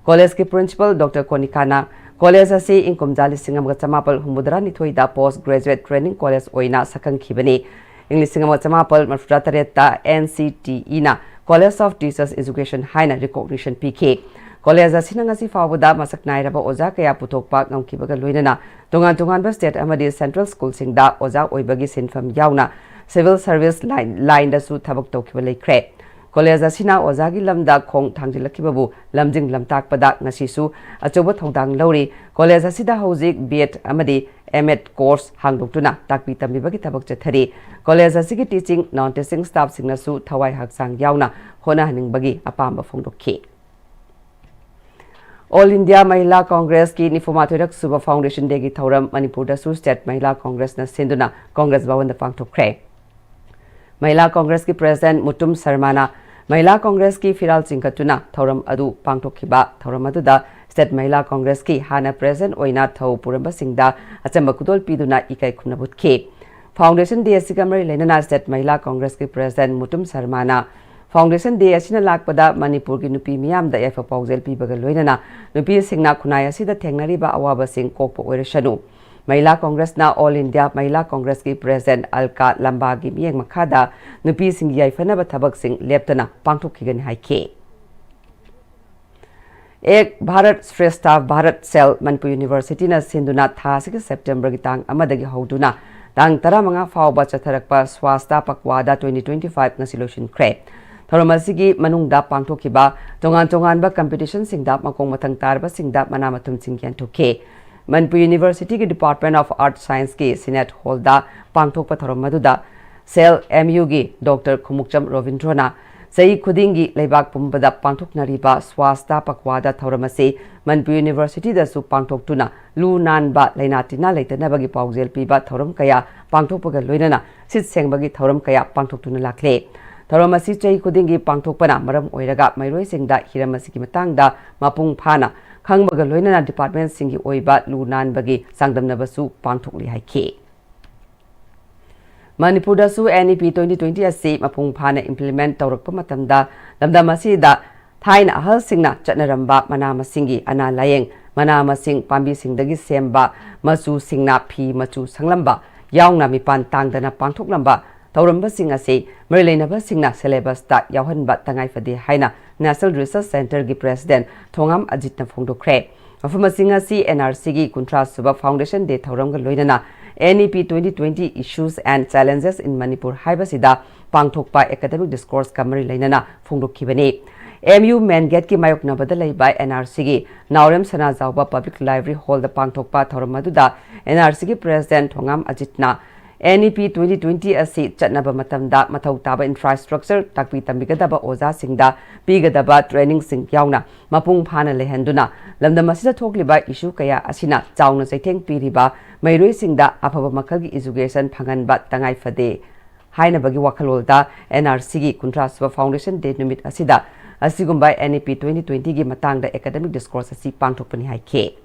Collegeꯀꯤ Principal Doctor ꯀꯣꯅꯤꯀꯥꯅ college ꯑꯁꯤ ꯏꯪ ꯀꯨꯝꯖꯥ ꯂꯤꯁꯤꯡ ꯑꯃꯒ ꯆꯃꯥꯄꯜ ꯍꯨꯝꯐꯨꯇꯔꯥꯅꯤꯊꯣꯏꯗ Post Graduate Training College ꯑꯣꯏꯅ ꯁꯛꯈꯪꯈꯤꯕꯅꯤ꯫ ꯏꯪ ꯂꯤꯁꯤꯡ ꯑꯃꯒ ꯆꯃꯥꯄꯜ ꯃꯔꯤꯐꯨꯇꯔꯥ ꯇꯔꯦꯠꯇ N C T Eꯅ College of Teachers Education ꯍꯥꯏꯅ recognition ꯄꯤꯈꯤ꯫ College ꯑꯁꯤꯅ ꯉꯁꯤ ꯐꯥꯎꯕꯗ ꯃꯁꯛ ꯅꯥꯏꯔꯕ ꯑꯣꯖꯥ ꯀꯌꯥ ꯄꯨꯊꯣꯛꯄ ꯉꯝꯈꯤꯕꯒ ꯂꯣꯏꯅꯅ ꯇꯣꯉꯥꯟ ꯇꯣꯉꯥꯟꯕ state ꯑꯃꯗꯤ central schoolꯁꯤꯡꯗ ꯑꯣꯖꯥ ꯑꯣꯏꯕꯒꯤ ꯁꯤꯟꯐꯝ ꯌꯥꯎꯅ civil service line, lineꯗꯁꯨ ꯊꯕꯛ ꯇꯧꯈꯤꯕ ꯂꯩꯈ꯭ꯔꯦ꯫ College ꯑꯁꯤꯅ ꯑꯣꯖꯥꯒꯤ ꯂꯝꯗ ꯈꯣꯡ ꯊꯥꯡꯖꯤꯜꯂꯛꯈꯤꯕꯕꯨ ꯂꯝꯖꯤꯡ ꯂꯝꯇꯥꯛꯄꯗ ꯉꯁꯤꯁꯨ ꯑꯆꯧꯕ ꯊꯧꯗꯥꯡ ꯂꯧꯔꯤ꯫ College ꯑꯁꯤꯗ ꯍꯧꯖꯤꯛ B.Ed ꯑꯃꯗꯤ M.Ed course ꯍꯥꯡꯗꯣꯛꯇꯨꯅ ꯇꯥꯛꯄꯤ ꯇꯝꯕꯤꯕꯒꯤ ꯊꯕꯛ ꯆꯠꯊꯔꯤ꯫ College ꯑꯁꯤꯒꯤ teaching, non teaching staffꯁꯤꯡꯅꯁꯨ ꯊꯋꯥꯏ ꯍꯛꯆꯥꯡ ꯌꯥꯎꯅ ꯍꯣꯠꯅꯍꯟꯅꯤꯡꯕꯒꯤ ꯑꯄꯥꯝꯕ ꯐꯣꯡꯗꯣꯛꯈꯤ꯫ All India Mahila Congressꯀꯤ ꯅꯤꯐꯨꯃꯥꯊꯣꯏꯔꯛ ꯁꯨꯕ Foundation Dayꯒꯤ ꯊꯧꯔꯝ ꯃꯅꯤꯄꯨꯔꯗꯁꯨ State Mahila Congressꯅ ꯁꯤꯟꯗꯨꯅ Congress ꯚꯋꯟꯗ ꯄꯥꯡꯊꯣꯛꯈ꯭ꯔꯦ꯫ Mahila Congressꯀꯤ President Mutum ꯁꯔꯃꯥꯅ Mahila Congressꯀꯤ ꯐꯤꯔꯥꯜ ꯆꯤꯡꯈꯠꯇꯨꯅ ꯊꯧꯔꯝ ꯑꯗꯨ ꯄꯥꯡꯊꯣꯛꯈꯤꯕ꯫ ꯊꯧꯔꯝ ꯑꯗꯨꯗ State Mahila Congressꯀꯤ ꯍꯥꯟꯅ President ꯑꯣꯏꯅ ꯊꯧ ꯄꯨꯔꯝꯕꯁꯤꯡꯗ ꯑꯆꯝꯕ ꯈꯨꯗꯣꯜ ꯄꯤꯗꯨꯅ ꯏꯀꯥꯏ ꯈꯨꯝꯅꯕ ꯎꯠꯈꯤ꯫ Foundation Day ꯑꯁꯤꯒ ꯃꯔꯤ ꯂꯩꯅꯅ State Mahila Congressꯀꯤ President Mutum ꯁꯔꯃꯥꯅ Foundation Day ꯑꯁꯤꯅ ꯂꯥꯛꯄꯗ ꯃꯅꯤꯄꯨꯔꯒꯤ ꯅꯨꯄꯤ ꯃꯤꯌꯥꯝꯗ ꯌꯥꯏꯐ ꯄꯥꯎꯖꯦꯜ ꯄꯤꯕꯒ ꯂꯣꯏꯅꯅ ꯅꯨꯄꯤꯁꯤꯡꯅ ꯈꯨꯟꯅꯥꯏ ꯑꯁꯤꯗ ꯊꯦꯡꯅꯔꯤꯕ ꯑꯋꯥꯕꯁꯤꯡ ꯀꯣꯛꯄ ꯑꯣꯏꯔꯁꯅꯨ꯫ Mahila Congressꯅ All India Mahila Congressꯀꯤ President ꯑꯜꯀꯥ ꯂꯝꯕꯥꯒꯤ ꯃꯤꯠꯌꯦꯡ ꯃꯈꯥꯗ ꯅꯨꯄꯤꯁꯤꯡꯒꯤ ꯌꯥꯏꯐꯅꯕ ꯊꯕꯛꯁꯤꯡ ꯂꯦꯞꯇꯅ ꯄꯥꯡꯊꯣꯛꯈꯤꯒꯅꯤ ꯍꯥꯏꯈꯤ꯫ Ek Bharat Shreshtha Bharat Cell Manipur Universityꯅ ꯁꯤꯟꯗꯨꯅ ꯊꯥ ꯑꯁꯤꯒꯤ Septemberꯒꯤ ꯇꯥꯡ ꯑꯃꯗꯒꯤ ꯍꯧꯗꯨꯅ ꯇꯥꯡ ꯇꯔꯥꯃꯉꯥ ꯐꯥꯎꯕ ꯆꯠꯊꯔꯛꯄ Swasthya Pakhwada twenty twenty-five ꯉꯁꯤ ꯂꯣꯏꯁꯤꯟꯈ꯭ꯔꯦ꯫ ꯊꯧꯔꯝ ꯑꯁꯤꯒꯤ ꯃꯅꯨꯡꯗ ꯄꯥꯡꯊꯣꯛꯈꯤꯕ ꯇꯣꯉꯥꯟ ꯇꯣꯉꯥꯟꯕ competitionꯁꯤꯡꯗ ꯃꯈꯣꯡ ꯃꯊꯪ ꯇꯥꯔꯕꯁꯤꯡꯗ ꯃꯅꯥ ꯃꯊꯨꯝꯁꯤꯡ ꯌꯦꯟꯊꯣꯛꯈꯤ꯫ Manipur Universityꯒꯤ Department of Earth Scienceꯀꯤ Synod Hallꯗ ꯄꯥꯡꯊꯣꯛꯄ ꯊꯧꯔꯝ ꯑꯗꯨꯗ ꯁꯦꯜ ꯑꯦꯝ ꯌꯨꯒꯤ ꯗꯣꯛꯇꯔ ꯈꯨꯃꯨꯛꯆꯝ ꯔꯣꯕꯤꯟꯗ꯭ꯔꯣꯅ ꯆꯍꯤ ꯈꯨꯗꯤꯡꯒꯤ ꯂꯩꯕꯥꯛ ꯄꯨꯝꯕꯗ ꯄꯥꯡꯊꯣꯛꯅꯔꯤꯕ ꯁ꯭ꯋꯥꯁꯇꯥ ꯄꯛꯋꯥꯗ ꯊꯧꯔꯝ ꯑꯁꯤ ꯃꯅꯤꯄꯨꯔ ꯌꯨꯅꯤꯚꯔꯁꯤꯇꯤꯗꯁꯨ ꯄꯥꯡꯊꯣꯛꯇꯨꯅ ꯂꯨ ꯅꯥꯟꯕ, ꯂꯩꯅꯥ ꯇꯤꯟꯅꯥ ꯂꯩꯇꯅꯕꯒꯤ ꯄꯥꯎꯖꯦꯜ ꯄꯤꯕ ꯊꯧꯔꯝ ꯀꯌꯥ ꯄꯥꯡꯊꯣꯛꯄꯒ ꯂꯣꯏꯅꯅ ꯁꯤꯠ ꯁꯦꯡꯕꯒꯤ ꯊꯧꯔꯝ ꯀꯌꯥ ꯄꯥꯡꯊꯣꯛꯇꯨꯅ ꯂꯥꯛꯂꯦ꯫ ꯊꯧꯔꯝ ꯑꯁꯤ ꯆꯍꯤ ꯈꯨꯗꯤꯡꯒꯤ ꯄꯥꯡꯊꯣꯛꯄꯅ ꯃꯔꯝ ꯑꯣꯏꯔꯒ ꯃꯍꯩꯔꯣꯏꯁꯤꯡꯗ ꯍꯤꯔꯝ ꯑꯁꯤꯒꯤ ꯃꯇꯥꯡꯗ ꯃꯄꯨꯡ ꯐꯥꯅ ꯈꯪꯕꯒ ꯂꯣꯏꯅꯅ ꯗꯤꯄꯥꯔꯠꯃꯦꯟꯁꯤꯡꯒꯤ ꯑꯣꯏꯕ ꯂꯨ ꯅꯥꯟꯕꯒꯤ ꯆꯥꯡꯗꯝꯅꯕꯁꯨ ꯄꯥꯡꯊꯣꯛꯂꯤ ꯍꯥꯏꯈꯤ꯫ ꯃꯅꯤꯄꯨꯔꯗꯁꯨ N E P twenty twenty ꯑꯁꯤ ꯃꯄꯨꯡ ꯐꯥꯅ implement ꯇꯧꯔꯛꯄ ꯃꯇꯝꯗ ꯂꯝꯗꯝ ꯑꯁꯤꯗ ꯊꯥꯏꯅ ꯑꯍꯜꯁꯤꯡꯅ ꯆꯠꯅꯔꯝꯕ ꯃꯅꯥ ꯃꯁꯤꯡꯒꯤ ꯑꯅꯥ ꯂꯥꯌꯦꯡ, ꯃꯅꯥ ꯃꯁꯤꯡ ꯄꯥꯝꯕꯤꯁꯤꯡꯗꯒꯤ ꯁꯦꯝꯕ ꯃꯆꯨꯁꯤꯡꯅ ꯐꯤ ꯃꯆꯨ ꯁꯪꯂꯝꯕ ꯌꯥꯎꯅ ꯃꯤꯄꯥꯟ ꯇꯥꯡꯗꯅ ꯄꯥꯡꯊꯣꯛꯂꯝꯕ ꯊꯧꯔꯝꯕꯁꯤꯡ ꯑꯁꯤ ꯃꯔꯤ ꯂꯩꯅꯕꯁꯤꯡꯅ syllabus ꯇ ꯌꯥꯎꯍꯟꯕ ꯇꯉꯥꯏ ꯐꯗꯦ ꯍꯥꯏꯅ National Research Centre ꯒꯤ President ꯊꯣꯉꯥꯝ ꯑꯖꯤꯠꯅ ꯐꯣꯡꯗꯣꯛꯈ꯭ꯔꯦ꯫ ꯋꯥꯐꯝꯁꯤꯡ ꯑꯁꯤ N R C ꯒꯤ ꯀꯨꯟꯊ꯭ꯔꯥ ꯁꯨꯕ Foundation Day ꯊꯧꯔꯝꯒ ꯂꯣꯏꯅꯅ N E P twenty twenty Issues and Challenges in Manipur ꯍꯥꯏꯕꯁꯤꯗ ꯄꯥꯡꯊꯣꯛꯄ academic discourse ꯀ ꯃꯔꯤ ꯂꯩꯅꯅ ꯐꯣꯡꯗꯣꯛꯈꯤꯕꯅꯤ꯫ M U main gate ꯀꯤ ꯃꯥꯌꯣꯛꯅꯕꯗ ꯂꯩꯕ N R C ꯒꯤ ꯅꯥꯎꯔꯦꯝ ꯁꯅꯥꯖꯥꯎꯕ Public Library Hall ꯗ ꯄꯥꯡꯊꯣꯛꯄ ꯊꯧꯔꯝ ꯑꯗꯨꯗ N R C ꯒꯤ President ꯊꯣꯉꯥꯝ ꯑꯖꯤꯠꯅ N E P twenty twenty ꯑꯁꯤ ꯆꯠꯅꯕ ꯃꯇꯝꯗ ꯃꯊꯧ ꯇꯥꯕ infrastructure, ꯇꯥꯛꯄꯤ ꯇꯝꯕꯤꯒꯗꯕ ꯑꯣꯖꯥꯁꯤꯡꯗ ꯄꯤꯒꯗꯕ training ꯁꯤꯡ ꯌꯥꯎꯅ ꯃꯄꯨꯡ ꯐꯥꯅ ꯂꯩꯍꯟꯗꯨꯅ ꯂꯝꯗꯝ ꯑꯁꯤꯗ ꯊꯣꯛꯂꯤꯕ issue ꯀꯌꯥ ꯑꯁꯤꯅ ꯆꯥꯎꯅ ꯆꯩꯊꯦꯡ ꯄꯤꯔꯤꯕ ꯃꯍꯩꯔꯣꯏꯁꯤꯡꯗ ꯑꯐꯕ ꯃꯈꯜꯒꯤ education ꯐꯪꯍꯟꯕ ꯇꯉꯥꯏ ꯐꯗꯦ ꯍꯥꯏꯅꯕꯒꯤ ꯋꯥꯈꯜꯂꯣꯟꯗ N R C ꯒꯤ ꯀꯨꯟꯊ꯭ꯔꯥ ꯁꯨꯕ Foundation Day ꯅꯨꯃꯤꯠ ꯑꯁꯤꯗ ꯑꯁꯤꯒꯨꯝꯕ N E P twenty twenty ꯒꯤ ꯃꯇꯥꯡꯗ academic discourse ꯑꯁꯤ ꯄꯥꯡꯊꯣꯛꯄꯅꯤ ꯍꯥꯏꯈꯤ꯫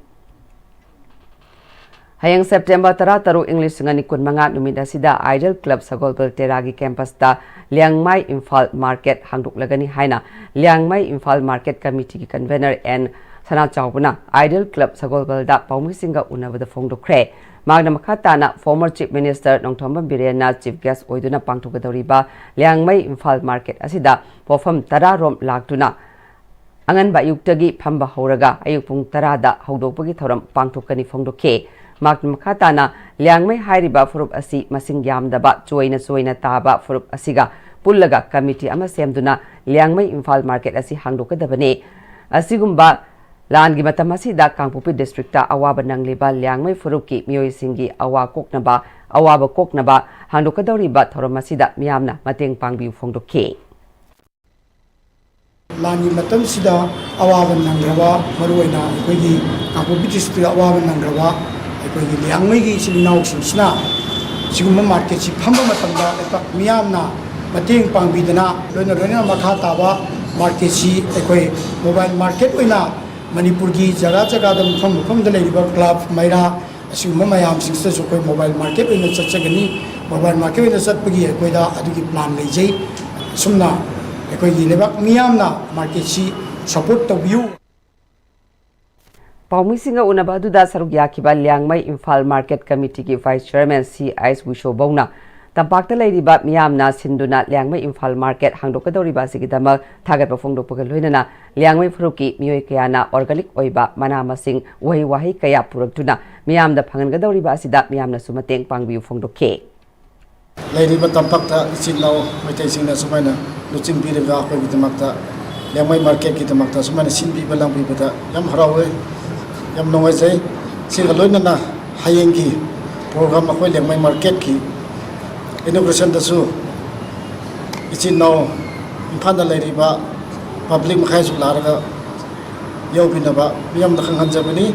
ꯍꯌꯦꯡ September ꯇꯔꯥ ꯇꯔꯨꯛ, ꯏꯪ ꯂꯤꯁꯤꯡ ꯑꯅꯤ ꯀꯨꯟꯃꯉꯥ ꯅꯨꯃꯤꯠ ꯑꯁꯤꯗ Ideal Club ꯁꯒꯣꯜꯕꯜ ꯇꯦꯔꯥꯒꯤ campus ꯇ ꯂꯤꯌꯥꯡꯃꯩ ꯏꯝꯐꯥꯜ market ꯍꯥꯡꯗꯣꯛꯂꯒꯅꯤ ꯍꯥꯏꯅ ꯂꯤꯌꯥꯡꯃꯩ ꯏꯝꯐꯥꯜ market committee ꯒꯤ convener N ꯁꯅꯥꯆꯥꯎꯕꯅ Ideal Club ꯁꯒꯣꯜꯕꯜꯗ ꯄꯥꯎꯃꯤꯁꯤꯡꯒ ꯎꯅꯕꯗ ꯐꯣꯡꯗꯣꯛꯈ꯭ꯔꯦ꯫ ꯃꯍꯥꯛꯅ ꯃꯈꯥ ꯇꯥꯅ former Chief Minister Nongthombam ꯕꯤꯔꯦꯟꯅ chief guest ꯑꯣꯏꯗꯨꯅ ꯄꯥꯡꯊꯣꯛꯀꯗꯧꯔꯤꯕ ꯂꯤꯌꯥꯡꯃꯩ ꯏꯝꯐꯥꯜ market ꯑꯁꯤꯗ ꯄꯣꯠꯐꯝ ꯇꯔꯥ ꯔꯣꯝ ꯂꯥꯛꯇꯨꯅ ꯑꯉꯟꯕ ꯑꯌꯨꯛꯇꯒꯤ ꯐꯝꯕ ꯍꯧꯔꯒ ꯑꯌꯨꯛ ꯄꯨꯡ ꯇꯔꯥꯗ ꯍꯧꯗꯣꯛꯄꯒꯤ ꯊꯧꯔꯝ ꯄꯥꯡꯊꯣꯛꯀꯅꯤ ꯐꯣꯡꯗꯣꯛꯈꯤ꯫ ꯃꯍꯥꯛꯅ ꯃꯈꯥ ꯇꯥꯅ ꯂꯤꯌꯥꯡꯃꯩ ꯍꯥꯏꯔꯤꯕ ꯐꯨꯔꯨꯞ ꯑꯁꯤ ꯃꯁꯤꯡ ꯌꯥꯝꯗꯕ ꯆꯣꯏꯅ ꯆꯣꯏꯅ ꯇꯥꯕ ꯐꯨꯔꯨꯞ ꯑꯁꯤꯒ ꯄꯨꯜꯂꯒ committee ꯑꯃ ꯁꯦꯝꯗꯨꯅ ꯂꯤꯌꯥꯡꯃꯩ ꯏꯝꯐꯥꯜ market ꯑꯁꯤ ꯍꯥꯡꯗꯣꯛꯀꯗꯕꯅꯤ꯫ ꯑꯁꯤꯒꯨꯝꯕ ꯂꯥꯟꯒꯤ ꯃꯇꯝ ꯑꯁꯤꯗ ꯀꯥꯡꯄꯣꯛꯄꯤ district ꯇ ꯑꯋꯥꯕ ꯅꯪꯂꯤꯕ ꯂꯤꯌꯥꯡꯃꯩ ꯐꯨꯔꯨꯞꯀꯤ ꯃꯤꯑꯣꯏꯁꯤꯡꯒꯤ ꯑꯋꯥ ꯀꯣꯛꯅꯕ ꯑꯋꯥꯕ ꯀꯣꯛꯅꯕ ꯍꯥꯡꯗꯣꯛꯀꯗꯧꯔꯤꯕ ꯊꯧꯔꯝ ꯑꯁꯤꯗ ꯃꯤꯌꯥꯝꯅ ꯃꯇꯦꯡ ꯄꯥꯡꯕꯤꯌꯨ ꯐꯣꯡꯗꯣꯛꯈꯤ꯫ ꯂꯥꯟꯒꯤ ꯃꯇꯝꯁꯤꯗ ꯑꯋꯥꯕ ꯅꯪꯈ꯭ꯔꯕ, ꯃꯔꯨꯑꯣꯏꯅ ꯑꯩꯈꯣꯏꯒꯤ ꯀꯥꯡꯄꯣꯛꯄꯤ ꯗꯤꯁꯇ꯭ꯔꯤꯛꯇ ꯑꯋꯥꯕ ꯅꯪꯈ꯭ꯔꯕ ꯑꯩꯈꯣꯏꯒꯤ ꯂꯤꯌꯥꯡꯃꯩꯒꯤ ꯏꯆꯤꯜ ꯏꯅꯥꯎꯁꯤꯡꯁꯤꯅ ꯁꯤꯒꯨꯝꯕ ꯃꯥꯔꯀꯦꯠꯁꯤ ꯐꯝꯕ ꯃꯇꯝꯗ ꯂꯩꯄꯥꯛ ꯃꯤꯌꯥꯝꯅ ꯃꯇꯦꯡ ꯄꯥꯡꯕꯤꯗꯅ, ꯂꯣꯏꯅ ꯂꯣꯏꯅꯅ ꯃꯈꯥ ꯇꯥꯕ ꯃꯥꯔꯀꯦꯠꯁꯤ ꯑꯩꯈꯣꯏ ꯃꯣꯕꯥꯏꯜ ꯃꯥꯔꯀꯦꯠ ꯑꯣꯏꯅ ꯃꯅꯤꯄꯨꯔꯒꯤ ꯖꯒꯥ ꯖꯒꯥꯗ, ꯃꯐꯝ ꯃꯐꯝꯗ ꯂꯩꯔꯤꯕ ꯀ꯭ꯂꯕ, ꯃꯩꯔꯥ, ꯑꯁꯤꯒꯨꯝꯕ ꯃꯌꯥꯝꯁꯤꯡꯁꯤꯗꯁꯨ ꯑꯩꯈꯣꯏ ꯃꯣꯕꯥꯏꯜ ꯃꯥꯔꯀꯦꯠ ꯑꯣꯏꯅ ꯆꯠꯆꯒꯅꯤ꯫ ꯃꯣꯕꯥꯏꯜ ꯃꯥꯔꯀꯦꯠ ꯑꯣꯏꯅ ꯆꯠꯄꯒꯤ ꯑꯩꯈꯣꯏꯗ ꯑꯗꯨꯒꯤ ꯄ꯭ꯂꯥꯟ ꯂꯩꯖꯩ꯫ ꯑꯁꯨꯝꯅ ꯑꯩꯈꯣꯏꯒꯤ ꯂꯩꯕꯥꯛ ꯃꯤꯌꯥꯝꯅ ꯃꯥꯔꯀꯦꯠꯁꯤ ꯁꯄꯣꯔꯠ ꯇꯧꯕꯤꯌꯨ꯫ ꯄꯥꯎꯃꯤꯁꯤꯡꯒ ꯎꯅꯕ ꯑꯗꯨꯗ ꯁꯔꯨꯛ ꯌꯥꯈꯤꯕ ꯂꯤꯌꯥꯡꯃꯩ ꯏꯝꯐꯥꯜ ꯃꯥꯔꯀꯦꯠ ꯀꯃꯤꯇꯤꯒꯤ ꯚꯥꯏꯁ ꯆꯤꯌꯔꯃꯦꯟ ꯁꯤ ꯑꯥꯏꯁ ꯋꯤꯁꯣꯕꯧꯅ ꯇꯝꯄꯥꯛꯇ ꯂꯩꯔꯤꯕ ꯃꯤꯌꯥꯝꯅ ꯁꯤꯟꯗꯨꯅ ꯂꯤꯌꯥꯡꯃꯩ ꯏꯝꯐꯥꯜ ꯃꯥꯔꯀꯦꯠ ꯍꯥꯡꯗꯣꯛꯀꯗꯧꯔꯤꯕ ꯑꯁꯤꯒꯤꯗꯃꯛ ꯊꯥꯒꯠꯄ ꯐꯣꯡꯗꯣꯛꯄꯒ ꯂꯣꯏꯅꯅ ꯂꯤꯌꯥꯡꯃꯩ ꯐꯨꯔꯨꯞꯀꯤ ꯃꯤꯑꯣꯏ ꯀꯌꯥꯅ ꯑꯣꯔꯒꯥꯅꯤꯛ ꯑꯣꯏꯕ ꯃꯅꯥ ꯃꯁꯤꯡ, ꯎꯍꯩ ꯋꯥꯍꯩ ꯀꯌꯥ ꯄꯨꯔꯛꯇꯨꯅ ꯃꯤꯌꯥꯝꯗ ꯐꯪꯍꯟꯒꯗꯧꯔꯤꯕ ꯑꯁꯤꯗ ꯃꯤꯌꯥꯝꯅꯁꯨ ꯃꯇꯦꯡ ꯄꯥꯡꯕꯤꯌꯨ ꯐꯣꯡꯗꯣꯛꯈꯤ꯫ ꯂꯩꯔꯤꯕ ꯇꯝꯄꯥꯛꯇ ꯏꯆꯤꯜ ꯏꯅꯥꯎ ꯃꯩꯇꯩꯁꯤꯡꯅ ꯁꯨꯃꯥꯏꯅ ꯂꯨꯆꯤꯡꯕꯤꯔꯒ ꯑꯩꯈꯣꯏꯒꯤꯗꯃꯛꯇ ꯂꯤꯌꯥꯡꯃꯩ ꯃꯥꯔꯀꯦꯠꯀꯤꯗꯃꯛꯇ ꯁꯨꯃꯥꯏꯅ ꯁꯤꯟꯕꯤꯕ ꯂꯥꯡꯕꯤꯕꯗ ꯌꯥꯝ ꯍꯔꯥꯎꯋꯦ, ꯌꯥꯝ ꯅꯨꯡꯉꯥꯏꯖꯩ꯫ ꯁꯤꯒ ꯂꯣꯏꯅꯅ ꯍꯌꯦꯡꯒꯤ ꯄ꯭ꯔꯣꯒ꯭ꯔꯥꯝ ꯑꯩꯈꯣꯏ ꯂꯤꯌꯥꯡꯃꯩ ꯃꯥꯔꯀꯦꯠꯀꯤ ꯏꯅꯣꯒ꯭ꯔꯦꯁꯟꯗꯁꯨ ꯏꯆꯤꯜ ꯏꯅꯥꯎ ꯏꯝꯐꯥꯜꯗ ꯂꯩꯔꯤꯕ ꯄꯕ꯭ꯂꯤꯛ ꯃꯈꯩꯁꯨ ꯂꯥꯛꯂꯒ ꯌꯥꯎꯕꯤꯅꯕ ꯃꯤꯌꯥꯝꯗ ꯈꯪꯍꯟꯖꯕꯅꯤ꯫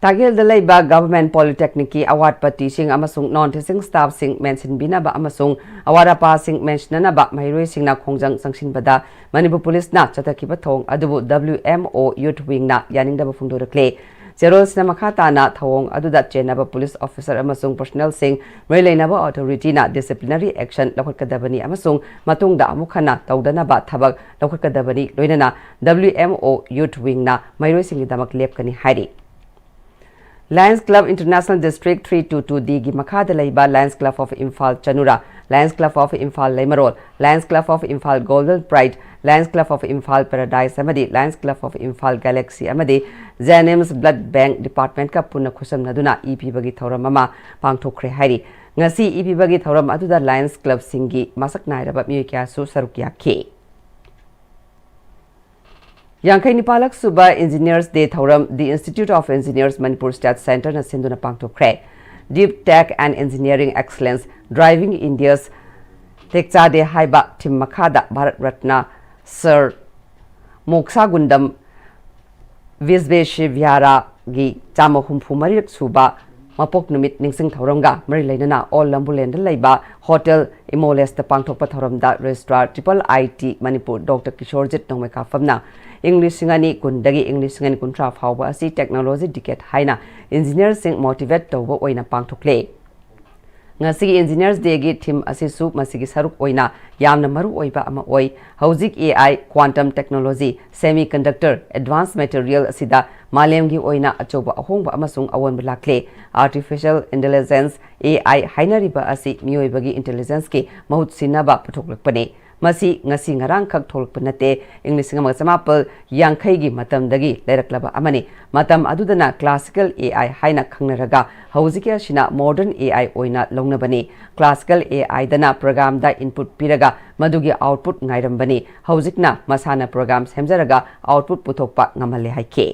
ꯇꯥꯒꯦꯜꯗ ꯂꯩꯕ ꯒꯚꯔꯟꯃꯦꯟꯠ ꯄꯣꯂꯤꯇꯦꯛꯅꯤꯛꯀꯤ ꯑꯋꯥꯠꯄ ꯇꯤꯆꯤꯡ ꯑꯃꯁꯨꯡ ꯅꯣꯟ ꯇꯤꯆꯤꯡ ꯁ꯭ꯇꯥꯐꯁꯤꯡ ꯃꯦꯟꯁꯤꯟꯕꯤꯅꯕ ꯑꯃꯁꯨꯡ ꯑꯋꯥꯠ ꯑꯄꯥꯁꯤꯡ ꯃꯦꯟꯁꯤꯟꯅꯅꯕ ꯃꯍꯩꯔꯣꯏꯁꯤꯡꯅ ꯈꯣꯡꯖꯪ ꯆꯪꯁꯤꯟꯕꯗ ꯃꯅꯤꯄꯨꯔ ꯄꯨꯂꯤꯁꯅ ꯆꯠꯊꯈꯤꯕ ꯊꯧꯑꯣꯡ ꯑꯗꯨꯕꯨ ꯗꯕ꯭ꯂꯤꯎ ꯑꯦꯝ ꯑꯣ ꯌꯨꯊ ꯋꯤꯡꯅ ꯌꯥꯅꯤꯡꯗꯕ ꯐꯣꯡꯗꯣꯔꯛꯂꯦ꯫ ꯆꯦꯔꯣꯜꯁꯤꯅ ꯃꯈꯥ ꯇꯥꯅ ꯊꯧꯑꯣꯡ ꯑꯗꯨꯗ ꯆꯦꯟꯅꯕ ꯄꯨꯂꯤꯁ ꯑꯣꯐꯤꯁꯔ ꯑꯃꯁꯨꯡ ꯄꯔꯁꯣꯅꯦꯜꯁꯤꯡ ꯃꯔꯤ ꯂꯩꯅꯕ ꯑꯣꯊꯣꯔꯤꯇꯤꯅ ꯗꯤꯁꯤꯄ꯭ꯂꯤꯅꯔꯤ ꯑꯦꯛꯁꯟ ꯂꯧꯈꯠꯀꯗꯕꯅꯤ ꯑꯃꯁꯨꯡ ꯃꯇꯨꯡꯗ ꯑꯃꯨꯛ ꯍꯟꯅ ꯇꯧꯗꯅꯕ ꯊꯕꯛ ꯂꯧꯈꯠꯀꯗꯕꯅꯤ, ꯂꯣꯏꯅꯅ ꯗꯕ꯭ꯂꯤꯎ ꯑꯦꯝ ꯑꯣ ꯌꯨꯊ ꯋꯤꯡꯅ ꯃꯍꯩꯔꯣꯏꯁꯤꯡꯒꯤꯗꯃꯛ ꯂꯦꯞꯀꯅꯤ ꯍꯥꯏꯔꯤ꯫ Lions Club International District three two two D ꯒꯤ ꯃꯈꯥꯗ ꯂꯩꯕ Lions Club of Imphal ꯆꯅꯨꯔꯥ, Lions Club of Imphal ꯂꯩꯃꯔꯣꯜ, Lions Club of Imphal Golden Pride, Lions Club of Imphal Paradise ꯑꯃꯗꯤ Lions Club of Imphal Galaxy ꯑꯃꯗꯤ Jennings Blood Bank Department ꯀ ꯄꯨꯟꯅ ꯈꯨꯠꯁꯝꯅꯗꯨꯅ ꯏ ꯄꯤꯕꯒꯤ ꯊꯧꯔꯝ ꯑꯃ ꯄꯥꯡꯊꯣꯛꯈ꯭ꯔꯦ ꯍꯥꯏꯔꯤ꯫ ꯉꯁꯤ ꯏ ꯄꯤꯕꯒꯤ ꯊꯧꯔꯝ ꯑꯗꯨꯗ Lions Club ꯁꯤꯡꯒꯤ ꯃꯁꯛ ꯅꯥꯏꯔꯕ ꯃꯤꯑꯣꯏ ꯀꯌꯥꯁꯨ ꯁꯔꯨꯛ ꯌꯥꯈꯤ꯫ ꯌꯥꯡꯈꯩ ꯅꯤꯄꯥꯜꯂꯛ ꯁꯨꯕ Engineers Day ꯊꯧꯔꯝ The Institute of Engineers Manipur State Centre ꯅ ꯁꯤꯟꯗꯨꯅ ꯄꯥꯡꯊꯣꯛꯈ꯭ꯔꯦ꯫ Deep Tech and Engineering Excellence, Driving India's Techchade ꯍꯥꯏꯕ theme ꯃꯈꯥꯗ ꯚꯥꯔꯠ ꯔꯠꯅ ꯁꯔ ꯃꯣꯛꯁꯥꯒꯨꯟꯗꯝ ꯚꯤꯁꯕꯦꯁꯤꯚ꯭ꯌꯥꯔꯥꯒꯤ ꯆꯥꯝꯃ ꯍꯨꯝꯐꯨ ꯃꯔꯤꯔꯛ ꯁꯨꯕ ꯃꯄꯣꯛ ꯅꯨꯃꯤꯠ ꯅꯤꯡꯁꯤꯡ ꯊꯧꯔꯝꯒ ꯃꯔꯤ ꯂꯩꯅꯅ ꯑꯣꯜ ꯂꯝꯕꯨꯂꯦꯟꯗ ꯂꯩꯕ ꯍꯣꯇꯦꯜ ꯏꯃꯣꯂꯦꯁꯇ ꯄꯥꯡꯊꯣꯛꯄ ꯊꯧꯔꯝꯗ ꯔꯦꯖꯤꯁꯇ꯭ꯔꯥꯔ ꯇ꯭ꯔꯤꯄꯜ ꯑꯥꯏ ꯇꯤ ꯃꯅꯤꯄꯨꯔ ꯗꯣꯛꯇꯔ ꯀꯤꯁꯣꯔꯖꯤꯠ ꯅꯣꯡꯃꯩꯀꯥꯐꯝꯅ ꯏꯪ ꯂꯤꯁꯤꯡ ꯑꯅꯤ ꯀꯨꯟꯗꯒꯤ ꯏꯪ ꯂꯤꯁꯤꯡ ꯑꯅꯤ ꯀꯨꯟꯊ꯭ꯔꯥ ꯐꯥꯎꯕ ꯑꯁꯤ technology decade ꯍꯥꯏꯅ engineerꯁꯤꯡ motivate ꯇꯧꯕ ꯑꯣꯏꯅ ꯄꯥꯡꯊꯣꯛꯂꯦ꯫ ꯉꯁꯤꯒꯤ Engineers Dayꯒꯤ theme ꯑꯁꯤꯁꯨ ꯃꯁꯤꯒꯤ ꯁꯔꯨꯛ ꯑꯣꯏꯅ ꯌꯥꯝꯅ ꯃꯔꯨ ꯑꯣꯏꯕ ꯑꯃ ꯑꯣꯏ꯫ ꯍꯧꯖꯤꯛ A I, quantum technology, semiconductor, advanced material ꯑꯁꯤꯗ ꯃꯥꯂꯦꯝꯒꯤ ꯑꯣꯏꯅ ꯑꯆꯧꯕ ꯑꯍꯣꯡꯕ ꯑꯃꯁꯨꯡ ꯑꯑꯣꯟꯕ ꯂꯥꯛꯂꯦ꯫ Artificial intelligence, A I ꯍꯥꯏꯅꯔꯤꯕ ꯑꯁꯤ ꯃꯤꯑꯣꯏꯕꯒꯤ intelligenceꯀꯤ ꯃꯍꯨꯠ ꯁꯤꯟꯅꯕ ꯄꯨꯊꯣꯛꯂꯛꯄꯅꯤ꯫ ꯃꯁꯤ ꯉꯁꯤ ꯉꯔꯥꯡꯈꯛ ꯊꯣꯛꯂꯛꯄ ꯅꯠꯇꯦ꯫ ꯏꯪ ꯂꯤꯁꯤꯡ ꯑꯃꯒ ꯆꯃꯥꯄꯜ ꯌꯥꯡꯈꯩꯒꯤ ꯃꯇꯝꯗꯒꯤ ꯂꯩꯔꯛꯂꯕ ꯑꯃꯅꯤ꯫ ꯃꯇꯝ ꯑꯗꯨꯗꯅ classical A I ꯍꯥꯏꯅ ꯈꯪꯅꯔꯒ, ꯍꯧꯖꯤꯛꯀꯤ ꯑꯁꯤꯅ modern A I ꯑꯣꯏꯅ ꯂꯧꯅꯕꯅꯤ꯫ Classical A Iꯗꯅ programꯗ input ꯄꯤꯔꯒ ꯃꯗꯨꯒꯤ output ꯉꯥꯏꯔꯝꯕꯅꯤ꯫ ꯍꯧꯖꯤꯛꯅ ꯃꯁꯥꯅ program ꯁꯦꯝꯖꯔꯒ output ꯄꯨꯊꯣꯛꯄ ꯉꯝꯍꯜꯂꯦ ꯍꯥꯏꯈꯤ꯫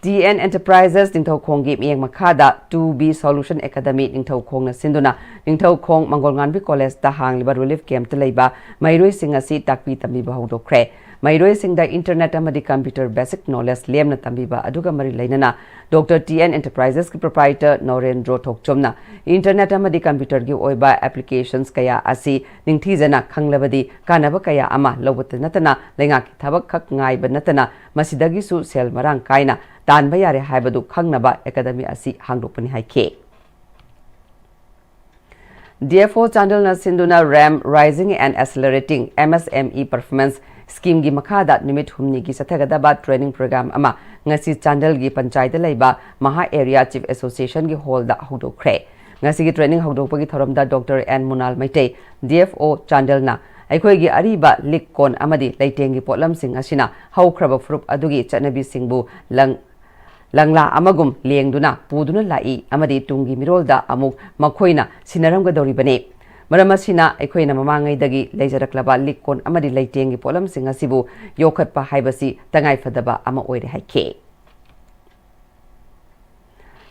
ꯇꯤ ꯑꯦꯟ Enterprises ꯅꯤꯡꯊꯧꯈꯣꯡꯒꯤ ꯃꯤꯠꯌꯦꯡ ꯃꯈꯥꯗ two B Solution Academy ꯅꯤꯡꯊꯧꯈꯣꯡꯅ ꯁꯤꯟꯗꯨꯅ ꯅꯤꯡꯊꯧꯈꯣꯡ ꯃꯪꯒꯣꯜꯉꯥꯟꯕꯤ ꯀꯣꯂꯦꯖꯇ ꯍꯥꯡꯂꯤꯕ relief campꯇ ꯂꯩꯕ ꯃꯍꯩꯔꯣꯏꯁꯤꯡ ꯑꯁꯤ ꯇꯥꯛꯄꯤ ꯇꯝꯕꯤꯕ ꯍꯧꯗꯣꯛꯈ꯭ꯔꯦ꯫ ꯃꯍꯩꯔꯣꯏꯁꯤꯡꯗ internet ꯑꯃꯗꯤ computer basic knowledge ꯂꯦꯝꯅ ꯇꯝꯕꯤꯕ ꯑꯗꯨꯒ ꯃꯔꯤ ꯂꯩꯅꯅ doctor T N Enterprises proprietor Norendro Thokchom internet ꯑꯃꯗꯤ computerꯒꯤ ꯑꯣꯏꯕ applications ꯀꯌꯥ ꯑꯁꯤ ꯅꯤꯡꯊꯤꯖꯅ ꯈꯪꯂꯕꯗꯤ ꯀꯥꯟꯅꯕ ꯀꯌꯥ ꯑꯃ ꯂꯧꯕꯇ ꯅꯠꯇꯅ ꯂꯩꯉꯥꯛꯀꯤ ꯊꯕꯛ ꯈꯛ ꯉꯥꯏꯕ ꯅꯠꯇꯅ ꯃꯁꯤꯗꯒꯤꯁꯨ ꯁꯦꯜ ꯃꯔꯥꯡ ꯀꯥꯏꯅ ꯇꯥꯟꯕ ꯌꯥꯔꯦ ꯍꯥꯏꯕꯗꯨ ꯈꯪꯅꯕ academy ꯑꯁꯤ ꯍꯥꯡꯗꯣꯛꯄꯅꯤ ꯍꯥꯏꯈꯤ꯫ D F O ꯆꯥꯟꯗꯦꯜꯅ ꯁꯤꯟꯗꯨꯅ RAM Raising and Accelerating M S M E Performance Schemeꯒꯤ ꯃꯈꯥꯗ ꯅꯨꯃꯤꯠ ꯍꯨꯝꯅꯤꯒꯤ ꯆꯠꯊꯒꯗꯕ training program ꯑꯃ ꯉꯁꯤ ꯆꯥꯟꯗꯦꯜꯒꯤ ꯄꯟꯆꯥꯏꯗ ꯂꯩꯕ ꯃꯍꯥ Area Chief Associationꯒꯤ hallꯗ ꯍꯧꯗꯣꯛꯈ꯭ꯔꯦ꯫ ꯉꯁꯤꯒꯤ training ꯍꯧꯗꯣꯛꯄꯒꯤ ꯊꯧꯔꯝꯗ doctor N Munal Meitei, D F O ꯆꯥꯟꯗꯦꯜꯅ ꯑꯩꯈꯣꯏꯒꯤ ꯑꯔꯤꯕ ꯂꯤꯛ ꯀꯣꯟ ꯑꯃꯗꯤ ꯂꯩꯇꯦꯡꯒꯤ ꯄꯣꯠꯂꯝꯁꯤꯡ ꯑꯁꯤꯅ ꯍꯧꯈ꯭ꯔꯕ ꯐꯨꯔꯨꯞ ꯑꯗꯨꯒꯤ ꯆꯠꯅꯕꯤꯁꯤꯡꯕꯨ ꯂꯪ-, ꯂꯪꯂꯥ ꯑꯃꯒꯨꯝ ꯂꯦꯡꯗꯨꯅ ꯄꯨꯗꯨꯅ ꯂꯥꯛꯏ ꯑꯃꯗꯤ ꯇꯨꯡꯒꯤ ꯃꯤꯔꯣꯜꯗ ꯑꯃꯨꯛ ꯃꯈꯣꯏꯅ ꯁꯤꯟꯅꯔꯝꯒꯗꯧꯔꯤꯕꯅꯤ꯫ ꯃꯔꯝ ꯑꯁꯤꯅ ꯑꯩꯈꯣꯏꯅ ꯃꯃꯥꯡꯉꯩꯗꯒꯤ ꯂꯩꯖꯔꯛꯂꯕ ꯂꯤꯛ ꯀꯣꯟ ꯑꯃꯗꯤ ꯂꯩꯇꯦꯡꯒꯤ ꯄꯣꯠꯂꯝꯁꯤꯡ ꯑꯁꯤꯕꯨ ꯌꯣꯛꯈꯠꯄ ꯍꯥꯏꯕꯁꯤ ꯇꯉꯥꯏꯐꯗꯕ ꯑꯃ ꯑꯣꯏꯔꯦ ꯍꯥꯏꯈꯤ꯫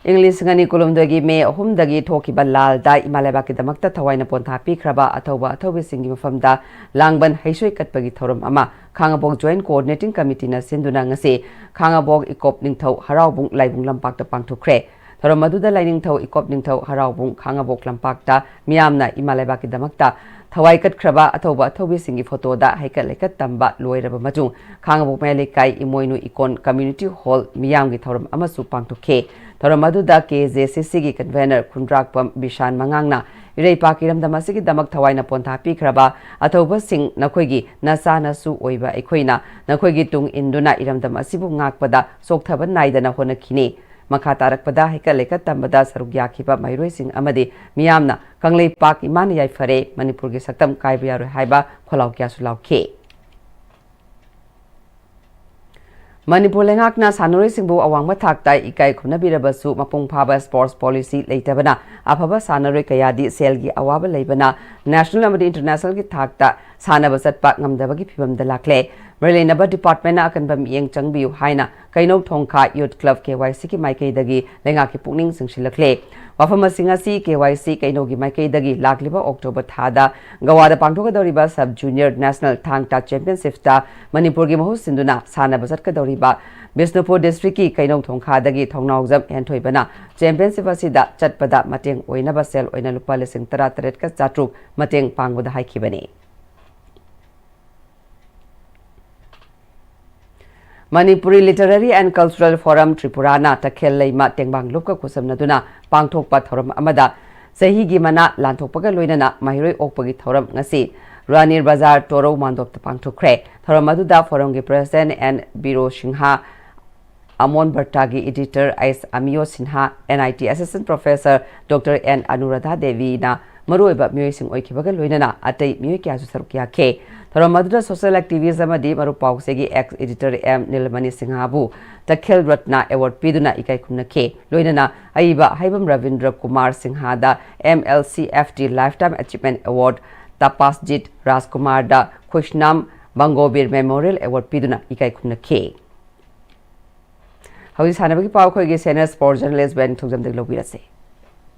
ꯏꯪ ꯂꯤꯁꯤꯡ ꯑꯅꯤ ꯀꯨꯟꯍꯨꯝꯗꯣꯏꯒꯤ ꯃꯦ ꯑꯍꯨꯝꯗꯒꯤ ꯊꯣꯛꯈꯤꯕ ꯂꯥꯜꯗ ꯏꯃꯥ ꯂꯩꯕꯥꯛꯀꯤꯗꯃꯛꯇ ꯊꯋꯥꯏꯅ ꯄꯣꯟꯊꯥ ꯄꯤꯈ꯭ꯔꯕ ꯑꯊꯧꯕ ꯑꯊꯧꯕꯤꯁꯤꯡꯒꯤ ꯃꯐꯝꯗ ꯂꯥꯡꯕꯟ ꯍꯩꯁꯣꯏ ꯀꯠꯄꯒꯤ ꯊꯧꯔꯝ ꯑꯃ ꯈꯥꯉꯕꯣꯛ Joint Coordinating Committeeꯅ ꯁꯤꯟꯗꯨꯅ ꯉꯁꯤ ꯈꯥꯉꯕꯣꯛ ꯏꯀꯣꯞ ꯅꯤꯡꯊꯧ ꯍꯔꯥꯎꯕꯨꯡ ꯂꯥꯏꯕꯨꯡ ꯂꯝꯄꯥꯛꯇ ꯄꯥꯡꯊꯣꯛꯈ꯭ꯔꯦ꯫ ꯊꯧꯔꯝ ꯑꯗꯨꯗ ꯂꯥꯏꯅꯤꯡꯊꯧ ꯏꯀꯣꯞ ꯅꯤꯡꯊꯧ ꯍꯔꯥꯎꯕꯨꯡ ꯈꯥꯉꯕꯣꯛ ꯂꯝꯄꯥꯛꯇ ꯃꯤꯌꯥꯝꯅ ꯏꯃꯥ ꯂꯩꯕꯥꯛꯀꯤꯗꯃꯛꯇ ꯊꯋꯥꯏ ꯀꯠꯈ꯭ꯔꯕ ꯑꯊꯧꯕ ꯑꯊꯧꯕꯤꯁꯤꯡꯒꯤ ꯐꯣꯇꯣꯗ ꯍꯩꯀꯠ ꯂꯩꯀꯠ ꯇꯝꯕ ꯂꯣꯏꯔꯕ ꯃꯇꯨꯡ ꯈꯥꯉꯕꯣꯛ ꯃꯌꯥꯏ ꯂꯩꯀꯥꯏ ꯏꯃꯣꯏꯅꯨ ꯏꯀꯣꯟ Community Hall ꯃꯤꯌꯥꯝꯒꯤ ꯊꯧꯔꯝ ꯑꯃꯁꯨ ꯄꯥꯡꯊꯣꯛꯈꯤ꯫ ꯊꯧꯔꯝ ꯑꯗꯨꯗ KJCCꯒꯤ convener ꯈꯨꯟꯗ꯭ꯔꯥꯛꯄꯝ ꯕꯤꯁꯥꯟ ꯃꯉꯥꯡꯅ ꯏꯔꯩꯄꯥꯛꯀꯤ ꯏꯔꯝꯗꯝ ꯑꯁꯤꯒꯤꯗꯃꯛ ꯊꯋꯥꯏꯅ ꯄꯣꯟꯊꯥ ꯄꯤꯈ꯭ꯔꯕ ꯑꯊꯧꯕꯁꯤꯡ, ꯅꯈꯣꯏꯒꯤ ꯅꯆꯥ ꯅꯁꯨ ꯑꯣꯏꯕ ꯑꯩꯈꯣꯏꯅ ꯅꯈꯣꯏꯒꯤ ꯇꯨꯡ ꯏꯟꯗꯨꯅ ꯏꯔꯝꯗꯝ ꯑꯁꯤꯕꯨ ꯉꯥꯛꯄꯗ ꯆꯣꯛꯊꯕ ꯅꯥꯏꯗꯅ ꯍꯣꯠꯅꯈꯤꯅꯤ꯫ ꯃꯈꯥ ꯇꯥꯔꯛꯄꯗ ꯍꯩꯀꯠ ꯂꯩꯀꯠ ꯇꯝꯕꯗ ꯁꯔꯨꯛ ꯌꯥꯈꯤꯕ ꯃꯍꯩꯔꯣꯏꯁꯤꯡ ꯑꯃꯗꯤ ꯃꯤꯌꯥꯝꯅ ꯀꯪꯂꯩꯄꯥꯛ ꯏꯃꯥꯅ ꯌꯥꯏꯐꯔꯦ, ꯃꯅꯤꯄꯨꯔꯒꯤ ꯁꯛꯇꯝ ꯀꯥꯏꯕ ꯌꯥꯔꯣꯏ ꯍꯥꯏꯕ ꯈꯣꯜꯂꯥꯎ ꯀꯌꯥꯁꯨ ꯂꯥꯎꯈꯤ꯫ ꯃꯅꯤꯄꯨꯔ ꯂꯩꯉꯥꯛꯅ ꯁꯥꯟꯅꯔꯣꯏꯁꯤꯡꯕꯨ ꯑꯋꯥꯡꯕ ꯊꯥꯛꯇ ꯏꯀꯥꯏ ꯈꯨꯝꯅꯕꯤꯔꯕꯁꯨ, ꯃꯄꯨꯡ ꯐꯥꯕ sports policy ꯂꯩꯇꯕꯅ ꯑꯐꯕ ꯁꯥꯟꯅꯔꯣꯏ ꯀꯌꯥꯗꯤ ꯁꯦꯜꯒꯤ ꯑꯋꯥꯕ ꯂꯩꯕꯅ national ꯑꯃꯗꯤ internationalꯒꯤ ꯊꯥꯛꯇ ꯁꯥꯟꯅꯕ ꯆꯠꯄ ꯉꯝꯗꯕꯒꯤ ꯐꯤꯚꯝꯗ ꯂꯥꯛꯂꯦ꯫ ꯃꯔꯤ ꯂꯩꯅꯕ departmentꯅ ꯑꯀꯟꯕ ꯃꯤꯠꯌꯦꯡ ꯆꯪꯕꯤꯌꯨ ꯍꯥꯏꯅ ꯀꯩꯅꯧ ꯊꯣꯡꯈꯥ Youth Club KYCꯒꯤ ꯃꯥꯏꯀꯩꯗꯒꯤ ꯂꯩꯉꯥꯛꯀꯤ ꯄꯨꯛꯅꯤꯡ ꯆꯤꯡꯁꯤꯜꯂꯛꯂꯦ꯫ ꯋꯥꯐꯝ ꯑꯁꯤꯡ ꯑꯁꯤ KYC ꯀꯩꯅꯧꯒꯤ ꯃꯥꯏꯀꯩꯗꯒꯤ ꯂꯥꯛꯂꯤꯕ October ꯊꯥꯗ ꯒꯋꯥꯗ ꯄꯥꯡꯊꯣꯛꯀꯗꯧꯔꯤꯕ Sub Junior National Thang Ta Championshipꯇ ꯃꯅꯤꯄꯨꯔꯒꯤ ꯃꯍꯨꯠ ꯁꯤꯟꯗꯨꯅ ꯁꯥꯟꯅꯕ ꯆꯠꯀꯗꯧꯔꯤꯕ ꯕꯤꯁꯅꯨꯄꯨꯔ districtꯀꯤ ꯀꯩꯅꯧ ꯊꯣꯡꯈꯥꯗꯒꯤ ꯊꯧꯅꯥꯎꯖꯝ ꯍꯦꯟꯊꯣꯏꯕꯅ championship ꯑꯁꯤꯗ ꯆꯠꯄꯗ ꯃꯇꯦꯡ ꯑꯣꯏꯅꯕ ꯁꯦꯜ ꯑꯣꯏꯅ ꯂꯨꯄꯥ ꯂꯤꯁꯤꯡ ꯇꯔꯥ ꯇꯔꯦꯠꯀ ꯆꯥꯇ꯭ꯔꯨꯛ ꯃꯇꯦꯡ ꯄꯥꯡꯕꯗ ꯍꯥꯏꯈꯤꯕꯅꯤ꯫ Manipuri Literary and Cultural Forum Tripuraꯅ ꯇꯈꯦꯜ ꯂꯩꯃ ꯇꯦꯡꯕꯥꯡ ꯂꯨꯞꯀ ꯈꯨꯠꯁꯝꯅꯗꯨꯅ ꯄꯥꯡꯊꯣꯛꯄ ꯊꯧꯔꯝ ꯑꯃꯗ ꯆꯍꯤꯒꯤ ꯃꯅꯥ ꯂꯥꯟꯊꯣꯛꯄꯒ ꯂꯣꯏꯅꯅ ꯃꯍꯩꯔꯣꯏ ꯑꯣꯛꯄꯒꯤ ꯊꯧꯔꯝ ꯉꯁꯤ ꯔꯥꯅꯤ ꯕꯖꯥꯔ ꯇꯣꯔꯧ ꯃꯥꯟꯗꯣꯞꯇ ꯄꯥꯡꯊꯣꯛꯈ꯭ꯔꯦ꯫ ꯊꯧꯔꯝ ꯑꯗꯨꯗ forumꯒꯤ president N ꯕꯤꯔꯣ ꯁꯤꯡꯍ, ꯑꯃꯣꯟ ꯕꯔꯇꯥꯒꯤ editor ꯑꯩꯁ ꯑꯃꯤꯌꯣ Sinha, NIT assistant professor Doctor N ꯑꯅꯨꯔꯥꯙꯥ ꯗꯦꯕꯤꯅ ꯃꯔꯨꯑꯣꯏꯕ ꯃꯤꯑꯣꯏꯁꯤꯡ ꯑꯣꯏꯈꯤꯕꯒ ꯂꯣꯏꯅꯅ ꯑꯇꯩ ꯃꯤꯑꯣꯏ ꯀꯌꯥꯁꯨ ꯁꯔꯨꯛ ꯌꯥꯈꯤ꯫ ꯊꯧꯔꯝ ꯑꯗꯨꯗ social activist ꯑꯃꯗꯤ ꯃꯔꯨꯞ ꯄꯥꯎꯁꯦꯒꯤ ex editor M ꯅꯤꯜꯃꯅꯤ ꯁꯤꯡꯍꯥꯕꯨ ꯇꯈꯦꯜ Ratna award ꯄꯤꯗꯨꯅ ꯏꯀꯥꯏ ꯈꯨꯝꯅꯈꯤ꯫ ꯂꯣꯏꯅꯅ ꯑꯏꯕ ꯍꯩꯕꯝ Rabindra Kumar ꯁꯤꯡꯍꯥꯗ MLCFT Lifetime Achievement Award, ꯇꯄꯥꯁꯖꯤꯠ ꯔꯥꯖꯀꯨꯃꯥꯔꯗ ꯈꯨꯁꯅꯥꯝ ꯕꯪꯒꯣꯕꯤꯔ Memorial Award ꯄꯤꯗꯨꯅ ꯏꯀꯥꯏ ꯈꯨꯝꯅꯈꯤ꯫ ꯍꯧꯖꯤꯛ ꯁꯥꯟꯅꯕꯒꯤ ꯄꯥꯎ ꯑꯩꯈꯣꯏꯒꯤ senior sport journalist ꯕꯦꯟ ꯊꯣꯡꯖꯝꯗꯒꯤ ꯂꯧꯕꯤꯔꯁꯤ꯫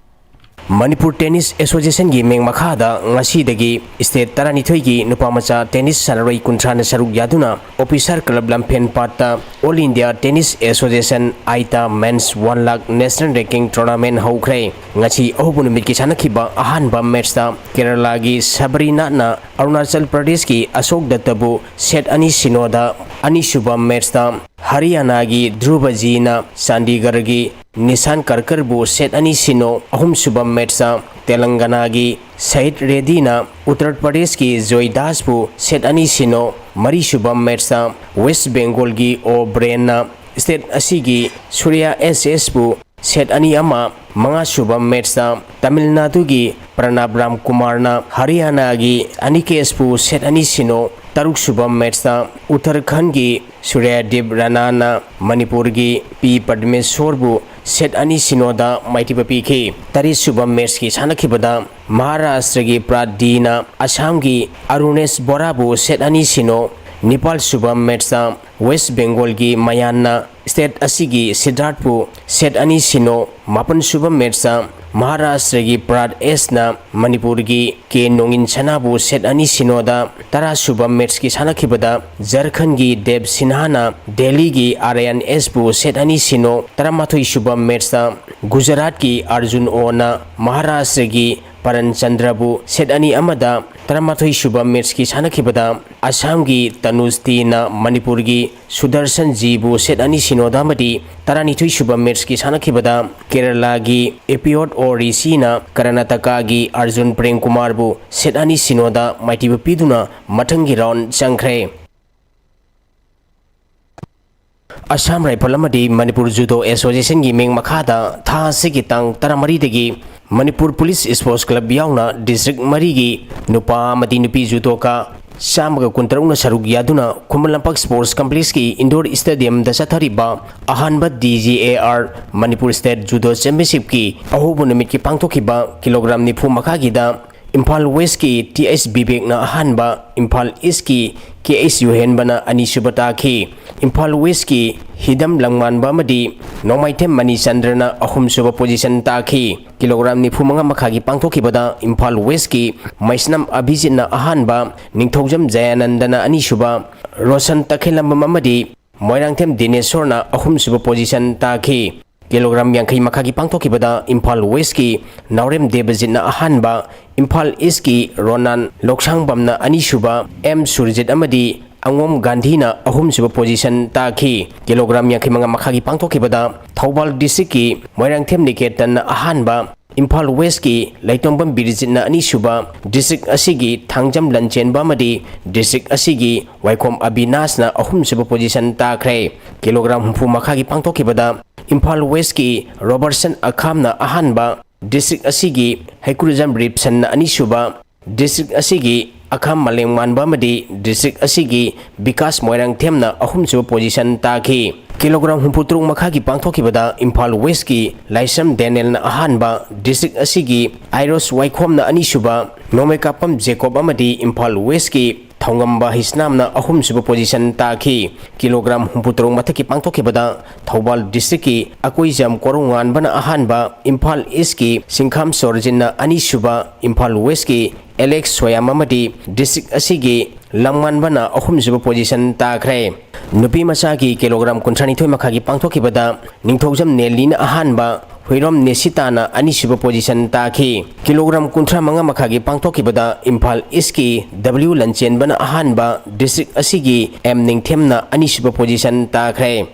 ꯃꯅꯤꯄꯨꯔ ꯇꯦꯅꯤꯁ ꯑꯦꯁꯣꯁꯤꯌꯦꯁꯟꯒꯤ ꯃꯤꯡ ꯃꯈꯥꯗ ꯉꯁꯤꯗꯒꯤ ꯁ꯭ꯇꯦꯠ ꯇꯔꯥꯅꯤꯊꯣꯏꯒꯤ ꯅꯨꯄꯥ ꯃꯆꯥ ꯇꯦꯅꯤꯁ ꯁꯥꯟꯅꯔꯣꯏ ꯀꯨꯟꯊ꯭ꯔꯥꯅ ꯁꯔꯨꯛ ꯌꯥꯗꯨꯅ ꯑꯣꯐꯤꯁꯥꯔ ꯀ꯭ꯂꯕ ꯂꯝꯐꯦꯟ ꯄꯥꯠꯇ All India Tennis Association, ꯑꯥꯏꯇꯥ, Men's One Lakh National Ranking Tournament ꯍꯧꯈ꯭ꯔꯦ꯫ ꯉꯁꯤ ꯑꯍꯧꯕ ꯅꯨꯃꯤꯠꯀꯤ ꯁꯥꯟꯅꯈꯤꯕ ꯑꯍꯥꯟꯕ ꯃꯦꯠꯁꯇ ꯀꯦꯔꯂꯥꯒꯤ ꯁꯕꯔꯤꯅꯥꯠꯅ ꯑꯔꯨꯅꯥꯆꯜ ꯄ꯭ꯔꯗꯦꯁꯀꯤ ꯑꯁꯣꯛ ꯗꯠꯇꯕꯨ ꯁꯦꯠ ꯑꯅꯤ ꯁꯤꯅꯣꯗ, ꯑꯅꯤꯁꯨꯕ ꯃꯦꯠꯁꯇ ꯍꯔꯤꯌꯥꯅꯥꯒꯤ ꯙ꯭ꯔꯨꯕꯖꯤꯅ ꯆꯥꯟꯗꯤꯒꯔꯒꯤ ꯅꯤꯁꯥꯟ ꯀꯔꯀꯔꯕꯨ ꯁꯦꯠ ꯑꯅꯤ ꯁꯤꯅꯣ, ꯑꯍꯨꯝꯁꯨꯕ ꯃꯦꯠꯁꯇ ꯇꯦꯂꯪꯒꯅꯥꯒꯤ ꯁꯍꯤꯗ ꯔꯦꯗꯤꯅ ꯎꯠꯇꯔ ꯄ꯭ꯔꯗꯦꯁꯀꯤ ꯖꯣꯏ ꯗꯥꯁꯄꯨ ꯁꯦꯠ ꯑꯅꯤ ꯁꯤꯅꯣ, ꯃꯔꯤꯁꯨꯕ ꯃꯦꯠꯁꯇ ꯋꯦꯁ ꯕꯦꯡꯒꯣꯜꯒꯤ ꯑꯣ ꯕ꯭ꯔꯦꯟꯅ ꯁ꯭ꯇꯦꯠ ꯑꯁꯤꯒꯤ ꯁꯨꯔꯤꯌꯥ ꯑꯦꯁ ꯑꯦꯁꯄꯨ ꯁꯦꯠ ꯑꯅꯤ ꯑꯃ, ꯃꯉꯥꯁꯨꯕ ꯃꯦꯠꯁꯇ ꯇꯥꯃꯤꯜ ꯅꯥꯗꯨꯒꯤ ꯄ꯭ꯔꯅꯥꯕ ꯔꯥꯝ ꯀꯨꯃꯥꯔꯅ ꯍꯔꯤꯌꯥꯅꯥꯒꯤ ꯑꯅꯤꯀꯦꯁꯄꯨ ꯁꯦꯠ ꯑꯅꯤ ꯁꯤꯅꯣ, ꯇꯔꯨꯛꯁꯨꯕ ꯃꯦꯠꯁꯇ ꯎꯠꯇꯔꯈꯟꯒꯤ ꯁꯨꯔ꯭ꯌꯗꯤꯞ ꯔꯥꯅꯥꯅ ꯃꯅꯤꯄꯨꯔꯒꯤ ꯄꯤ ꯄꯗꯃꯦꯁꯣꯔꯕꯨ ꯁꯦꯠ ꯑꯅꯤ ꯁꯤꯅꯣꯗ ꯃꯥꯏꯊꯤꯕ ꯄꯤꯈꯤ꯫ ꯇꯔꯦꯠꯁꯨꯕ ꯃꯦꯠꯁꯀꯤ ꯁꯥꯟꯅꯈꯤꯕꯗ ꯃꯍꯥꯔꯥꯁꯇ꯭ꯔꯒꯤ ꯄ꯭ꯔꯥꯠ ꯗꯤꯅ ꯑꯁꯥꯝꯒꯤ ꯑꯔꯨꯅꯦꯁ ꯕꯣꯔꯥꯕꯨ ꯁꯦꯠ ꯑꯅꯤ ꯁꯤꯅꯣ, ꯅꯤꯄꯥꯜꯁꯨꯕ ꯃꯦꯠꯁꯇ ꯋꯦꯁ ꯕꯦꯡꯒꯣꯜꯒꯤ ꯃꯌꯥꯟꯅ ꯁ꯭ꯇꯦꯠ ꯑꯁꯤꯒꯤ ꯁꯤꯗ꯭ꯙꯥꯔꯠꯄꯨ ꯁꯦꯠ ꯑꯅꯤ ꯁꯤꯅꯣ, ꯃꯥꯄꯟꯁꯨꯕ ꯃꯦꯠꯁꯇ ꯃꯍꯥꯔꯥꯁꯇ꯭ꯔꯒꯤ ꯄ꯭ꯔꯥꯠ ꯑꯦꯁꯅ ꯃꯅꯤꯄꯨꯔꯒꯤ ꯀꯦ ꯅꯣꯡꯏꯟ ꯁꯅꯥꯕꯨ ꯁꯦꯠ ꯑꯅꯤ ꯁꯤꯅꯣꯗ, ꯇꯔꯥꯁꯨꯕ ꯃꯦꯠꯁꯀꯤ ꯁꯥꯟꯅꯈꯤꯕꯗ ꯖꯔꯈꯟꯒꯤ ꯗꯦꯕ ꯁꯤꯟꯍꯥꯅ ꯗꯦꯜꯂꯤꯒꯤ ꯑꯥꯔꯌꯥꯟ ꯑꯦꯁꯄꯨ ꯁꯦꯠ ꯑꯅꯤ ꯁꯤꯅꯣ, ꯇꯔꯥꯃꯥꯊꯣꯏꯁꯨꯕ ꯃꯦꯠꯁꯇ ꯒꯨꯖꯔꯥꯠꯀꯤ ꯑꯔꯖꯨꯟ ꯑꯣꯅ ꯃꯍꯥꯔꯥꯁꯇ꯭ꯔꯒꯤ ꯄꯔꯟ ꯆꯟꯗ꯭ꯔꯕꯨ ꯁꯦꯠ ꯑꯅꯤ ꯑꯃꯗ, ꯇꯔꯥꯃꯥꯊꯣꯏꯁꯨꯕ ꯃꯦꯠꯁꯀꯤ ꯁꯥꯟꯅꯈꯤꯕꯗ ꯑꯁꯥꯝꯒꯤ ꯇꯅꯨꯁꯇꯤꯅ ꯃꯅꯤꯄꯨꯔꯒꯤ ꯁꯨꯗꯔꯁꯟ ꯖꯤꯕꯨ ꯁꯦꯠ ꯑꯅꯤ ꯁꯤꯅꯣꯗ ꯑꯃꯗꯤ ꯇꯔꯥꯅꯤꯊꯣꯏꯁꯨꯕ ꯃꯦꯠꯁꯀꯤ ꯁꯥꯟꯅꯈꯤꯕꯗ ꯀꯦꯔꯂꯥꯒꯤ ꯑꯦꯄꯤꯌꯣꯠ ꯑꯣ ꯔꯤꯁꯤꯅ ꯀꯔꯅꯥꯇꯀꯥꯒꯤ ꯑꯔꯖꯨꯟ ꯄ꯭ꯔꯦꯝꯀꯨꯃꯥꯔꯕꯨ ꯁꯦꯠ ꯑꯅꯤ ꯁꯤꯅꯣꯗ ꯃꯥꯏꯊꯤꯕ ꯄꯤꯗꯨꯅ ꯃꯊꯪꯒꯤ ꯔꯥꯎꯟ ꯆꯪꯈ꯭ꯔꯦ꯫ ꯑꯁꯥꯝ ꯔꯥꯏꯐꯜ ꯑꯃꯗꯤ ꯃꯅꯤꯄꯨꯔ ꯖꯨꯗꯣ ꯑꯦꯁꯣꯁꯤꯌꯦꯁꯟꯒꯤ ꯃꯤꯡ ꯃꯈꯥꯗ ꯊꯥ ꯑꯁꯤꯒꯤ ꯇꯥꯡ ꯇꯔꯥꯃꯔꯤꯗꯒꯤ ꯃꯅꯤꯄꯨꯔ ꯄꯨꯂꯤꯁ ꯁ꯭ꯄꯣꯔꯠꯁ ꯀ꯭ꯂꯕ ꯌꯥꯎꯅ ꯗꯤꯁꯇ꯭ꯔꯤꯛ ꯃꯔꯤꯒꯤ ꯅꯨꯄꯥ ꯑꯃꯗꯤ ꯅꯨꯄꯤ ꯖꯨꯗꯣꯀꯥ ꯆꯥꯝꯃꯒ ꯀꯨꯟꯇꯔꯨꯛꯅ ꯁꯔꯨꯛ ꯌꯥꯗꯨꯅ ꯈꯨꯃꯟ ꯂꯝꯄꯥꯛ ꯁ꯭ꯄꯣꯔꯠꯁ ꯀꯝꯄ꯭ꯂꯦꯛꯁꯀꯤ ꯏꯟꯗꯣꯔ ꯁ꯭ꯇꯦꯗꯤꯌꯝꯗ ꯆꯠꯊꯔꯤꯕ ꯑꯍꯥꯟꯕ D G A R Manipur state judo ꯆꯦꯝꯄꯤꯌꯟꯁꯤꯞꯀꯤ ꯑꯍꯧꯕ ꯅꯨꯃꯤꯠꯀꯤ ꯄꯥꯡꯊꯣꯛꯈꯤꯕ ꯀꯤꯂꯣꯒ꯭ꯔꯥꯝ ꯅꯤꯐꯨ ꯃꯈꯥꯒꯤꯗ ꯏꯝꯐꯥꯜ ꯋꯦꯁꯀꯤ ꯇꯤ ꯑꯩꯆ ꯕꯤꯕꯦꯛꯅ ꯑꯍꯥꯟꯕ, ꯏꯝꯐꯥꯜ ꯏꯁꯀꯤ ꯀꯦ ꯑꯩꯆ ꯌꯨꯍꯦꯟꯕꯅ ꯑꯅꯤꯁꯨꯕ ꯇꯥꯈꯤ꯫ ꯏꯝꯐꯥꯜ ꯋꯦꯁꯀꯤ ꯍꯤꯗꯝ ꯂꯝꯉꯥꯟꯕ ꯑꯃꯗꯤ ꯅꯣꯡꯃꯥꯏꯊꯦꯝ ꯃꯅꯤꯆꯟꯗ꯭ꯔꯅ ꯑꯍꯨꯝꯁꯨꯕ ꯄꯣꯖꯤꯁꯟ ꯇꯥꯈꯤ꯫ ꯀꯤꯂꯣꯒ꯭ꯔꯥꯝ ꯅꯤꯐꯨ ꯃꯉꯥ ꯃꯈꯥꯒꯤ ꯄꯥꯡꯊꯣꯛꯈꯤꯕꯗ ꯏꯝꯐꯥꯜ ꯋꯦꯁꯀꯤ ꯃꯩꯁꯅꯝ ꯑꯕꯤꯖꯤꯠꯅ ꯑꯍꯥꯟꯕ, ꯅꯤꯡꯊꯧꯖꯝ ꯖꯌꯥꯅꯟꯗꯅ ꯑꯅꯤꯁꯨꯕ, ꯔꯣꯁꯟ ꯇꯈꯦꯜꯂꯝꯕꯝ ꯑꯃꯗꯤ ꯃꯣꯏꯔꯥꯡꯊꯦꯝ ꯗꯤꯅꯦꯁꯣꯔꯅ ꯑꯍꯨꯝꯁꯨꯕ ꯄꯣꯖꯤꯁꯟ ꯇꯥꯈꯤ꯫ ꯀꯤꯂꯣꯒ꯭ꯔꯥꯝ ꯌꯥꯡꯈꯩ ꯃꯈꯥꯒꯤ ꯄꯥꯡꯊꯣꯛꯈꯤꯕꯗ ꯏꯝꯐꯥꯜ ꯋꯦꯁꯀꯤ ꯅꯥꯎꯔꯦꯝ ꯗꯦꯕꯖꯤꯠꯅ ꯑꯍꯥꯟꯕ, ꯏꯝꯐꯥꯜ ꯏꯁꯀꯤ ꯔꯣꯅꯥꯟ ꯂꯣꯛꯁꯥꯡꯕꯝꯅ ꯑꯅꯤꯁꯨꯕ, ꯑꯦꯝ ꯁꯨꯔꯖꯤꯠ ꯑꯃꯗꯤ ꯑꯉꯣꯝ ꯒꯥꯟꯙꯤꯅ ꯑꯍꯨꯝꯁꯨꯕ ꯄꯣꯖꯤꯁꯟ ꯇꯥꯈꯤ꯫ ꯀꯤꯂꯣꯒ꯭ꯔꯥꯝ ꯌꯥꯡꯈꯩ ꯃꯉꯥ ꯃꯈꯥꯒꯤ ꯄꯥꯡꯊꯣꯛꯈꯤꯕꯗ ꯊꯧꯕꯥꯜ ꯗꯤꯁꯇ꯭ꯔꯤꯛꯀꯤ ꯃꯣꯏꯔꯥꯡꯊꯦꯝ ꯅꯤꯀꯦꯇꯟꯅ ꯑꯍꯥꯟꯕ, ꯏꯝꯐꯥꯜ ꯋꯦꯁꯀꯤ ꯂꯩꯇꯣꯡꯕꯝ ꯕꯤꯔꯖꯤꯠꯅ ꯑꯅꯤꯁꯨꯕ, ꯗꯤꯁꯇ꯭ꯔꯤꯛ ꯑꯁꯤꯒꯤ ꯊꯥꯡꯖꯝ ꯂꯟꯆꯦꯟꯕ ꯑꯃꯗꯤ ꯗꯤꯁꯇ꯭ꯔꯤꯛ ꯑꯁꯤꯒꯤ ꯋꯥꯏꯈꯣꯝ ꯑꯕꯤꯅꯥꯁꯅ ꯑꯍꯨꯝꯁꯨꯕ ꯄꯣꯖꯤꯁꯟ ꯇꯥꯈ꯭ꯔꯦ꯫ ꯀꯤꯂꯣꯒ꯭ꯔꯥꯝ ꯍꯨꯝꯐꯨ ꯃꯈꯥꯒꯤ ꯄꯥꯡꯊꯣꯛꯈꯤꯕꯗ ꯏꯝꯐꯥꯜ ꯋꯦꯁꯀꯤ ꯔꯣꯕꯔꯠꯁꯟ ꯑꯈꯥꯝꯅ ꯑꯍꯥꯟꯕ, ꯗꯤꯁꯇ꯭ꯔꯤꯛ ꯑꯁꯤꯒꯤ ꯍꯩꯀ꯭ꯔꯨꯖꯝ ꯔꯤꯞꯁꯟꯅ ꯑꯅꯤꯁꯨꯕ, ꯗꯤꯁꯇ꯭ꯔꯤꯛ ꯑꯁꯤꯒꯤ ꯑꯈꯥꯝ ꯃꯂꯦꯡꯃꯥꯟꯕ ꯑꯃꯗꯤ ꯗꯤꯁꯇ꯭ꯔꯤꯛ ꯑꯁꯤꯒꯤ ꯕꯤꯀꯥꯁ ꯃꯣꯏꯔꯥꯡꯊꯦꯝꯅ ꯑꯍꯨꯝꯁꯨꯕ ꯄꯣꯖꯤꯁꯟ ꯇꯥꯈꯤ꯫ ꯀꯤꯂꯣꯒ꯭ꯔꯥꯝ ꯍꯨꯝꯐꯨꯇꯔꯨꯛ ꯃꯈꯥꯒꯤ ꯄꯥꯡꯊꯣꯛꯈꯤꯕꯗ ꯏꯝꯐꯥꯜ ꯋꯦꯁꯀꯤ ꯂꯥꯏꯁ꯭ꯔꯝ ꯗꯦꯅꯦꯜꯅ ꯑꯍꯥꯟꯕ, ꯗꯤꯁꯇ꯭ꯔꯤꯛ ꯑꯁꯤꯒꯤ ꯑꯥꯏꯔꯣꯁ ꯋꯥꯏꯈꯣꯝꯅ ꯑꯅꯤꯁꯨꯕ, ꯅꯣꯡꯃꯩꯀꯥꯄꯝ ꯖꯦꯀꯣꯕ ꯑꯃꯗꯤ ꯏꯝꯐꯥꯜ ꯋꯦꯁꯀꯤ ꯊꯧꯉꯝꯕ ꯍꯤꯁꯅꯥꯝꯅ ꯑꯍꯨꯝꯁꯨꯕ ꯄꯣꯖꯤꯁꯟ ꯇꯥꯈꯤ꯫ ꯀꯤꯂꯣꯒ꯭ꯔꯥꯝ ꯍꯨꯝꯐꯨꯇꯔꯨꯛ ꯃꯊꯛꯀꯤ ꯄꯥꯡꯊꯣꯛꯈꯤꯕꯗ ꯊꯧꯕꯥꯜ ꯗꯤꯁꯇ꯭ꯔꯤꯛꯀꯤ ꯑꯀꯣꯏꯖꯝ ꯀꯣꯔꯧꯉꯥꯟꯕꯅ ꯑꯍꯥꯟꯕ, ꯏꯝꯐꯥꯜ ꯏꯁꯀꯤ ꯁꯤꯡꯈꯥꯝ ꯁꯣꯔꯖꯤꯟꯅ ꯑꯅꯤꯁꯨꯕ, ꯏꯝꯐꯥꯜ ꯋꯦꯁꯀꯤ ꯑꯦꯂꯦꯛꯁ ꯁꯣꯌꯥꯝ ꯑꯃꯗꯤ ꯗꯤꯁꯇ꯭ꯔꯤꯛ ꯑꯁꯤꯒꯤ ꯂꯝꯉꯥꯟꯕꯅ ꯑꯍꯨꯝꯁꯨꯕ ꯄꯣꯖꯤꯁꯟ ꯇꯥꯈ꯭ꯔꯦ꯫ ꯅꯨꯄꯤ ꯃꯆꯥꯒꯤ ꯀꯤꯂꯣꯒ꯭ꯔꯥꯝ ꯀꯨꯟꯊ꯭ꯔꯥꯅꯤꯊꯣꯏ ꯃꯈꯥꯒꯤ ꯄꯥꯡꯊꯣꯛꯈꯤꯕꯗ ꯅꯤꯡꯊꯧꯖꯝ ꯅꯦꯂꯤꯅ ꯑꯍꯥꯟꯕ, ꯍꯨꯏꯔꯣꯝ ꯅꯦꯁꯤꯇꯥꯅ ꯑꯅꯤꯁꯨꯕ ꯄꯣꯖꯤꯁꯟ ꯇꯥꯈꯤ꯫ ꯀꯤꯂꯣꯒ꯭ꯔꯥꯝ ꯀꯨꯟꯊ꯭ꯔꯥ ꯃꯉꯥ ꯃꯈꯥꯒꯤ ꯄꯥꯡꯊꯣꯛꯈꯤꯕꯗ ꯏꯝꯐꯥꯜ ꯏꯁꯀꯤ ꯗꯕ꯭ꯂꯤꯎ ꯂꯟꯆꯦꯟꯕꯅ ꯑꯍꯥꯟꯕ, ꯗꯤꯁꯇ꯭ꯔꯤꯛ ꯑꯁꯤꯒꯤ ꯑꯦꯝ ꯅꯤꯡꯊꯦꯝꯅ ꯑꯅꯤꯁꯨꯕ ꯄꯣꯖꯤꯁꯟ ꯇꯥꯈ꯭ꯔꯦ꯫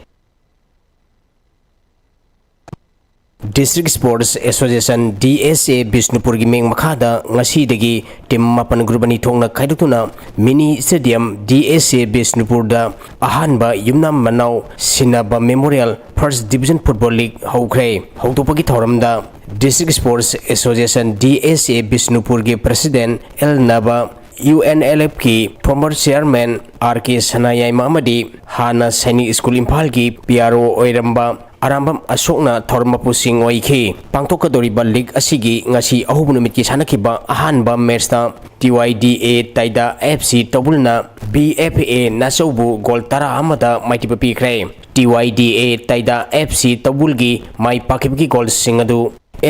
District sports association, D S A, ꯕꯤꯁꯅꯨꯄꯨꯔꯒꯤ ꯃꯤꯡ ꯃꯈꯥꯗ ꯉꯁꯤꯗꯒꯤ ꯇꯤꯝ ꯃꯥꯄꯟ, ꯒ꯭ꯔꯨꯞ ꯑꯅꯤ ꯊꯣꯛꯅ ꯈꯥꯏꯗꯣꯛꯇꯨꯅ ꯃꯤꯅꯤ ꯁ꯭ꯇꯦꯗꯤꯌꯝ, ꯗꯤ ꯑꯦꯁ ꯑꯦ, ꯕꯤꯁꯅꯨꯄꯨꯔꯗ ꯑꯍꯥꯟꯕ ꯌꯨꯝꯅꯥꯝ ꯃꯅꯥꯎ ꯁꯤꯟꯅꯕ memorial first division football league ꯍꯧꯈ꯭ꯔꯦ꯫ ꯍꯧꯗꯣꯛꯄꯒꯤ ꯊꯧꯔꯝꯗ district sports association, D S A, ꯕꯤꯁꯅꯨꯄꯨꯔꯒꯤ president L Naba, U N L ꯑꯦꯐꯀꯤ former chairman R K Sanayaima ꯑꯃꯗꯤ ꯍꯥꯟꯅ ꯁꯥꯏꯅꯤꯛ ꯁ꯭ꯀꯨꯜ ꯏꯝꯐꯥꯜꯒꯤ ꯄꯤ ꯑꯥꯔ ꯑꯣ ꯑꯣꯏꯔꯝꯕ ꯑꯔꯥꯝꯕꯝ ꯑꯁꯣꯛꯅ ꯊꯧꯔꯝ ꯃꯄꯨꯁꯤꯡ ꯑꯣꯏꯈꯤ꯫ ꯄꯥꯡꯊꯣꯛꯀꯗꯧꯔꯤꯕ ꯂꯤꯒ ꯑꯁꯤꯒꯤ ꯉꯁꯤ ꯑꯍꯧꯕ ꯅꯨꯃꯤꯠꯀꯤ ꯁꯥꯟꯅꯈꯤꯕ ꯑꯍꯥꯟꯕ ꯃꯦꯆꯇ T Y D A ꯇꯥꯏꯗꯥ F C ꯇꯧꯕꯨꯜꯅ B F A ꯅꯥꯆꯧꯕꯨ goal ꯇꯔꯥ ꯑꯃꯗ ꯃꯥꯏꯊꯤꯕ ꯄꯤꯈ꯭ꯔꯦ꯫ ꯇꯤ ꯋꯥꯏ ꯗꯤ ꯑꯦ ꯇꯥꯏꯗꯥ ꯑꯦꯐ ꯁꯤ ꯇꯧꯕꯨꯜꯒꯤ ꯃꯥꯏ ꯄꯥꯛꯈꯤꯕꯒꯤ ꯒꯣꯜꯁꯤꯡ ꯑꯗꯨ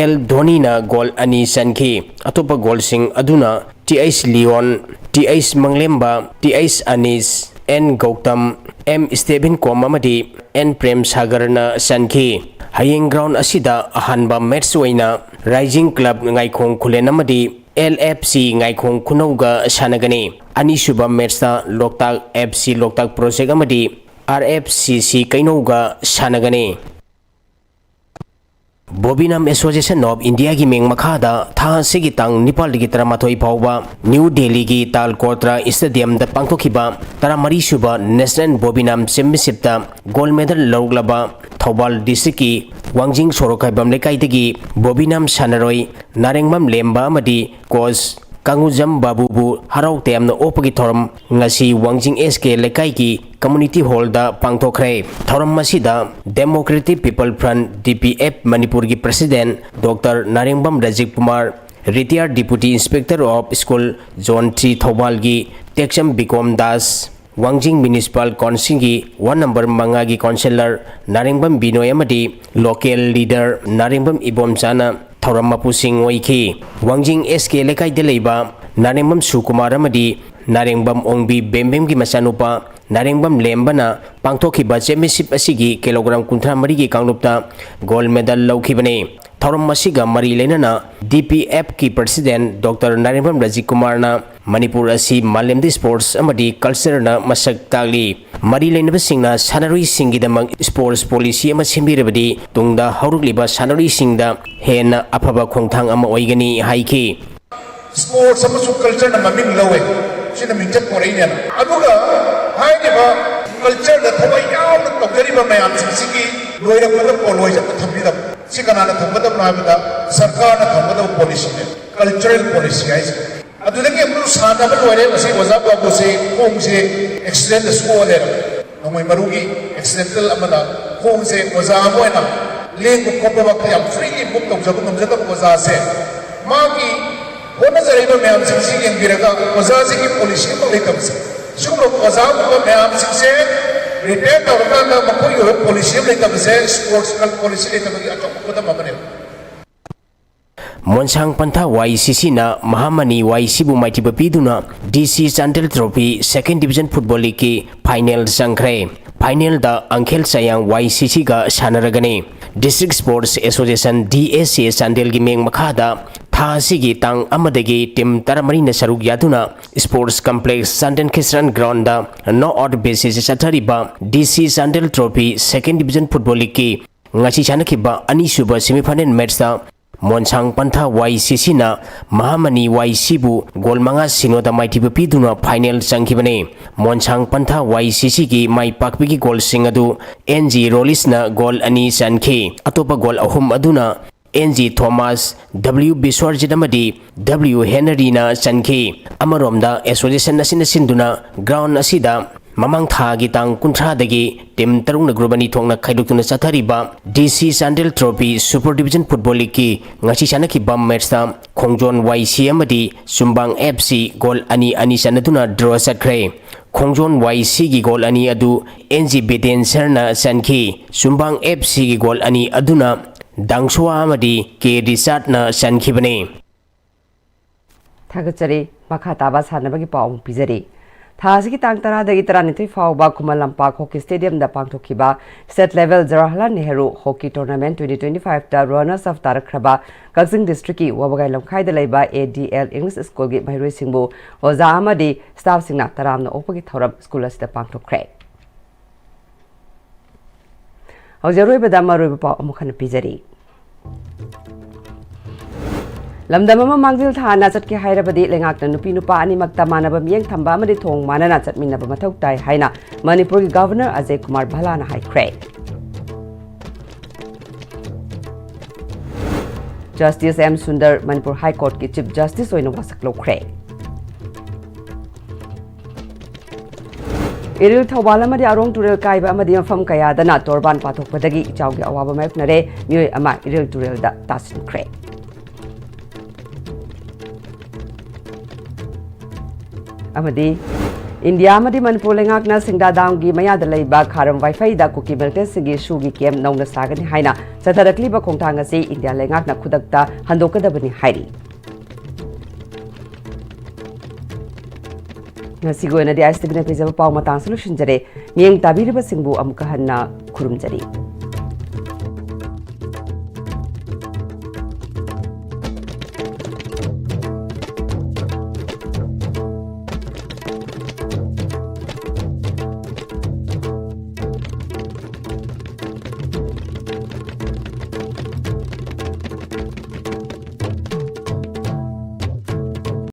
ꯑꯦꯜ ꯙꯣꯅꯤꯅ ꯒꯣꯜ ꯑꯅꯤ ꯆꯟꯈꯤ꯫ ꯑꯇꯣꯞꯄ ꯒꯣꯜꯁꯤꯡ ꯑꯗꯨꯅ T H Leon, T H Manglemba, T H Anish, N Gautam, M Steven Kom ꯑꯃꯗꯤ ꯑꯦꯟ ꯄ꯭ꯔꯦꯝ ꯁꯥꯒꯔꯅ ꯆꯟꯈꯤ꯫ ꯍꯌꯦꯡ ꯒ꯭ꯔꯥꯎꯟ ꯑꯁꯤꯗ ꯑꯍꯥꯟꯕ ꯃꯦꯆ ꯑꯣꯏꯅ ꯔꯥꯏꯖꯤꯡ ꯀ꯭ꯂꯕ ꯉꯥꯏꯈꯣꯡ ꯈꯨꯂꯦꯟ ꯑꯃꯗꯤ ꯑꯦꯜ ꯑꯦꯐ ꯁꯤ ꯉꯥꯏꯈꯣꯡ ꯈꯨꯅꯧꯒ ꯁꯥꯟꯅꯒꯅꯤ꯫ ꯑꯅꯤꯁꯨꯕ ꯃꯦꯆꯇ ꯂꯣꯛꯇꯥꯛ ꯑꯦꯐ ꯁꯤ ꯂꯣꯛꯇꯥꯛ ꯄ꯭ꯔꯣꯖꯦꯛ ꯑꯃꯗꯤ ꯑꯥꯔ ꯑꯦꯐ ꯁꯤ ꯁꯤ ꯀꯩꯅꯧꯒ ꯁꯥꯟꯅꯒꯅꯤ꯫ ꯕꯣꯕꯤꯅꯥꯝ ꯑꯦꯁꯣꯁꯤꯌꯦꯁꯟ ꯑꯣꯐ ꯏꯟꯗꯤꯌꯥꯒꯤ ꯃꯤꯡ ꯃꯈꯥꯗ ꯊꯥ ꯑꯁꯤꯒꯤ ꯇꯥꯡ ꯅꯤꯄꯥꯜꯗꯒꯤ ꯇꯔꯥꯃꯥꯊꯣꯏ ꯐꯥꯎꯕ ꯅ꯭ꯌꯨ ꯗꯦꯜꯂꯤꯒꯤ ꯇꯥꯜ ꯀꯣꯇ꯭ꯔꯥ ꯁ꯭ꯇꯦꯗꯤꯌꯝꯗ ꯄꯥꯡꯊꯣꯛꯈꯤꯕ ꯇꯔꯥꯃꯔꯤ ꯁꯨꯕ ꯅꯦꯁꯅꯦꯜ ꯕꯣꯕꯤꯅꯥꯝ ꯆꯦꯝꯄꯤꯌꯟꯁꯤꯞꯇ ꯒꯣꯜ ꯃꯦꯗꯜ ꯂꯧꯔꯛꯂꯕ ꯊꯧꯕꯥꯜ ꯗꯤꯁꯇ꯭ꯔꯤꯛꯀꯤ ꯋꯥꯡꯖꯤꯡ ꯁꯣꯔꯣꯛꯈꯥꯏꯕꯝ ꯂꯩꯀꯥꯏꯗꯒꯤ ꯕꯣꯕꯤꯅꯥꯝ ꯁꯥꯟꯅꯔꯣꯏ ꯅꯥꯔꯦꯡꯕꯝ ꯂꯦꯝꯕ ꯑꯃꯗꯤ ꯀꯣꯆ ꯀꯥꯡꯉꯨꯖꯝ ꯕꯥꯕꯨꯕꯨ ꯍꯔꯥꯎ ꯇꯌꯥꯝꯅ ꯑꯣꯛꯄꯒꯤ ꯊꯧꯔꯝ ꯉꯁꯤ ꯋꯥꯡꯖꯤꯡ ꯑꯦꯁ ꯀꯦ ꯂꯩꯀꯥꯏꯒꯤ ꯀꯝꯃ꯭ꯌꯨꯅꯤꯇꯤ ꯍꯣꯜꯗ ꯄꯥꯡꯊꯣꯛꯈ꯭ꯔꯦ꯫ ꯊꯧꯔꯝ ꯑꯁꯤꯗ democratic people front, D P F, ꯃꯅꯤꯄꯨꯔꯒꯤ president doctor Narengbam Rajib Kumar, retired deputy inspector of school zone three ꯊꯧꯕꯥꯜꯒꯤ ꯇꯦꯛꯆꯝ ꯕꯤꯀꯣꯝ ꯗꯥꯁ, ꯋꯥꯡꯖꯤꯡ ꯃ꯭ꯌꯨꯅꯤꯁꯤꯄꯥꯜ ꯀꯥꯎꯟꯁꯤꯜꯒꯤ ꯋꯥꯔꯗ ꯅꯝꯕꯔ ꯃꯉꯥꯒꯤ ꯀꯥꯎꯟꯁꯤꯂꯔ ꯅꯥꯔꯦꯡꯕꯝ ꯕꯤꯅꯣꯏ ꯑꯃꯗꯤ ꯂꯣꯀꯦꯜ ꯂꯤꯗꯔ ꯅꯥꯔꯦꯡꯕꯝ ꯏꯕꯣꯝꯆꯥꯅ ꯊꯧꯔꯝ ꯃꯄꯨꯁꯤꯡ ꯑꯣꯏꯈꯤ꯫ ꯋꯥꯡꯖꯤꯡ ꯑꯦꯁ ꯀꯦ ꯂꯩꯀꯥꯏꯗ ꯂꯩꯕ ꯅꯥꯔꯦꯡꯕꯝ ꯁꯨꯀꯨꯃꯥꯔ ꯑꯃꯗꯤ ꯅꯥꯔꯦꯡꯕꯝ ꯑꯣꯡꯕꯤ ꯕꯦꯝꯕꯦꯝꯒꯤ ꯃꯆꯥꯅꯨꯄꯥ ꯅꯥꯔꯦꯡꯕꯝ ꯂꯦꯝꯕꯅ ꯄꯥꯡꯊꯣꯛꯈꯤꯕ ꯆꯦꯝꯄꯤꯌꯟꯁꯤꯞ ꯑꯁꯤꯒꯤ ꯀꯤꯂꯣꯒ꯭ꯔꯥꯝ ꯀꯨꯟꯊ꯭ꯔꯥ ꯃꯔꯤꯒꯤ ꯀꯥꯡꯂꯨꯞꯇ ꯒꯣꯜ ꯃꯦꯗꯜ ꯂꯧꯈꯤꯕꯅꯤ꯫ ꯊꯧꯔꯝ ꯑꯁꯤꯒ ꯃꯔꯤ ꯂꯩꯅꯅ ꯗꯤ ꯄꯤ ꯑꯦꯐꯀꯤ ꯄ꯭ꯔꯁꯤꯗꯦꯟꯠ ꯗꯣꯛꯇꯔ ꯅꯥꯔꯦꯡꯕꯝ ꯔꯥꯖꯤꯕ ꯀꯨꯃꯥꯔꯅ ꯃꯅꯤꯄꯨꯔ ꯑꯁꯤ ꯃꯥꯂꯦꯝꯗ ꯁ꯭ꯄꯣꯔꯠꯁ ꯑꯃꯗꯤ ꯀꯜꯆꯔꯅ ꯃꯁꯛ ꯇꯥꯛꯂꯤ꯫ ꯃꯔꯤ ꯂꯩꯅꯕꯁꯤꯡꯅ ꯁꯥꯟꯅꯔꯣꯏꯁꯤꯡꯒꯤꯗꯃꯛ ꯁ꯭ꯄꯣꯔꯠꯁ ꯄꯣꯂꯤꯁꯤ ꯑꯃ ꯁꯦꯝꯕꯤꯔꯕꯗꯤ ꯇꯨꯡꯗ ꯍꯧꯔꯛꯂꯤꯕ ꯁꯥꯟꯅꯔꯣꯏꯁꯤꯡꯗ ꯍꯦꯟꯅ ꯑꯐꯕ ꯈꯣꯡꯊꯥꯡ ꯑꯃ ꯑꯣꯏꯒꯅꯤ ꯍꯥꯏꯈꯤ꯫ ꯁ꯭ꯄꯣꯔꯠꯁ ꯑꯃꯁꯨꯡ ꯀꯜꯆꯔꯅ ꯃꯃꯤꯡ ꯂꯧꯋꯦ꯫ ꯁꯤꯅ ꯃꯤꯡꯆꯠ ꯄꯣꯔꯛꯏꯅꯦꯅ꯫ ꯑꯗꯨꯒ ꯍꯥꯏꯔꯤꯕ ꯀꯜꯆꯔꯗ ꯊꯋꯥꯏ ꯌꯥꯎꯅ ꯇꯧꯖꯔꯤꯕ ꯃꯌꯥꯝꯁꯤꯡꯁꯤꯒꯤ ꯂꯣꯏꯔꯛꯄꯗ ꯄꯣꯠꯂꯣꯏꯁꯦ ꯑꯃ ꯊꯝꯕꯤꯗꯕ꯫ ꯁꯤ ꯀꯅꯥꯅ ꯊꯝꯒꯗꯕꯅꯣ ꯍꯥꯏꯕꯗ ꯁꯔꯀꯥꯔꯅ ꯊꯝꯒꯗꯕ ꯄꯣꯂꯤꯁꯤꯅꯦ, ꯀꯜꯆꯔꯦꯜ ꯄꯣꯂꯤꯁꯤ ꯍꯥꯏꯁꯦ꯫ ꯑꯗꯨꯗꯒꯤ ꯑꯃꯨꯛ ꯁꯥꯟꯅꯕ ꯂꯣꯏꯔꯦ, ꯉꯁꯤ ꯑꯣꯖꯥ ꯕꯥꯕꯨꯁꯦ ꯈꯣꯡꯁꯦ ꯑꯦꯛꯁꯤꯗꯦꯟꯗ ꯁꯣꯛꯑ ꯂꯩꯔꯝꯃꯦ꯫ ꯅꯣꯡꯃꯩ ꯃꯔꯨꯒꯤ ꯑꯦꯛꯁꯤꯗꯦꯟꯇꯦꯜ ꯑꯃꯗ ꯈꯣꯡꯁꯦ ꯑꯣꯖꯥ ꯑꯃ ꯑꯣꯏꯅ ꯂꯦꯡꯕ ꯈꯣꯠꯄꯃꯛꯇ ꯌꯥꯝ freely move ꯇꯧꯖꯕ ꯉꯝꯖꯗꯕ ꯑꯣꯖꯥꯁꯦ, ꯃꯥꯒꯤ ꯍꯣꯠꯅꯖꯔꯤꯕ ꯃꯌꯥꯝꯁꯤꯡꯁꯤ ꯌꯦꯡꯕꯤꯔꯒ ꯑꯣꯖꯥꯁꯤꯒꯤ policy ꯑꯃ ꯂꯩꯇꯕꯁꯦ, ꯁꯤꯒꯨꯝꯂꯕ ꯑꯣꯖꯥꯒꯨꯝꯕ ꯃꯌꯥꯝꯁꯤꯡꯁꯦ retire ꯇꯧꯔꯀꯥꯟꯗ ꯃꯈꯣꯏꯒꯤ ꯑꯣꯏꯕ policy ꯑꯃ ꯂꯩꯇꯕꯁꯦ sports policy ꯂꯩꯇꯕꯒꯤ ꯑꯆꯧꯕ ꯈꯨꯗꯝ ꯑꯃꯅꯦꯕ꯫ ꯃꯣꯟꯁꯥꯡ ꯄꯟꯊꯥ ꯋꯥꯏ ꯁꯤ ꯁꯤꯅ ꯃꯍꯥꯃꯅꯤ ꯋꯥꯏ ꯁꯤꯕꯨ ꯃꯥꯏꯊꯤꯕ ꯄꯤꯗꯨꯅ ꯗꯤ C Chandel trophy second division football leagueꯀꯤ final ꯆꯪꯈ꯭ꯔꯦ꯫ Finalꯗ ꯑꯪꯈꯦꯜ ꯆꯥꯌꯥꯡ ꯋꯥꯏ ꯁꯤ ꯁꯤꯒ ꯁꯥꯟꯅꯔꯒꯅꯤ꯫ District Sports Association, D S A, ꯆꯥꯟꯗꯦꯜꯒꯤ ꯃꯤꯡ ꯃꯈꯥꯗ ꯊꯥ ꯑꯁꯤꯒꯤ ꯇꯥꯡ ꯑꯃꯗꯒꯤ team ꯇꯔꯥꯃꯔꯤꯅ ꯁꯔꯨꯛ ꯌꯥꯗꯨꯅ Sports Complex ꯆꯥꯟꯗꯦꯜ ꯈ꯭ꯔꯤꯁꯇꯥꯟ groundꯗ knock out basis ꯆꯠꯊꯔꯤꯕ D C Chandel trophy second division football leagueꯀꯤ ꯉꯁꯤ ꯁꯥꯟꯅꯈꯤꯕ ꯑꯅꯤꯁꯨꯕ semifinal matchꯇ ꯃꯣꯟꯁꯥꯡ ꯄꯟꯊꯥ ꯋꯥꯏ ꯁꯤ ꯁꯤꯅ ꯃꯍꯥꯃꯅꯤ ꯋꯥꯏ ꯁꯤꯕꯨ ꯒꯣꯜ ꯃꯉꯥ ꯁꯤꯅꯣꯗ ꯃꯥꯏꯊꯤꯕ ꯄꯤꯗꯨꯅ final ꯆꯪꯈꯤꯕꯅꯤ꯫ ꯃꯣꯟꯁꯥꯡ ꯄꯟꯊꯥ ꯋꯥꯏ ꯁꯤ ꯁꯤꯒꯤ ꯃꯥꯏ ꯄꯥꯛꯄꯒꯤ ꯒꯣꯜꯁꯤꯡ ꯑꯗꯨ ꯑꯦꯟ ꯖꯤ ꯔꯣꯂꯤꯁꯅ ꯒꯣꯜ ꯑꯅꯤ ꯆꯟꯈꯤ꯫ ꯑꯇꯣꯞꯄ ꯒꯣꯜ ꯑꯍꯨꯝ ꯑꯗꯨꯅ ꯑꯦꯟ ꯖꯤ ꯊꯣꯃꯥꯁ, ꯗꯕ꯭ꯂꯤꯎ ꯕꯤꯁ꯭ꯋꯔꯖꯤꯠ ꯑꯃꯗꯤ ꯗꯕ꯭ꯂꯤꯎ ꯍꯦꯅꯔꯤꯅ ꯆꯟꯈꯤ꯫ ꯑꯃꯔꯣꯝꯗ association ꯑꯁꯤꯅ ꯁꯤꯟꯗꯨꯅ ground ꯑꯁꯤꯗ ꯃꯃꯥꯡ ꯊꯥꯒꯤ ꯇꯥꯡ ꯀꯨꯟꯊ꯭ꯔꯥꯗꯒꯤ team ꯇꯔꯨꯛꯅ group ꯑꯅꯤ ꯊꯣꯛꯅ ꯈꯥꯏꯗꯣꯛꯇꯨꯅ ꯆꯠꯊꯔꯤꯕ D C Chandel trophy super division football leagueꯀꯤ ꯉꯁꯤ ꯁꯥꯟꯅꯈꯤꯕ matchꯇ ꯈꯣꯡꯖꯣꯟ ꯋꯥꯏ ꯁꯤ ꯑꯃꯗꯤ ꯆꯨꯝꯕꯥꯡ ꯑꯦꯐ ꯁꯤ ꯒꯣꯜ ꯑꯅꯤ ꯑꯅꯤ ꯆꯟꯅꯗꯨꯅ draw ꯆꯠꯈ꯭ꯔꯦ꯫ ꯈꯣꯡꯖꯣꯟ ꯋꯥꯏ ꯁꯤꯒꯤ ꯒꯣꯜ ꯑꯅꯤ ꯑꯗꯨ ꯑꯦꯟ ꯖꯤ ꯕꯤꯇꯦꯟ ꯁꯔꯅ ꯆꯟꯈꯤ꯫ ꯆꯨꯝꯕꯥꯡ ꯑꯦꯐ ꯁꯤꯒꯤ ꯒꯣꯜ ꯑꯅꯤ ꯑꯗꯨꯅ ꯗꯥꯡꯁꯨꯋꯥ ꯑꯃꯗꯤ ꯀꯦ ꯔꯤꯆꯥꯔꯗꯅ ꯆꯟꯈꯤꯕꯅꯤ꯫ ꯊꯥꯒꯠꯆꯔꯤ꯫ ꯃꯈꯥ ꯇꯥꯕ ꯁꯥꯟꯅꯕꯒꯤ ꯄꯥꯎ ꯑꯃꯨꯛ ꯄꯤꯖꯔꯤ꯫ ꯊꯥ ꯑꯁꯤꯒꯤ ꯇꯥꯡ ꯇꯔꯥꯗꯒꯤ ꯇꯔꯥꯅꯤꯊꯣꯏ ꯐꯥꯎꯕ ꯈꯨꯃꯟ ꯂꯝꯄꯥꯛ hockey stadiumꯗ ꯄꯥꯡꯊꯣꯛꯈꯤꯕ state level Jawaharlal Nehru hockey tournament twenty twenty fiveꯇ runners up ꯇꯥꯔꯛꯈ꯭ꯔꯕ ꯀꯛꯆꯤꯡ districtꯀꯤ ꯋꯥꯕꯒꯥꯏ ꯂꯝꯈꯥꯏꯗ ꯂꯩꯕ A D L English Schoolꯒꯤ ꯃꯍꯩꯔꯣꯏꯁꯤꯡꯕꯨ ꯑꯣꯖꯥ ꯑꯃꯗꯤ staffꯁꯤꯡꯅ ꯇꯔꯥꯝꯅ ꯑꯣꯛꯄꯒꯤ ꯊꯧꯔꯝ school ꯑꯁꯤꯗ ꯄꯥꯡꯊꯣꯛꯈ꯭ꯔꯦ꯫ ꯍꯧꯖꯤꯛ ꯑꯔꯣꯏꯕꯗ ꯃꯔꯨꯑꯣꯏꯕ ꯄꯥꯎ ꯑꯃꯨꯛ ꯍꯟꯅ ꯄꯤꯖꯔꯤ꯫ ꯂꯝꯗꯝ ꯑꯃ ꯃꯥꯡꯖꯤꯜ ꯊꯥꯅ ꯆꯠꯀꯦ ꯍꯥꯏꯔꯕꯗꯤ ꯂꯩꯉꯥꯛꯅ ꯅꯨꯄꯤ ꯅꯨꯄꯥ ꯑꯅꯤꯃꯛꯇ ꯃꯥꯟꯅꯕ ꯃꯤꯠꯌꯦꯡ ꯊꯝꯕ ꯑꯃꯗꯤ ꯊꯣꯡ ꯃꯥꯟꯅꯅ ꯆꯠꯃꯤꯟꯅꯕ ꯃꯊꯧ ꯇꯥꯏ ꯍꯥꯏꯅ ꯃꯅꯤꯄꯨꯔꯒꯤ Governor ꯑꯖꯌ ꯀꯨꯃꯥꯔ ꯚꯜꯂꯥꯅ ꯍꯥꯏꯈ꯭ꯔꯦ꯫ Justice M Sundar Manipur High Courtꯀꯤ Chief Justice ꯑꯣꯏꯅ ꯋꯥꯁꯛ ꯂꯧꯈ꯭ꯔꯦ꯫ ꯏꯔꯤꯜ, ꯊꯧꯕꯥꯜ ꯑꯃꯗꯤ ꯑꯔꯣꯡ ꯇꯨꯔꯦꯜ ꯀꯥꯏꯕ ꯑꯃꯗꯤ ꯃꯐꯝ ꯀꯌꯥꯗꯅ ꯇꯣꯔꯕꯥꯟ ꯄꯥꯊꯣꯛꯄꯗꯒꯤ ꯏꯆꯥꯎꯒꯤ ꯑꯋꯥꯕ ꯃꯥꯌꯣꯛꯅꯔꯦ꯫ ꯃꯤꯑꯣꯏ ꯑꯃ ꯏꯔꯤꯜ ꯇꯨꯔꯦꯜꯗ ꯇꯥꯁꯤꯟꯈ꯭ꯔꯦ꯫ ꯑꯃꯗꯤ ꯏꯟꯗꯤꯌꯥ ꯑꯃꯗꯤ ꯃꯅꯤꯄꯨꯔ ꯂꯩꯉꯥꯛꯅ ꯁꯤꯡꯗꯥ ꯗꯥꯝꯒꯤ ꯃꯌꯥꯗ ꯂꯩꯕ ꯈꯥꯔꯝ ꯋꯥꯏꯐꯩꯗ ꯀꯨꯀꯤ ꯃꯤꯂꯤꯇꯦꯟꯠꯁꯤꯡꯒꯤ ꯁꯨꯒꯤ ꯀꯦꯝꯞ ꯅꯧꯅ ꯁꯥꯒꯅꯤ ꯍꯥꯏꯅ ꯆꯠꯊꯔꯛꯂꯤꯕ ꯈꯣꯡꯊꯥꯡ ꯑꯁꯤ ꯏꯟꯗꯤꯌꯥ ꯂꯩꯉꯥꯛꯅ ꯈꯨꯗꯛꯇ ꯍꯟꯗꯣꯛꯀꯗꯕꯅꯤ ꯍꯥꯏꯔꯤ꯫ ꯉꯁꯤꯒꯤ ꯑꯣꯏꯅꯗꯤ ꯑꯥꯏ ꯑꯦꯁ ꯇꯤ ꯚꯤꯅ ꯄꯤꯖꯕ ꯄꯥꯎ ꯃꯇꯥꯡꯁꯤ ꯂꯣꯏꯁꯤꯟꯖꯔꯦ꯫ ꯃꯤꯠꯌꯦꯡ ꯇꯥꯕꯤꯔꯤꯕꯁꯤꯡꯕꯨ ꯑꯃꯨꯛꯀ ꯍꯟꯅ ꯈꯨꯔꯨꯝꯖꯔꯤ꯫